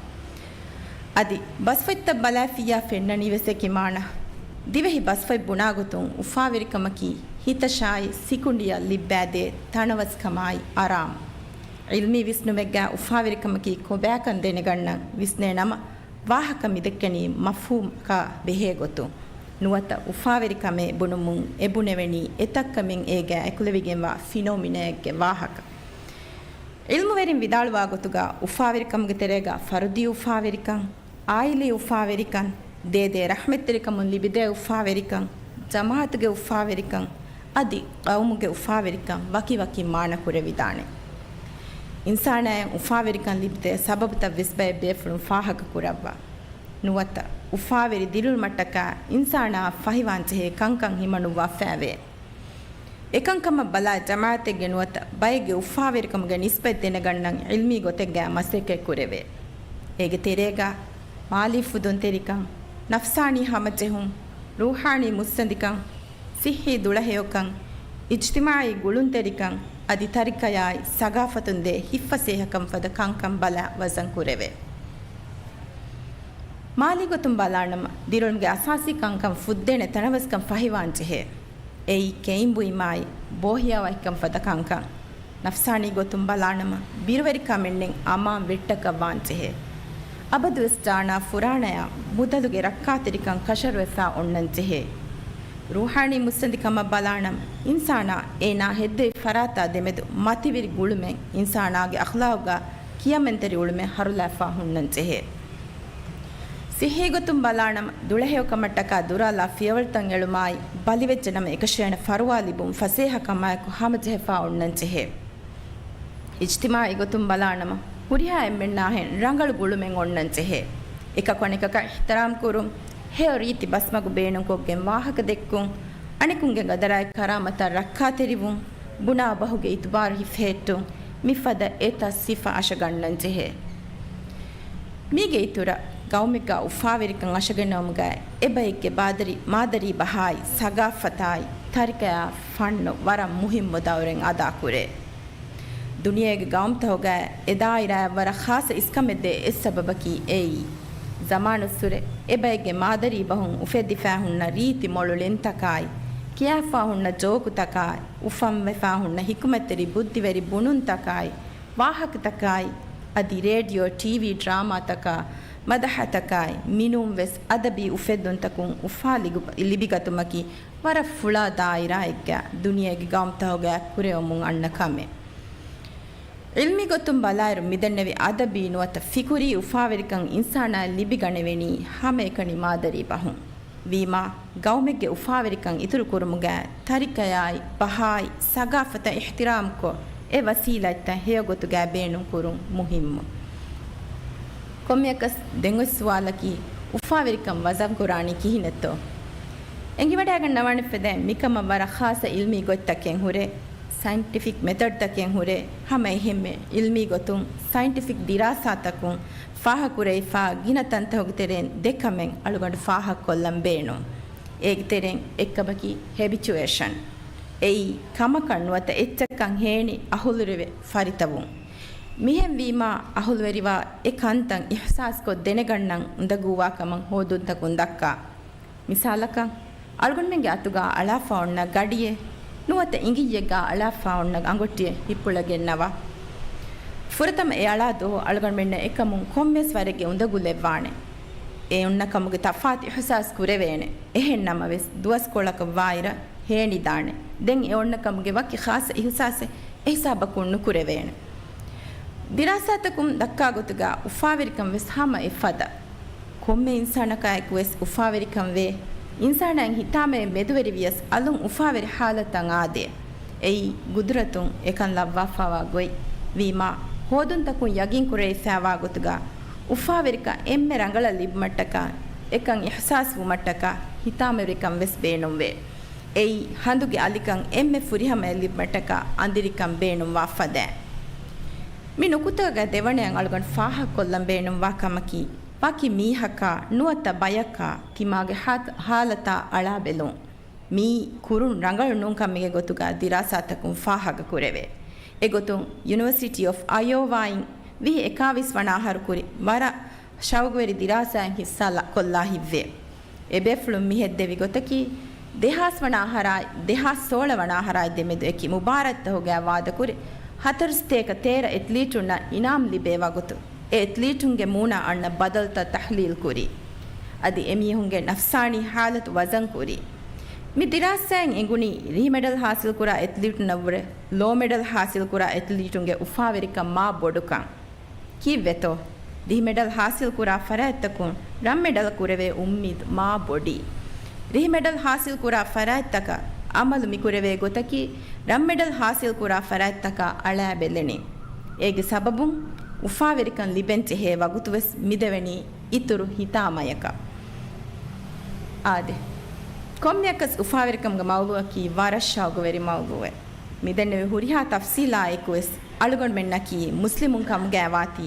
އަދި ބަސްފޮތްތައް ބަލާފިއްޔާ ފެންނަނީ ވެސް އެކި މާނަ. ދިވެހި ބަސްފޮތް ބުނާގޮތުން އުފާވެރިކަމަކީ ހިތަށާއި ސިކުނޑިއަށް ލިއްބާދޭ ތަނަވަސްކަމާއި އަރާމު. ޢިލްމީ ވިސްނުމެއްގައި އުފާވެރިކަމަކީ ކޮބާކަން ދެނެގަންނަން ވިސްނޭ ނަމަ، ވާހަކަ މިދެއްކެނީ މަފްހޫމަކާ ބެހޭ ގޮތުން. ނުވަތަ އުފާވެރިކަމޭ ބުނުމުން އެ ބުނެވެނީ އެތައްކަމެއް އޭގައި އެކުލެވިގެންވާ ފިނޯމިނާއެއްގެ ވާހަކަ. ޢިލްމުވެރިން ވިދާޅުވާ ގޮތުގަ އުފާވެރިކަމުގެ ތެރޭގަ ފަރުދީ އުފާވެރިކަން، އާއިލީ އުފާވެރިކަން، ދޭދޭ ރަޙްމަތްތެރިކަމުން ލިބިދޭ އުފާވެރިކަން، ޖަމާޢަތުގެ އުފާވެރިކަން، އަދި ޤައުމުގެ އުފާވެރިކަން ވަކިވަކި މާނަ ކުރެވިދާނެ. އިންސާނާއަށް އުފާވެރިކަން ލިބިދޭ ސަބަބުތައް ވެސް ބައެއް ބޭފުޅުން ފާހަގަ ކުރައްވާ. ނުވަތަ، އުފާވެރި ދިރިއުޅުމަށްޓަކާ އިންސާނާ ފަހިވާންޖެހޭ ކަންކަން ހިމަނުއްވާފައިވޭ. އެކަންކަމަށް ބަލާ ޖަމާއަތެއްގެ ނުވަތަ ބައެއްގެ އުފާވެރިކަމުގެ ނިސްބަތް ދެނެގަންނަން ޢިލްމީ ގޮތެއްގައި މަސައްކަތް ކުރެވޭ. އޭގެ ތެރޭގަ މާލީ ފުދުންތެރިކަން، ނަފްސާނީ ހަމަޖެހުން، ރޫޙާނީ މުއްސަނދިކަން، ސިއްހީ ދުޅަހެޔޮކަން، އިޖްތިމާޢީ ގުޅުންތެރިކަން އަދި ތަރިކަޔާއި ސަގާފަތުން ދޭ ހިތްފަސޭހަކަން ފަދަ ކަންކަން ބަލާ ވަޒަން ކުރެވޭ. މާލީ ގޮތުން ބަލާނަމަ، ދިރިއުޅުމުގެ އަސާސީ ކަންކަން ފުއްދޭނެ ތަނަވަސްކަން ފަހިވާން ޖެހޭ. އެއީ ކެއިން ބުއިމާއި ބޯހިޔާވަހިކަން ފަދަ ކަންކަން. ނަފްސާނީ ގޮތުން ބަލާނަމަ، ބިރުވެރިކަމެއްނެތް އަމާން ވެއްޓަކަށް ވާން ޖެހޭ. އަބަދުވެސް ޖާނާ ފުރާނަޔާ މުދަލުގެ ރައްކާތެރިކަން ކަށަވަރުވެފާ އޮންނަން ޖެހޭ. ރޫޙާނީ މުއްސަނދިކަމަށް ބަލާނަމަ، އިންސާނާ އޭނާ ހެއްދެވި ފަރާތާ ދެމެދު މަތިވެރި ގުޅުމެއް އިންސާނާގެ އަޚްލާގުގަ ކިޔަމަންތެރި އުޅުމެއް ހަރުލާފާ ހުންނަން ޖެހޭ. ސިއްހީ ގޮތުން ބަލާނަމަ، ދުޅަހެޔޮކަމަށްޓަކާ ދުރާލާ ފިޔަވަޅުތައް އެޅުމާއި، ބަލިވެއްޖެނަމަ އެކަށައިން ފަރުވާ ލިބުން ފަސޭހަކަމާއެކު ހަމަޖެހިފާ އޮންނަން ޖެހޭ. އިޖްތިމާޢީ ގޮތުން ބަލާނަމަ، ހުރިހާ އެންމެންނާހެން ރަނގަޅު ގުޅުމެއް އޮންނަން ޖެހޭ. އެކަކު އަނެކަކަށް އިޙްތިރާމް ކުރުން، ހެޔޮ ރީތި ބަސްމަގު ބޭނުންކޮށްގެން ވާހަކަ ދެއްކުން، އަނެކުންގެ ގަދަރާއި ކަރާމަތަށް ރައްކާތެރިވުން، ބުނާ ބަހުގެ އިތުބާރު ހިފެހެއްޓުން، މިފަދަ އެތައް ސިފަ އަށަގަންނަން ޖެހޭ. މީގެ އިތުރަށް، ގައުމެއްގަ އުފާވެރިކަން އަށަގަންނަވުމުގައި އެބައެއްގެ ބާދަރި، މާދަރީ ބަހާއި، ސަގާފަތާއި، ތަރިކަޔާ ފަންނު ވަރަށް މުހިއްމު ދައުރެއް އަދާކުރޭ. ދުނިޔޭގެ ގައުމުތަކުގައި އެ ދާއިރާއަށް ވަރަށް ޚާއްޞަ އިސްކަމެއްދޭ އެއް ސަބަބަކީ އެއީ، ޒަމާނުއްސުރެ އެބައެއްގެ މާދަރީ ބަހުން އުފެއްދިފާ ހުންނަ ރީތި މޮޅު ޅެންތަކާއި، ކިޔާފާ ހުންނަ ޖޯކުތަކާއި، އުފަންވެފާ ހުންނަ ހިކުމަތްތެރި ބުއްދިވެރި ބުނުންތަކާއި، ވާހަކަތަކާއި، އަދި ރޭޑިއޯ، ޓީވީ ޑްރާމާތަކާ، މަދަޙަތަކާއި، މިނޫންވެސް އަދަބީ އުފެއްދުންތަކުން އުފާ ލިގު-، ލިބިގަތުމަކީ، ވަރަށް ފުޅާ ދާއިރާއެއްގަ ދުނިޔޭގެ ގައުމުތަކުގައި ކުރެވެމުން އަންނަ ކަމެއް. ޢިލްމީ ގޮތުން ބަލާއިރު، މިދެންނެވި އަދަބީ ނުވަތަ ފިކުރީ އުފާވެރިކަން އިންސާނާއަށް ލިބިގަނެވެނީ ހަމައެކަނި މާދަރީ ބަހުން. ވީމާ، ގައުމެއްގެ އުފާވެރިކަން އިތުރުކުރުމުގައި ތަރިކަޔާއި، ބަހާއި، ސަގާފަތަށް އިޙްތިރާމްކޮށް، އެ ވަސީލަތްތައް ހެޔޮގޮތުގައި ބޭނުންކުރުން މުހިއްމު. ކޮންމެއަކަސް ދެން އޮތް ސުވާލަކީ، އުފާވެރިކަން ވަޒަންކުރާނީ ކިހިނެއްތޯ؟ އެނގިވަޑައިގަންނަވާނެ ފަދައިން މިކަމަށް ވަރަށް ޚާއްޞަ ޢިލްމީ ގޮތްތަކެއް ހުރޭ، ސައިންޓިފިކް މެތަޑްތަކެއް ހުރޭ، ހަމަ އެހެންމެ ޢިލްމީ ގޮތުން ސައިންޓިފިކް ދިރާސާތަކުން ފާހަގަކުރެވިފާ ގިނަ ތަންތަހުގެ ތެރެއިން ދެ ކަމެއް އަޅުގަނޑު ފާހަގަކޮށްލަން ބޭނުން. އޭގެ ތެރެއިން އެއްކަމަކީ ހެބިޗުއޭޝަން. އެއީ ކަމަކަށް ނުވަތަ އެއްޗަކަށް ހޭނި އަހުލުވެރިވެ ފަރިތަވުން. މިހެން ވީމާ، އަހުލުވެރިވާ އެ ކަންތައް އިޙްސާސްކޮށް ދެނެގަންނަން އުނދަގޫވާ ކަމަށް ހޯދުންތަކުން ދައްކާ. މިސާލަކަށް، އަޅުގަނޑުމެންގެ އަތުގަ އަޅާފާ އޮންނަ ގަޑިއެއް ނުވަތަ އިނގިއްޔެއްގަ އަޅާފާ އޮންނަ އަނގޮޓިއެއް ހިތްޕުޅަ ގެންނަވާ. ފުރަތަމަ އެ އަޅާ ދުވަހު އަޅުގަނޑުމެންނަށް އެކަމުން ކޮންމެސް ވަރެއްގެ އުނދަގުލެއްވާނެ. އެ އޮންނަ ކަމުގެ ތަފާތު އިޙްސާސް ކުރެވޭނެ. އެހެން ނަމަވެސް، ދުވަސްކޮޅަކަށް ވާއިރަށް ހޭނިދާނެ. ދެން އެ އޮންނަ ކަމުގެ ވަކި ޚާއްޞަ އިޙްސާސެއް އެހިސާބަކުން ނުކުރެވޭނެ. ދިރާސާތަކުން ދައްކާ ގޮތުގަ އުފާވެރިކަން ވެސް ހަމަ އެފަދަ. ކޮންމެ އިންސާނަކާއެކު ވެސް އުފާވެރިކަން ވޭ. އިންސާނާއިން ހިތާމައެއް މެދުވެރިވިޔަސް އަލުން އުފާވެރި ހާލަތަށް އާދޭ. އެއީ ގުދުރަތުން އެކަން ލައްވާފާވާ ގޮތް. ވީމާ، ހޯދުންތަކުން ޔަގީން ކުރެވިފާވާ ގޮތުގަ އުފާވެރިކަން އެންމެ ރަނގަޅަށް ލިބުމަށްޓަކާ، އެކަން އިޙްސާސް ވުމަށްޓަކާ ހިތާމަވެރިކަން ވެސް ބޭނުންވޭ. އެއީ ހަނދުގެ އަލިކަން އެންމެ ފުރިހަމަޔަށް ލިބުމަށްޓަކާ އަނދިރިކަން ބޭނުންވާ ފަދައިން. މި ނުކުތާގަ ދެވަނައަށް އަޅުގަނޑު ފާހަގަކޮށްލަން ބޭނުންވާ ކަމަކީ، ވަކި މީހަކާ ނުވަތަ ބަޔަކާ ތިމާގެ ހާ-، ހާލަތާ އަޅާބެލުން. މިއީ ކުރުން ރަނގަޅު ނޫން ކަމެއްގެ ގޮތުގަ ދިރާސާތަކުން ފާހަގަކުރެވޭ. އެގޮތުން ޔުނިވަރސިޓީ އޮފް އަޔޯވާއިން ވިހި އެކާވީސް ވަނަ އަހަރު ކުރި ވަރަށް ޝައުގުވެރި ދިރާސާއެއް ހިއްސާ ލަ-، ކޮށްލާ ހިތްވޭ. އެބޭފުޅުން މި ހެއްދެވި ގޮތަކީ، ދެހާސް ވަނަ އަހަރާއި، ދެހާސް ސޯޅަ ވަނަ އަހަރާއި ދެމެދު އެކި މުބާރާތްތަކުގައި ވާދަކުރި، ހަތަރުސަތޭކަ ތޭރަ އެތްލީޓުންނަށް އިނާމް ލިބޭ ވަގުތު، އެ އެތްލީޓުންގެ މޫނަށް އަންނަ ބަދަލުތައް ތަޙްލީލް ކުރީ. އަދި އެމީހުންގެ ނަފްސާނީ ހާލަތު ވަޒަން ކުރީ. މި ދިރާސާއިން އެނގުނީ، ރިހި މެޑަލް ހާސިލްކުރާ އެތްލީޓުންނަށްވުރެ، ލޯ މެޑަލް ހާސިލްކުރާ އެތްލީޓުންގެ އުފާވެރިކަން މާ ބޮޑުކަން. ކީއްވެތޯ؟ ރިހި މެޑަލް ހާސިލްކުރާ ފަރާތްތަކުން ރަށް މެޑަލް ކުރެވޭ އުއްމީދު މާ ބޮޑީ. ރިހި މެޑަލް ހާސިލްކުރާ ފަރާތްތަކަށް އަމަލު މިކުރެވޭ ގޮތަކީ، ރަށް މެޑަލް ހާސިލްކުރާ ފަރާތްތަކާ އަޅާބެލެނީ. އޭގެ ސަބަބުން، އުފާވެރިކަން ލިބެންޖެހޭ ވަގުތުވެސް މިދެވެނީ އިތުރު ހިތާމަޔަކަށް. އާދެ! ކޮންމެއަކަސް އުފާވެރިކަމުގެ މައުޟޫއަކީ ވަރަށް ޝައުގުވެރި މައުޟޫއެއް. މިދެންނެވި ހުރިހާ ތަފްސީލާއެކުވެސް އަޅުގަނޑުމެންނަކީ މުސްލިމުން ކަމުގައިވާތީ،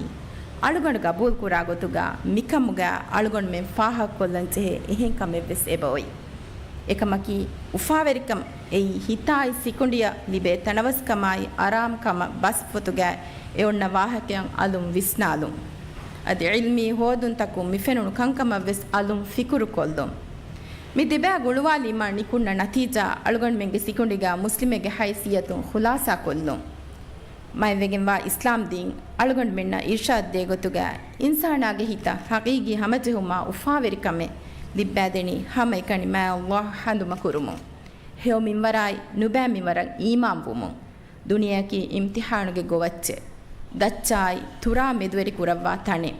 އަޅުގަނޑު ގަބޫލުކުރާ ގޮތުގަ މިކަމުގަ އަޅުގަނޑުމެން ފާހަގަކޮށްލަންޖެހޭ އެހެން ކަމެއްވެސް އެބައޮތް. އެކަމަކީ، އުފާވެރިކަން އެއީ ހިތާއި ސިކުނޑިއަށް ލިބޭ ތަނަވަސްކަމާއި އަރާމްކަމަށް ބަސްފުތުގައި އެ އޮންނަ ވާހަކައަށް އަލުން ވިސްނާލުން. އަދި ޢިލްމީ ހޯދުންތަކުން މިފެނުނު ކަންކަމަށްވެސް އަލުން ފިކުރުކޮށްލުން. މި ދެބައި ގުޅުވާލީމާ ނިކުންނަ ނަތީޖާ އަޅުގަނޑުމެންގެ ސިކުނޑިގަ މުސްލިމެއްގެ ހައިސިއްޔަތުން ޚުލާސާކޮށްލުން. މައިވެގެންވާ އިސްލާމް ދީން އަޅުގަނޑުމެންނަށް އިރްޝާދް ދޭ ގޮތުގަ އިންސާނާގެ ހިތަށް ޙަޤީޤީ ހަމަޖެހުމާ އުފާވެރިކަމެއް ލިއްބައިދެނީ ހަމައެކަނި މާތް ﷲ އަށް ހަނދުމަކުރުމުން. ހެޔޮ މިންވަރާއި ނުބައި މިންވަރަށް އީމާންވުމުން. ދުނިޔެއަކީ އިމްތިޙާނުގެ ގޮވައްޗެއް. ދައްޗާއި ތުރާ މެދުވެރި ކުރައްވާ ތަނެއް.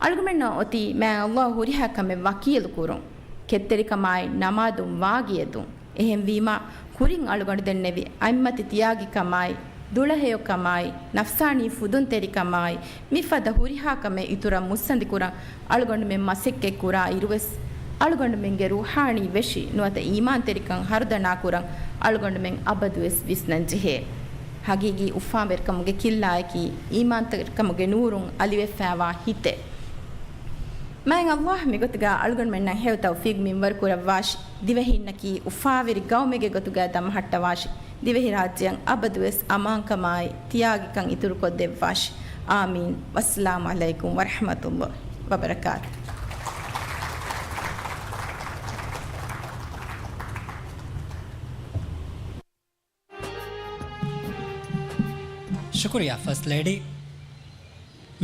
އަޅުގަނޑުމެންނަށް އޮތީ މާތް ﷲ ހުރިހާ ކަމެއް ވަކީލު ކުރުން. ކެތްތެރިކަމާއި ނަމާދުން ވާގިއެދުން. އެހެންވީމާ، ކުރިން އަޅުގަނޑު ދެންނެވި އަތްމަތި ތިޔާގިކަމާއި، ދުޅަހެޔޮކަމާއި، ނަފްސާނީ ފުދުންތެރިކަމާއި، މިފަދަ ހުރިހާ ކަމެއް އިތުރަށް މުއްސަނދިކުރަން އަޅުގަނޑުމެން މަސައްކަތް ކުރާ އިރުވެސް، އަޅުގަނޑުމެންގެ ރޫޙާނީ ވެށި ނުވަތަ އީމާންތެރިކަން ހަރުދަނާކުރަން އަޅުގަނޑުމެން އަބަދުވެސް ވިސްނަންޖެހޭ. ޙަޤީޤީ އުފާވެރިކަމުގެ ކިއްލާއަކީ، އީމާންތެރިކަމުގެ ނޫރުން އަލިވެފައިވާ ހިތެއް. މާތް ﷲ މިގޮތުގަ އަޅުގަނޑުމެންނަށް ހެޔޮ ތައުފީޤު މިންވަރު ކުރައްވާށި. ދިވެހީންނަކީ އުފާވެރި ގައުމެއްގެ ގޮތުގަ ދަމަހައްޓަވާށި. ދިވެހިރާއްޖެއަށް އަބަދުވެސް އަމާންކަމާއި ތިޔާގިކަން އިތުރުކޮށްދެއްވާށި. އާމީން. ވައްސަލާމު ޢަލައިކުމް ވަރަޙްމަތުﷲ ވަބަރަކާތު. ޝުކުރިއްޔާ ފަސްޓް ލޭޑީ.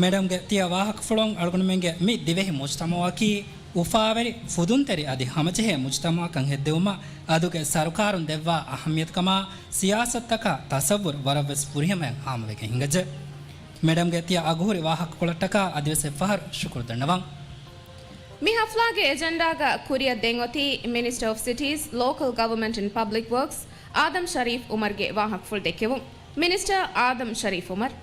މެޑަމްގެ ތިޔަ ވާހަކަފުޅުން އަޅުގަނޑުމެންގެ މި ދިވެހި މުޖްތަމަޢަކީ އުފާވެރި، ފުދުންތެރި އަދި ހަމަޖެހޭ މުޖްތަމަޢަކަށް ހެއްދެވުމަށް އަދުގެ ސަރުކާރުން ދެއްވާ އަހައްމިޔަތުކަމާ ސިޔާސަތުތަކާ ތަސައްވުރު ވަރަށްވެސް ފުރިހަމަޔަށް ހާމަވެގެން ހިނގައްޖެ. މެޑަމްގެ ތިޔަ އަގުހުރި ވާހަކަކޮޅަށްޓަކާ އަދިވެސް އެއްފަހަރު ޝުކުރު ދަންނަވަން. މި ހަފްލާގެ އެޖެންޑާގަ ކުރިއަށް ދެން އޮތީ މިނިސްޓަރ އޮފް ސިޓީސް، ލޯކަލް ގަވަރމަންޓް އެންޑް ޕަބްލިކް ވަރކްސް އާދަމް ޝަރީފް އުމަރުގެ ވާހަކަފުޅު ދެއްކެވުން. މިނިސްޓަރ އާދަމް ޝަރީފް އުމަރު.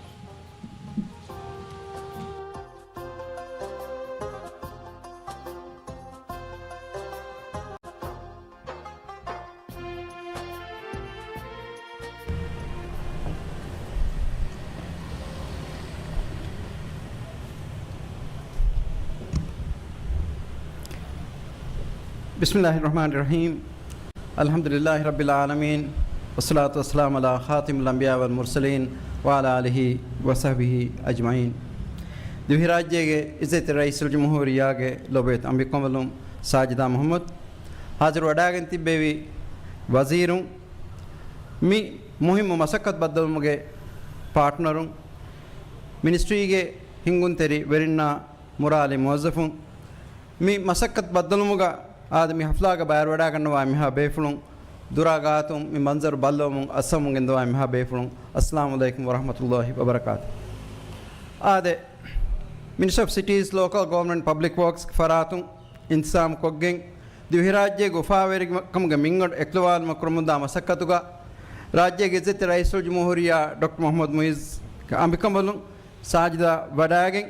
بسم الله الرحمن الرحيم. الحمد لله رب العالمين، والصلاة والسلام على خاتم الأنبياء والمرسلين وعلى آله وصحبه أجمعين. ދިވެހިރާއްޖޭގެ އިއްޒަތްތެރި ރައީސުލްޖުމްހޫރިއްޔާގެ ލޮބުވެތި އަނބިކަނބަލުން ސާޖިދާ މުޙައްމަދު، ހާޒިރު ވަޑައިގެން ތިއްބެވި ވަޒީރުން، މި މުހިއްމު މަސައްކަތު ބައްދަލުވުމުގެ ޕާޓްނަރުން، މިނިސްޓްރީގެ ހިންގުންތެރި ވެރިންނާ މުރާލި މުވައްޒަފުން، މި މަސައްކަތު ބައްދަލުވުމުގަ އާދެ، މި ހަފްލާގަ ބައިވެރިވަޑައިގަންނަވާ މިހާ ބޭފުޅުން، ދުރާ ގާތުން މި މަންޒަރު ބައްލަވަމުން އައްސަވަމުން ގެންދަވާ މިހާ ބޭފުޅުން، އައްސަލާމު ޢަލައިކުމް ވަރަޙްމަތުﷲ ވަބަރަކާތު. އާދެ، މިނިސްޓްރީ އޮފް ސިޓީސް، ލޯކަލް ގަވަރމަންޓް، ޕަބްލިކް ވަރކްސް ފަރާތުން އިންތިޒާމް ކޮށްގެން، ދިވެހިރާއްޖޭގެ އުފާވެރިކަމުގެ މިންގަނޑު އެކުލަވާލުމަށް ކުރަމުންދާ މަސައްކަތުގަ، ރާއްޖޭގެ އިއްޒަތްތެރި ރައީސުލްޖުމްހޫރިއްޔާ ޑޮކްޓަރ މުޙައްމަދު މުޢިއްޒު އަނބިކަނބަލުން ސާޖިދާ ވަޑައިގެން،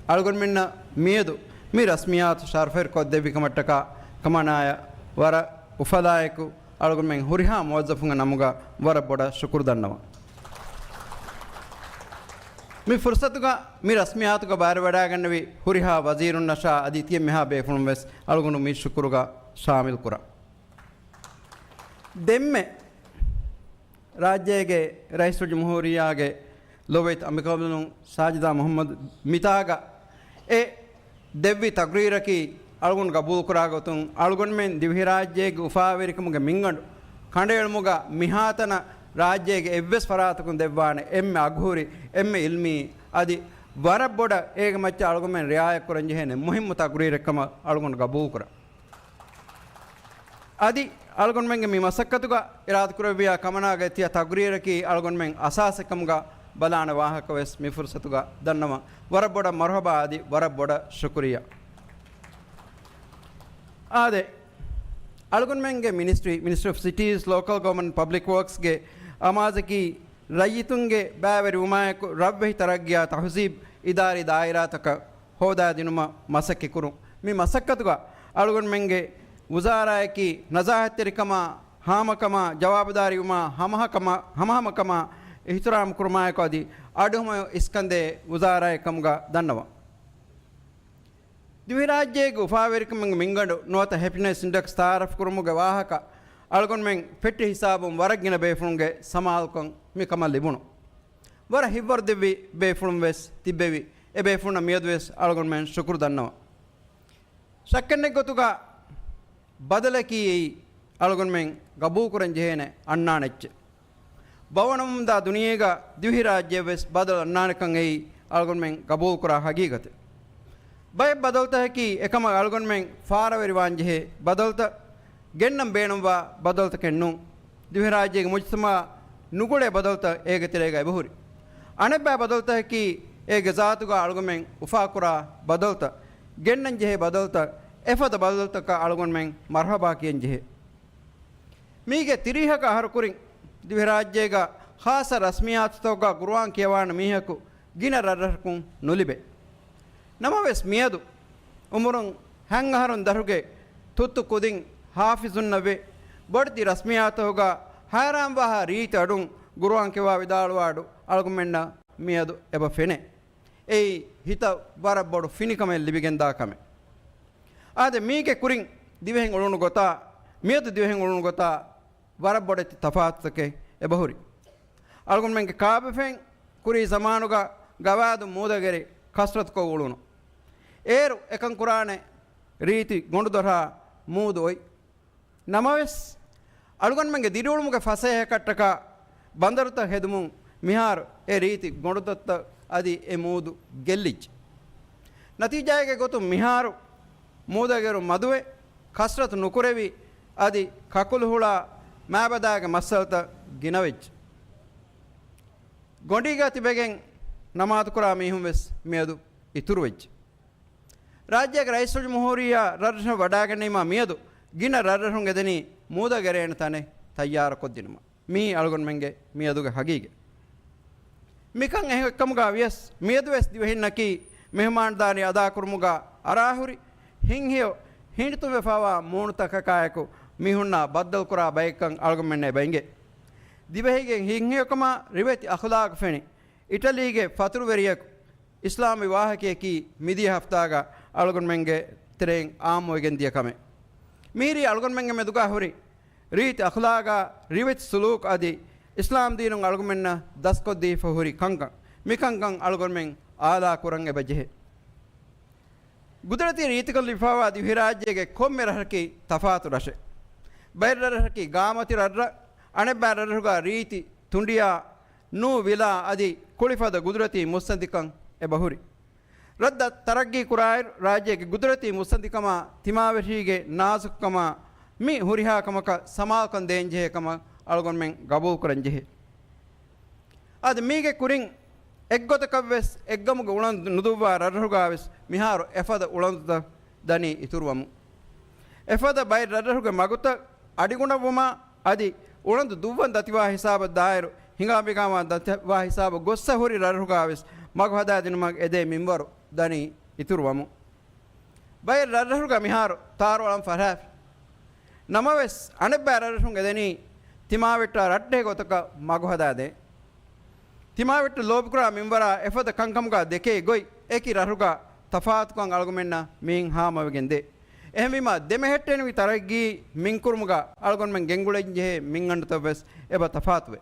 އަޅުގަނޑުމެންނަށް މިއަދު މި ރަސްމިއްޔާތު ޝަރަފުވެރިކޮށްދެއްވިކަމަށްޓަކާ ކަމަނާޔަށް ވަރަށް އުފަލާއެކު، އަޅުގަނޑުމެން ހުރިހާ މުވައްޒަފުންގެ ނަމުގަ ވަރަށް ބޮޑަށް ޝުކުރު ދަންނަވަން. މި ފުރުސަތުގަ މި ރަސްމިއްޔާތުގަ ބައިވެރިވަޑައިގެންނެވި ހުރިހާ ވަޒީރުންނަށާ އަދި ތިޔަ މިހާ ބޭފުޅުން ވެސް އަޅުގަނޑު މި ޝުކުރުގަ ޝާމިލް ކުރަން. ދެންމެ ރާއްޖޭގެ ރައީސުލްޖުމްހޫރިއްޔާގެ ލޮބުވެތި އަނބިކަނބަލުން ސާޖިދާ މުޙައްމަދު މިތާގަ އެ ދެއްވި ތަޤްރީރަކީ އަޅުގަނޑު ގަބޫލުކުރާ ގޮތުން، އަޅުގަނޑުމެން ދިވެހިރާއްޖޭގެ އުފާވެރިކަމުގެ މިންގަނޑު ކަނޑައެޅުމުގަ މިހާތަނަށް ރާއްޖޭގެ އެއްވެސް ފަރާތަކުން ދެއްވާނެ އެންމެ އަގުހުރި، އެންމެ ޢިލްމީ، އަދި ވަރަށް ބޮޑަށް އޭގެ މައްޗަށް އަޅުގަނޑުމެން ރިޢާޔަތްކުރަންޖެހޭނެ މުހިއްމު ތަޤްރީރެއްކަމަށް އަޅުގަނޑު ގަބޫލުކުރަން. އަދި އަޅުގަނޑުމެންގެ މި މަސައްކަތުގަ އިރާދަކުރެއްވިޔާ ކަމަނާގެ ތިޔަ ތަޤްރީރަކީ އަޅުގަނޑުމެން އަސާސެއްކަމުގަ ބަލާނެ ވާހަކަވެސް މި ފުރުސަތުގަ ދަންނަވަން. ވަރަށް ބޮޑަށް މަރުޙަބާ އަދި ވަރަށް ބޮޑަށް ޝުކުރިއްޔާ. އާދެ، އަޅުގަނޑުމެންގެ މިނިސްޓްރީ، މިނިސްޓްރީ އޮފް ސިޓީސް، ލޯކަލް ގަވަރމަންޓް، ޕަބްލިކް ވަރކްސްގެ އަމާޒަކީ ރައްޔިތުންގެ ބައިވެރިވުމާއެކު ރަށްވެހި ތަރައްގީއާ ތަހުޒީބު އިދާރީ ދާއިރާތަކަށް ހޯދާދިނުމަށް މަސައްކަތްކުރުން. މި މަސައްކަތުގަ އަޅުގަނޑުމެންގެ ވުޒާރާއަކީ ނަޒާހަތްތެރިކަމާ، ހާމަކަމާ، ޖަވާބުދާރީވުމާ، ހަމަހަކަމާ، ހަމަހަމަކަމާ އިޙްތިރާމް ކުރުމާއެކު އަދި އަޑުއެހުމަށް އިސްކަންދޭ ވުޒާރާއެއް ކަމުގަ ދަންނަވަން. ދިވެހިރާއްޖޭގެ އުފާވެރިކަމުގެ މިންގަނޑު ނުވަތަ ހެޕިނެސް އިންޑެކްސް ތައާރަފް ކުރުމުގެ ވާހަކަ އަޅުގަނޑުމެން ފެއްޓި ހިސާބުން ވަރަށް ގިނަ ބޭފުޅުންގެ ސަމާލުކަން މިކަމަށް ލިބުނު. ވަރަށް ހިތްވަރުދެއްވި ބޭފުޅުން ވެސް ތިއްބެވި. އެ ބޭފުޅުންނަށް މިއަދު ވެސް އަޅުގަނޑުމެން ޝުކުރު ދަންނަވަން. ޝައްކެއްނެތް ގޮތުގަ ބަދަލަކީ އެއީ އަޅުގަނޑުމެން ގަބޫލުކުރަން ޖެހޭނެ އަންނާނެ އެއްޗެއް. ބަވަނަމުންދާ ދުނިޔޭގަ ދިވެހިރާއްޖެއަށް ވެސް ބަދަލު އަންނާނެކަން އެއީ އަޅުގަނޑުމެން ގަބޫލުކުރާ ހަގީގަތެއް. ބައެއް ބަދަލުތަކަކީ އެކަމަށް އަޅުގަނޑުމެން ފާރަވެރިވާން ޖެހޭ ބަދަލުތައް، ގެންނަން ބޭނުންވާ ބަދަލުތަކެއް ނޫން. ދިވެހިރާއްޖޭގެ މުޖްތަމަޢަށް ނުގުޅޭ ބަދަލުތައް އޭގެ ތެރޭގަ އެބަހުރި. އަނެއްބައި ބަދަލުތަކަކީ އޭގެ ޒާތުގަ އަޅުގަނޑުމެން އުފާކުރާ ބަދަލުތައް، ގެންނަން ޖެހޭ ބަދަލުތައް، އެފަދަ ބަދަލުތަކަށް އަޅުގަނޑުމެން މަރުޙަބާ ކިޔަން ޖެހޭ. މީގެ ތިރީހަކަށް އަހަރު ކުރިން ދިވެހިރާއްޖޭގަ ޚާއްޞަ ރަސްމިއްޔާތުތަކުގަ ޤުރުއާން ކިޔަވާނެ މީހަކު ގިނަ ރަށްރަށަކުން ނުލިބޭ. ނަމަވެސް މިއަދު އުމުރުން ހަތް އަހަރުން ދަށުގެ ތުއްތު ކުދިން ޙާފިޒުންނަށްވެ، ބޮޑެތި ރަސްމިއްޔާތުތަކުގަ ހައިރާންވާހާ ރީތި އަޑުން ޤުރުއާން ކިޔަވާ ވިދާޅުވާ އަޑު އަޅުގަނޑުމެންނަށް މިއަދު އެބަ ފެނޭ. އެއީ ހިތަށް ވަރަށް ބޮޑު ފިނިކަމެއް ލިބިގެންދާ ކަމެއް. އާދެ، މީގެ ކުރިން ދިވެހިން އުޅުނު ގޮތާ، މިއަދު ދިވެހިން އުޅުނު ގޮތާ ވަރަށް ބޮޑެތި ތަފާތުތަކެއް އެބަހުރި. އަޅުގަނޑުމެންގެ ކާބަފައިން ކުރީ ޒަމާނުގަ ގަވާއިދު މޫދަގެރި ކަސްރަތުކޮށް އުޅުނު. އޭރު އެކަން ކުރާނެ ރީތި ގޮނޑުދޮރާ މޫދު އޮތް. ނަމަވެސް، އަޅުގަނޑުމެންގެ ދިރިއުޅުމުގެ ފަސޭހަކަށްޓަކާ ބަނދަރުތައް ހެދުމުން މިހާރު އެ ރީތި ގޮނޑުދޮށްތައް އަދި އެ މޫދު ގެއްލިއްޖެ. ނަތީޖާއެއްގެ ގޮތުން މިހާރު މޫދަގެރު މަދުވެ، ކަސްރަތު ނުކުރެވި، އަދި ކަކުލު ހުޅާ މާބަދާގެ މައްސަލަތައް ގިނަވެއްޖެ. ގޮނޑީގަ ތިބެގެން ނަމާދުކުރާ މީހުން ވެސް މިއަދު އިތުރުވެއްޖެ. ރާއްޖޭގެ ރައީސުލްޖުމްހޫރިއްޔާ ރަށްރަށުން ވަޑައިގެންނަވީމާ މިއަދު ގިނަ ރަށްރަށުން އެދެނީ މޫދަށް އެރޭނެ ތަނެއް ތައްޔާރުކޮށްދިނުމަށް. މިއީ އަޅުގަނޑުމެންގެ މިއަދުގެ ހަގީގަތް. މިކަން އެހެން އެއްކަމުގަ ވިޔަސް، މިއަދުވެސް ދިވެހިންނަކީ މެހުމާންދާރީ އަދާކުރުމުގަ އަރާހުރި، ހިތްހެޔޮ ހިނިތުންވެފައިވާ މޫނުތަކަކާއެކު މީހުންނާ ބައްދަލުކުރާ ބައެއްކަން އަޅުގަނޑުމެންނަށް އެބަ އެނގޭ. ދިވެހިގެ ހިތްހެޔޮކަމާ ރިވެތި އަޚުލާގު ފެނި އިޓަލީގެ ފަތުރުވެރިޔަކު އިސްލާމީ ވާހަކަޔަކީ މިދިޔަ ހަފްތާގަ އަޅުގަނޑުމެންގެ ތެރެއިން އާއްމުވެގެން ދިޔަ ކަމެއް. މިހިރީ އަޅުގަނޑުމެންގެ މެދުގަ ހުރި ރީތި އަޚުލާގާ ރިވެތި ސުލޫކު އަދި އިސްލާމް ދީނުން އަޅުގަނޑުމެންނަށް ދަސްކޮށްދީފަ ހުރި ކަންކަން، މިކަންކަން އަޅުގަނޑުމެން އާލާ ކުރަން އެބަ ޖެހޭ. ގުދުރަތީ ރީތިކަން ލިބިފައިވާ ދިވެހިރާއްޖޭގެ ކޮންމެ ރަށަކީ ތަފާތު ރަށެއް. ބައެއް ރަށްރަށަކީ ގާމަތި ރަށްރަށް، އަނެއްބައި ރަށްރަށުގަ ރީތި ތުނޑިއާ، ނޫ ވިލާ އަދި ކުޅިފަދަ ގުދުރަތީ މުއްސަނދިކަން އެބަހުރި. ރަށްތައް ތަރައްގީ ކުރާއިރު، ރާއްޖޭގެ ގުދުރަތީ މުއްސަނދިކަމާ، ތިމާވެށީގެ ނާޒުކުކަމާ، މި ހުރިހާ ކަމަކަށް ސަމާލުކަން ދޭންޖެހޭ ކަމަށް އަޅުގަނޑުމެން ގަބޫލުކުރަން ޖެހޭ. އަދި މީގެ ކުރިން އެއްގޮތަކަށްވެސް އެއްގަމުގެ އުޅަނދު ނުދުއްވާ ރަށްރަށުގަވެސް މިހާރު އެފަދަ އުޅަނދުތައް ދަނީ އިތުރުވަމުން. އެފަދަ ބައެއް ރަށްރަށުގެ މަގުތައް އަޑިގުނަވުމާ އަދި އުޅަނދު ދުއްވަން ދަތިވާ ހިސާބަށް ދާއިރު، ހިނގާމިގާމާ ދަތިވާ ހިސާބަށް ގޮއްސަ ހުރި ރަށްރަށުގަވެސް މަގު ހަދާދިނުމަށް އެދޭ މިންވަރު ދަނީ އިތުރުވަމުން. ބައެއް ރަށްރަށުގަ މިހާރު ތާރު އަޅަން ފަށާފި. ނަމަވެސް، އަނެއްބައި ރަށްރަށުން އެދެނީ ތިމާވެއްޓާ ރައްޓެހި ގޮތަކަށް މަގު ހަދާދޭން. ތިމާވެއްޓު ލޯބިކުރާ މިންވަރާ އެފަދަ ކަންކަމުގަ ދެކޭ ގޮތް އެކި ރަށުގަ ތަފާތުކަން އަޅުގަނޑުމެންނަށް މިއިން ހާމަވެގެން ދޭ. އެހެންވީމާ، ދެމެހެއްޓެނިވި ތަރައްގީ މިންކުރުމުގަ އަޅުގަނޑުމެން ގެންގުޅެންޖެހޭ މިންގަނޑުތައްވެސް އެބަ ތަފާތުވޭ.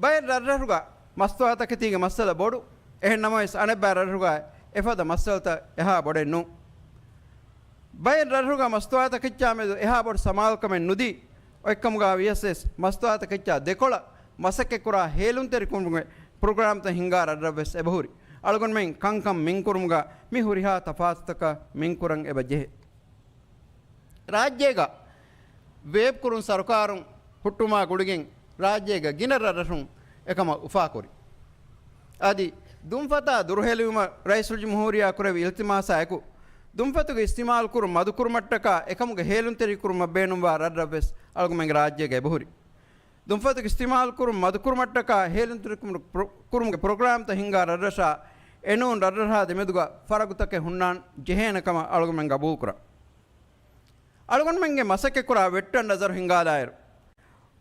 ބައެއް ރަށްރަށުގަ މަސްތުވާތަކެތީގެ މައްސަލަ ބޮޑު. އެހެންނަމަވެސް، އަނެއްބައި ރަށްރަށުގަ އެފަދަ މައްސަލަތައް އެހާ ބޮޑެއް ނޫން. ބައެއް ރަށްރަށުގަ މަސްތުވާތަކެއްޗާ މެދު އެހާ ބޮޑު ސަމާލުކަމެއް ނުދީ، އޮތްކަމުގަ ވިޔަސް ވެސް މަސްތުވާތަކެއްޗާ ދެކޮޅަށް މަސައްކަތްކުރާ ހޭލުންތެރިކުރުމުގެ ޕްރޮގްރާމްތައް ހިންގާ ރަށްރަށްވެސް އެބަހުރި. އަޅުގަނޑުމެން ކަންކަން މިންކުރުމުގަ މި ހުރިހާ ތަފާތުތަކަށް މިންކުރަން އެބަ ޖެހޭ. ރާއްޖޭގަ ވޭބް ކުރުން ސަރުކާރުން ހުއްޓުމާ ގުޅިގެން ރާއްޖޭގަ ގިނަ ރަށްރަށުން އެކަމަށް އުފާކުރި. އަދި ދުންފަތާ ދުރުހެލިވުމަށް ރައީސުލްޖުމްހޫރިއްޔާ ކުރެއްވި އިލްތިމާސާއެކު، ދުންފަތުގެ އިސްތިމާލް ކުރުން މަދުކުރުމަށްޓަކާ އެކަމުގެ ހޭލުންތެރިކުރުމަށް ބޭނުންވާ ރަށްރަށްވެސް އަޅުގަނޑުމެންގެ ރާއްޖޭގަ އެބަހުރި. ދުންފަތުގެ އިސްތިމާލް ކުރުން މަދުކުރުމަށްޓަކާ ހޭލުންތެރިކުރުމުގެ ޕްރޮ-، ކުރުމުގެ ޕްރޮގްރާމްތައް ހިންގާ ރަށްރަށާ އެނޫން ރަށްރަށާ ދެމެދުގަ ފަރަގުތަކެއް ހުންނާން ޖެހޭނެ ކަމަށް އަޅުގަނޑުމެން ގަބޫލުކުރަން. އަޅުގަނޑުމެންގެ މަސައްކަތްކުރާ ވެއްޓަން ނަޒަރު ހިންގާލާއިރު،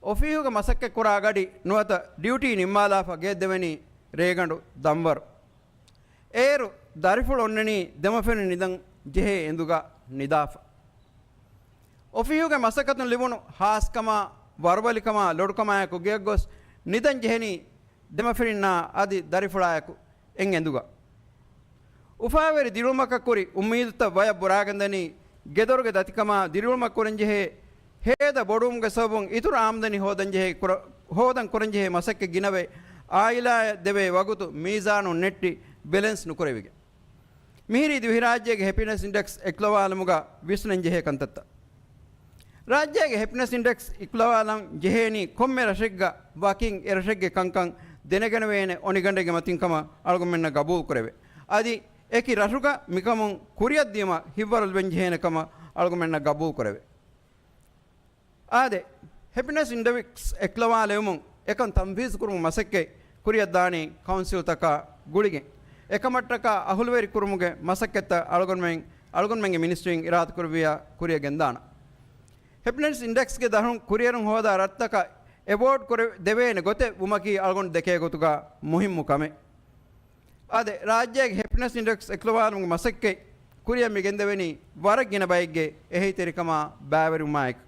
އޮފީހުގެ މަސައްކަތްކުރާ ގަޑި ނުވަތަ ޑިއުޓީ ނިންމާލާފަ ގެއަށްދެވެނީ ރޭގަނޑު ދަންވަރު. އޭރު ދަރިފުޅު އޮންނަނީ ދެމަފިރިން ނިދަން ޖެހޭ އެނދުގަ ނިދާފަ. އޮފީހުގެ މަސައްކަތުން ލިބުނު ހާސްކަމާ، ވަރުބަލިކަމާ، ލޮޑުކަމާއެކު ގެއަށްގޮސް ނިދަން ޖެހެނީ ދެމަފިރިންނާ އަދި ދަރިފުޅާއެކު އެއް އެނދުގަ. އުފާވެރި ދިރިއުޅުމަކަށް ކުރި އުއްމީދުތައް ވަޔަށް ބުރާގެންދަނީ، ގެދޮރުގެ ދަތިކަމާ ދިރިއުޅުމަށް ކުރަންޖެހޭ ހޭދަ ބޮޑުވުމުގެ ސަބަބުން އިތުރު އާމްދަނީ ހޯދަންޖެހޭ ކުރ-، ހޯދަން ކުރަންޖެހޭ މަސައްކަތް ގިނަވެ، އާއިލާއަށް ދެވޭ ވަގުތު މީޒާނުން ނެއްޓި ބެލެންސް ނުކުރެވިގެން. މިހިރީ ދިވެހިރާއްޖޭގެ ހެޕިނެސް އިންޑެކްސް އެކުލަވާލުމުގަ ވިސްނަންޖެހޭ ކަންތައްތައް. ރާއްޖޭގެ ހެޕިނެސް އިންޑެކްސް އެކުލަވާލަން ޖެހޭނީ ކޮންމެ ރަށެއްގަ ވަކިން އެ ރަށެއްގެ ކަންކަން ދެނެގަނެވޭނެ އޮނިގަނޑެއްގެ މަތިން ކަމަށް އަޅުގަނޑުމެންނަށް ގަބޫލު ކުރެވޭ. އަދި އެކި ރަށުގަ މިކަމުން ކުރިއަށްދިޔުމަށް ހިތްވަރު ލިބެން ޖެހޭނެ ކަމަށް އަޅުގަނޑުމެންނަށް ގަބޫލު ކުރެވޭ. އާދެ، ހެޕިނެސް އިންޑެކްސް އެކުލަވާލެވުމުން އެކަން ތަންފީޒު ކުރުމުގެ މަސައްކަތް ކުރިއަށްދާނީ ކައުންސިލްތަކާ ގުޅިގެން. އެކަމަށްޓަކާ އަހުލުވެރި ކުރުމުގެ މަސައްކަތްތައް އަޅުގަނޑުމެން، އަޅުގަނޑުމެންގެ މިނިސްޓްރީން އިރާދަކުރެއްވިއްޔާ ކުރިއަށް ގެންދާނަން. ހެޕިނެސް އިންޑެކްސްގެ ދަށުން ކުރިއެރުން ހޯދާ ރަށްތަކަށް އެވޯޑް ކުރެ-، ދެވޭނެ ގޮތެއް ވުމަކީ އަޅުގަނޑު ދެކޭ ގޮތުގަ މުހިއްމު ކަމެއް. އާދެ، ރާއްޖޭގެ ހެޕިނެސް އިންޑެކްސް އެކުލަވާލުމުގެ މަސައްކަތް ކުރިއަށް މި ގެންދެވެނީ ވަރަށް ގިނަ ބައެއްގެ އެހީތެރިކަމާ ބައިވެރިވުމާއެކު.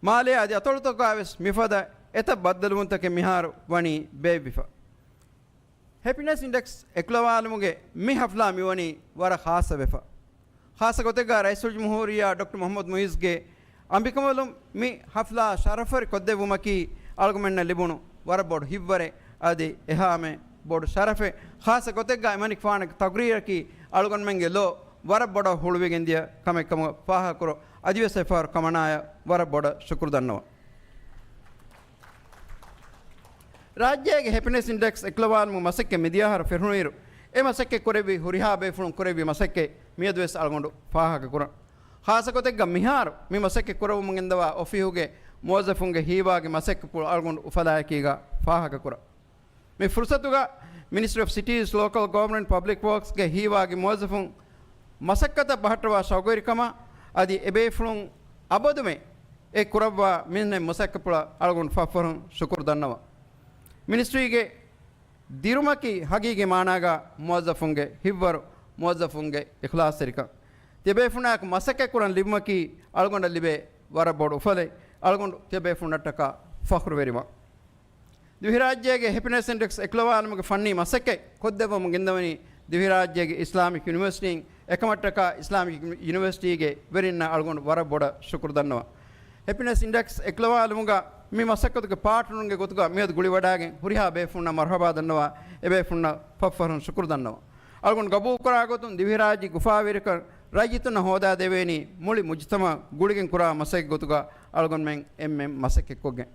މާލޭ އަދި އަތޮޅުތަކުގަވެސް މިފަދަ އެތައް ބައްދަލުވުންތަކެއް މިހާރު ވަނީ ބޭއްވިފަ. ހެޕިނެސް އިންޑެކްސް އެކުލަވާލުމުގެ މި ހަފްލާ މިވަނީ ވަރަށް ޚާއްޞަވެފަ. ޚާއްޞަ ގޮތެއްގަ ރައީސުލްޖުމްހޫރިއްޔާ ޑޮކްޓަރ މުޙައްމަދު މުޢިއްޒުގެ އަނބިކަނބަލުން މި ހަފްލާ ޝަރަފުވެރި ކޮށްދެއްވުމަކީ އަޅުގަނޑުމެންނަށް ލިބުނު ވަރަށް ބޮޑު ހިތްވަރެއް، އަދި އެހާމެ ބޮޑު ޝަރަފެއް. ޚާއްޞަ ގޮތެއްގަ އެމަނިކުފާނުގެ ތަޤްރީރަކީ އަޅުގަނޑުމެންގެ ލޯ ވަރަށް ބޮޑަށް ހުޅުވިގެން ދިޔަ ކަމެއް ކަމަށް ފާހަގަކުރުން އަދިވެސް އެފަހަރު ކަމަނާޔަށް ވަރަށް ބޮޑަށް ޝުކުރު ދަންނަވަން. ރާއްޖޭގެ ހެޕިނެސް އިންޑެކްސް އެކުލަވާލުމުގެ މަސައްކަތް މިދިޔަ އަހަރު ފެށުނުއިރު، އެ މަސައްކަތް ކުރެއްވި ހުރިހާ ބޭފުޅުން ކުރެއްވި މަސައްކަތް މިއަދުވެސް އަޅުގަނޑު ފާހަގަކުރަން. ޚާއްޞަ ގޮތެއްގަ މިހާރު މި މަސައްކަތް ކުރައްވަމުން ގެންދަވާ އޮފީހުގެ މުވައްޒަފުންގެ ހީވާގި މަސައްކަތްޕުޅު އަޅުގަނޑު އުފަލާއެކީގަ ފާހަގަކުރަން. މި ފުރުސަތުގަ މިނިސްޓްރީ އޮފް ސިޓީސް ލޯކަލް ގަވަރންމަންޓް ޕަބްލިކް ވޯކްސްގެ ހީވާގި މުވައްޒަފުން މަސައްކަތަށް ބަހައްޓަވާ ޝައުގުވެރިކަމާ އަދި އެބޭފުޅުން އަބަދުމެ އެ ކުރައްވާ މިންނެ މަސައްކަތްޕުޅަށް އަޅުގަނޑު ފަށްފަށުން ޝުކުރު ދަންނަވަން. މިނިސްޓްރީގެ ދިރުމަކީ ހަގީގީ މާނާގަ މުވައްޒަފުންގެ ހިތްވަރު، މުވައްޒަފުންގެ އިޚްލާޞްތެރިކަން. ތިޔަބޭފުންނާއެކު މަސައްކަތްކުރަން ލިބުމަކީ އަޅުގަނޑަށް ލިބޭ ވަރަށް ބޮޑު އުފަލެއް. އަޅުގަނޑު ތިޔަބޭފުންނަށްޓަކާ ފަޚްރުވެރިވަން. ދިވެހިރާއްޖޭގެ ހެޕިނެސް އިންޑެކްސް އެކުލަވާލުމުގެ ފަންނީ މަސައްކަތް ކޮށްދެއްވަމުން ގެންދަވަނީ ދިވެހިރާއްޖޭގެ އިސްލާމިކް ޔުނިވަރސިޓީން. އެކަމަށްޓަކާ އިސްލާމިކް ޔުނިވަރސިޓީގެ ވެރިންނަށް އަޅުގަނޑު ވަރަށް ބޮޑަށް ޝުކުރު ދަންނަވަން. ހެޕިނެސް އިންޑެކްސް އެކުލަވާލުމުގަ މި މަސައްކަތުގެ ޕާޓްނަރުންގެ ގޮތުގަ މިއަދު ގުޅިވަޑައިގެން ހުރިހާ ބޭފުންނަށް މަރުޙަބާ ދަންނަވާ، އެބޭފުންނަށް ފަށްފަށުން ޝުކުރު ދަންނަވަން. އަޅުގަނޑު ގަބޫލުކުރާ ގޮތުން ދިވެހިރާއްޖެ އުފާވެރިކަން ރައްޔިތުންނަށް ހޯދާދެވޭނީ މުޅި މުޖުތަމަޢަށް ގުޅިގެން ކުރާ މަސައްކަތް ގޮތުގަ އަޅުގަނޑުމެން އެންމެން މަސައްކަތްކޮށްގެން.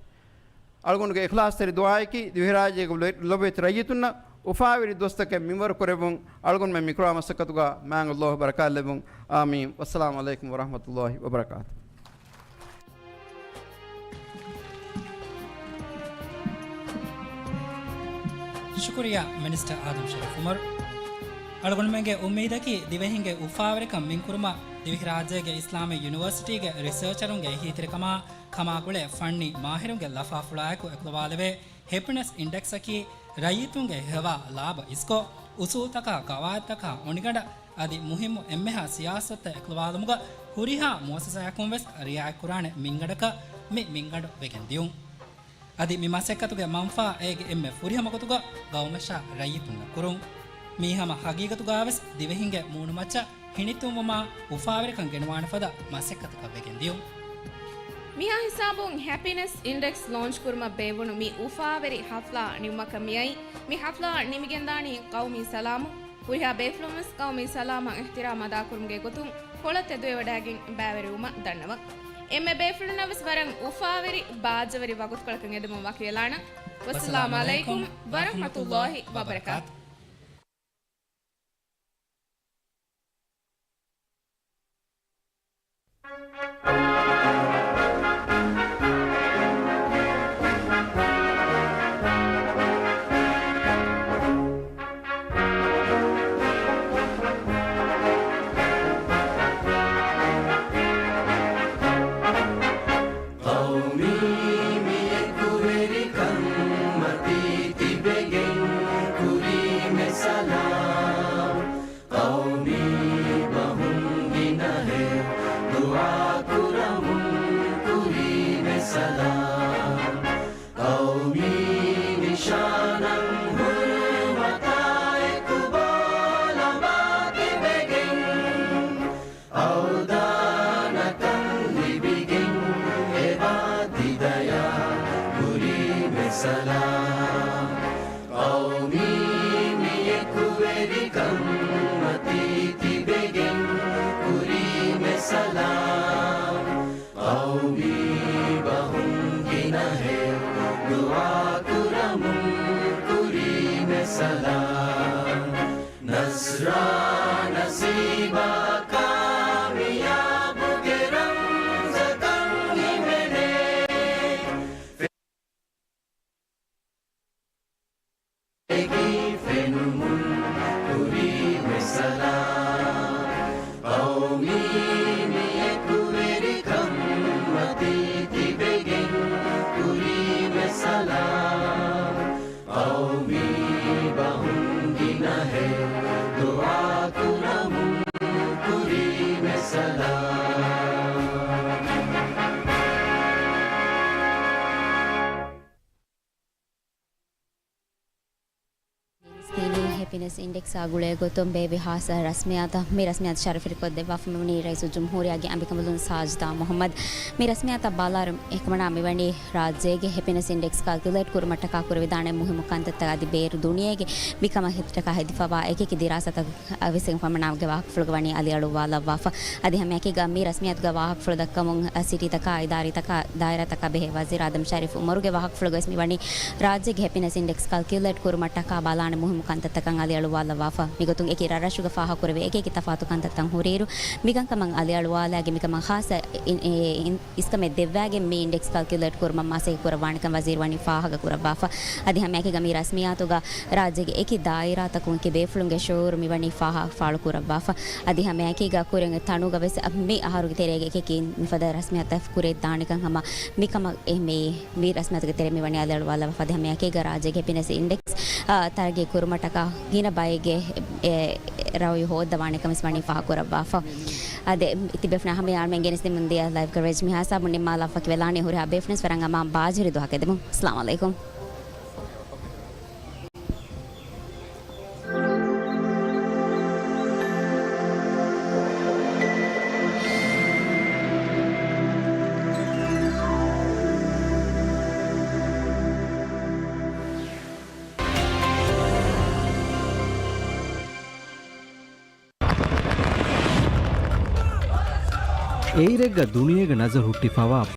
އަޅުގަނޑުގެ އިޚްލާޞްތެރި ދުޢާއަކީ ދިވެހިރާއްޖޭގެ ލޮ-، ލޮބުވެތި ރައްޔިތުންނަށް އުފާވެރި ދުވަސްތަކެއް މިންވަރު ކުރެއްވުން. އަޅުގަނޑުމެން މިކުރާ މަސައްކަތުގަ މާތް ﷲ ބަރަކާތްލެއްވުން. އާމީން. ވައްސަލާމު ޢަލައިކުމް ވަރަޙްމަތުﷲ ވަބަރަކާތު. ޝުކުރިއްޔާ މިނިސްޓަރ އާދަމް ޝަރީފް ޢުމަރު. އަޅުގަނޑުމެންގެ އުއްމީދަކީ ދިވެހިންގެ އުފާވެރިކަން މިންކުރުމަށް ދިވެހިރާއްޖޭގެ އިސްލާމީ ޔުނިވަރސިޓީގެ ރިސާޗަރުންގެ އެހީތެރިކަމާ ކަމާ ގުޅޭ ފަންނީ މާހިރުންގެ ލަފާފުޅާއެކު އެކުލަވާލެވޭ ހެޕިނެސް އިންޑެކްސްއަކީ ރައްޔިތުންގެ ހެވާ ލާބަ އިސްކޮށް، އުސޫލުތަކާ ގަވާއިދުތަކާ އޮނިގަނޑަށް އަދި މުހިއްމު އެންމެހާ ސިޔާސަތުތައް އެކުލަވާލުމުގަ ހުރިހާ މުއައްސަސާއަކުން ވެސް ރިޢާޔަތްކުރާނެ މިންގަނޑަކަށް މި މިންގަނޑު ވެގެން ދިޔުން. އަދި މި މަސައްކަތުގެ މަންފާ އޭގެ އެންމެ ފުރިހަމަ ގޮތުގަ ގައުމަށާ ރައްޔިތުންނަށް ކުރުން. މީ ހަމަ ހަގީގަތުގަވެސް ދިވެހިންގެ މޫނުމައްޗަށް ހިނިތުންވުމާ އުފާވެރިކަން ގެނުވާނެ ފަދަ މަސައްކަތަކަށް ވެގެން ދިޔުން. މިހާ ހިސާބުން ހެޕިނެސް އިންޑެކްސް ލޯންޗް ކުރުމަށް ބޭއްވުނު މި އުފާވެރި ހަފްލާ ނިމުމަކަށް މިއައީ. މި ހަފްލާ ނިމިގެންދާނީ ޤައުމީ ސަލާމު. ހުރިހާ ބޭފުޅުން ވެސް ޤައުމީ ސަލާމަށް އިޙްތިރާމް އަދާކުރުމުގެ ގޮތުން ކޮޅަށް ތެދުވެވަޑައިގެން ބައިވެރިވުމަށް ދަންނަވަން. އެންމެ ބޭފުޅުންނަށް ވެސް ވަރަށް އުފާވެރި، ބާއްޖަވެރި ވަގުތުކޮޅަކަށް އެދެމުން ވަކިވެލާނަން. ވައްސަލާމު ޢަލައިކުމް ވަރަޙްމަތުﷲ ވަބަރަކާތު. ސަލާމް. ޤައުމީ ނިޝާނަށް ހުރުމަތާއެކު ބޯލަމާ ތިބެގެން، އަވްދާނަކަން ލިބިގެން އެބާ ތި ދަޔާ ކުރީމެ ސަލާމް. ޤައުމީ މި އެކުވެރިކަން މަތީ ތިބެގެން ކުރީމެ ސަލާމް. ޤައުމީ ބަހުން ގިނަހެޔޮ ދުޢާ ކުރަމުން ކުރީމެ ސަލާމް. ނަޞްރާ ނަސީބާ ކާމިޔާބުގެ ރަމްޒަކަށް ހިމެނޭ. އެކީ ފެނުމުން ކުރީމެ ސަލާމް. ޤައުމީ މި އެކުވެރިކަން މަތީ ތިބެގެން ކުރީމެ ސަލާމް. ޤައުމީ ބަހުން ގިނަހެޔޮ ދުޢާ ކުރަމުން ކުރީމެ ސަލާމް. ހެޕިނެސް އިންޑެކްސާ ގުޅޭ ގޮތުން ބޭއްވި ހާއްސަ ރަސްމިއްޔާތަށް މި ރަސްމިއްޔާތު ޝަރަފުވެރިކޮށްދެއްވާފަ މިވަނީ ރައީސުލްޖުމްހޫރިއްޔާގެ އަނބިކަނބަލުން ސާޖިދާ މުޙައްމަދު. މި ރަސްމިއްޔާތަށް ބަލާއިރު އެކަމަނާ މިވަނީ ރާއްޖޭގެ ހެޕިނެސް އިންޑެކްސް ކާލްކިއުލޭޓް ކުރުމަށްޓަކާ ކުރެވިދާނެ މުހިއްމު ކަންތައްތައް އަދި ބޭރު ދުނިޔޭގެ މިކަމަށްޓަކާ ހެދިފަވާ އެކިއެކި ދިރާސާތައް އަވެސް އެކަމަނާގެ ވާހަކަފުޅުގަ ވަނީ އަލިއަޅުއްވާލައްވާފަ. އަދި ހަމައެކީގަ މި ރަސްމިއްޔާތުގަ ވާހަކަފުޅު ދައްކަމުން ސިޓީތަކާ، އިދާރީތަކާ، ދާއިރާތަކާ ބެހޭ ވަޒީރު އާދަމް ޝަރީފް އުމަރުގެ ވާހަކަފުޅުގަވެސް މިވަނީ ރާއްޖޭގެ ހެޕިނެސް އިންޑެކްސް ކާލްކިއުލޭޓް ކުރުމަށްޓަކާ ބަލާނެ މުހިއްމު ކަންތައްތަކަށް އަލިއަޅުއްވާލައްވާފަ. މިގޮތުން އެކި ރަށްރަށުގަ ފާހަގަކުރެވޭ އެކިއެކި ތަފާތު ކަންތައްތައް ހުރިއިރު، މިކަންކަމަށް އަލިއަޅުވާލާގެ މިކަމަށް ޚާއްޞަ އިން-، އެ، އިން-، އިސްކަމެއް ދެއްވާގެން މި އިންޑެކްސް ކާލްކިއުލޭޓް ކުރުމަށް މަސައްކަތް ކުރައްވާނެކަން ވަޒީރު ވަނީ ފާހަގަ ކުރައްވާފަ. އަދި ހަމައެކީގަ މި ރަސްމިއްޔާތުގަ ރާއްޖޭގެ އެކި ދާއިރާތަކުން އެކި ބޭފުޅުންގެ ޝުޢޫރު މިވަނީ ފާހަ-، ފާޅުކުރައްވާފަ. އަދި ހަމައެކީގަ ކުރިން ތަނުގަވެސް މި އަހަރުގެ ތެރޭގަ އެކިއެކި މިފަދަ ރަސްމިއްޔާތައް ކުރެވިދާނެކަން ހަމަ މިކަމަށް އެ މި، މި ރަސްމިއްޔާތުގެ ތެރޭ މިވަނީ އަލިއަޅުވާލައްވާފަ. އަދި ހަމައެކީގަ ރާއްޖޭގެ ހެޕިނެސް އިންޑެކްސް، އާ، ތަރައްގީ ކުރުމަށްޓަކާ ގިނަ ބައެއްގެ އެ ރައުޔު ހޯއްދަވާނެކަމަސް ވަނީ ފާހަގަކުރައްވާފަ. އަދި ތިބޭފުޅުންނާ ހަމަޔަށް އަޅުމެން ގެނެސްދެމުންދިޔަ ލައިވް ކަވަރޭޖް މިހާ ހިސާބުން ނިންމާލާފަ ކިވެލާނީ ހުރިހާ ބޭފުޅުން ވަރަށް އަމާން ބާއްޖަވެރި ދުވަހަކަށް ދެމުން. އައްސަލާމު ޢަލައިކުމް. އެއިރެއްގަ ދުނިޔޭގެ ނަޒަރު ހުއްޓިފަވާ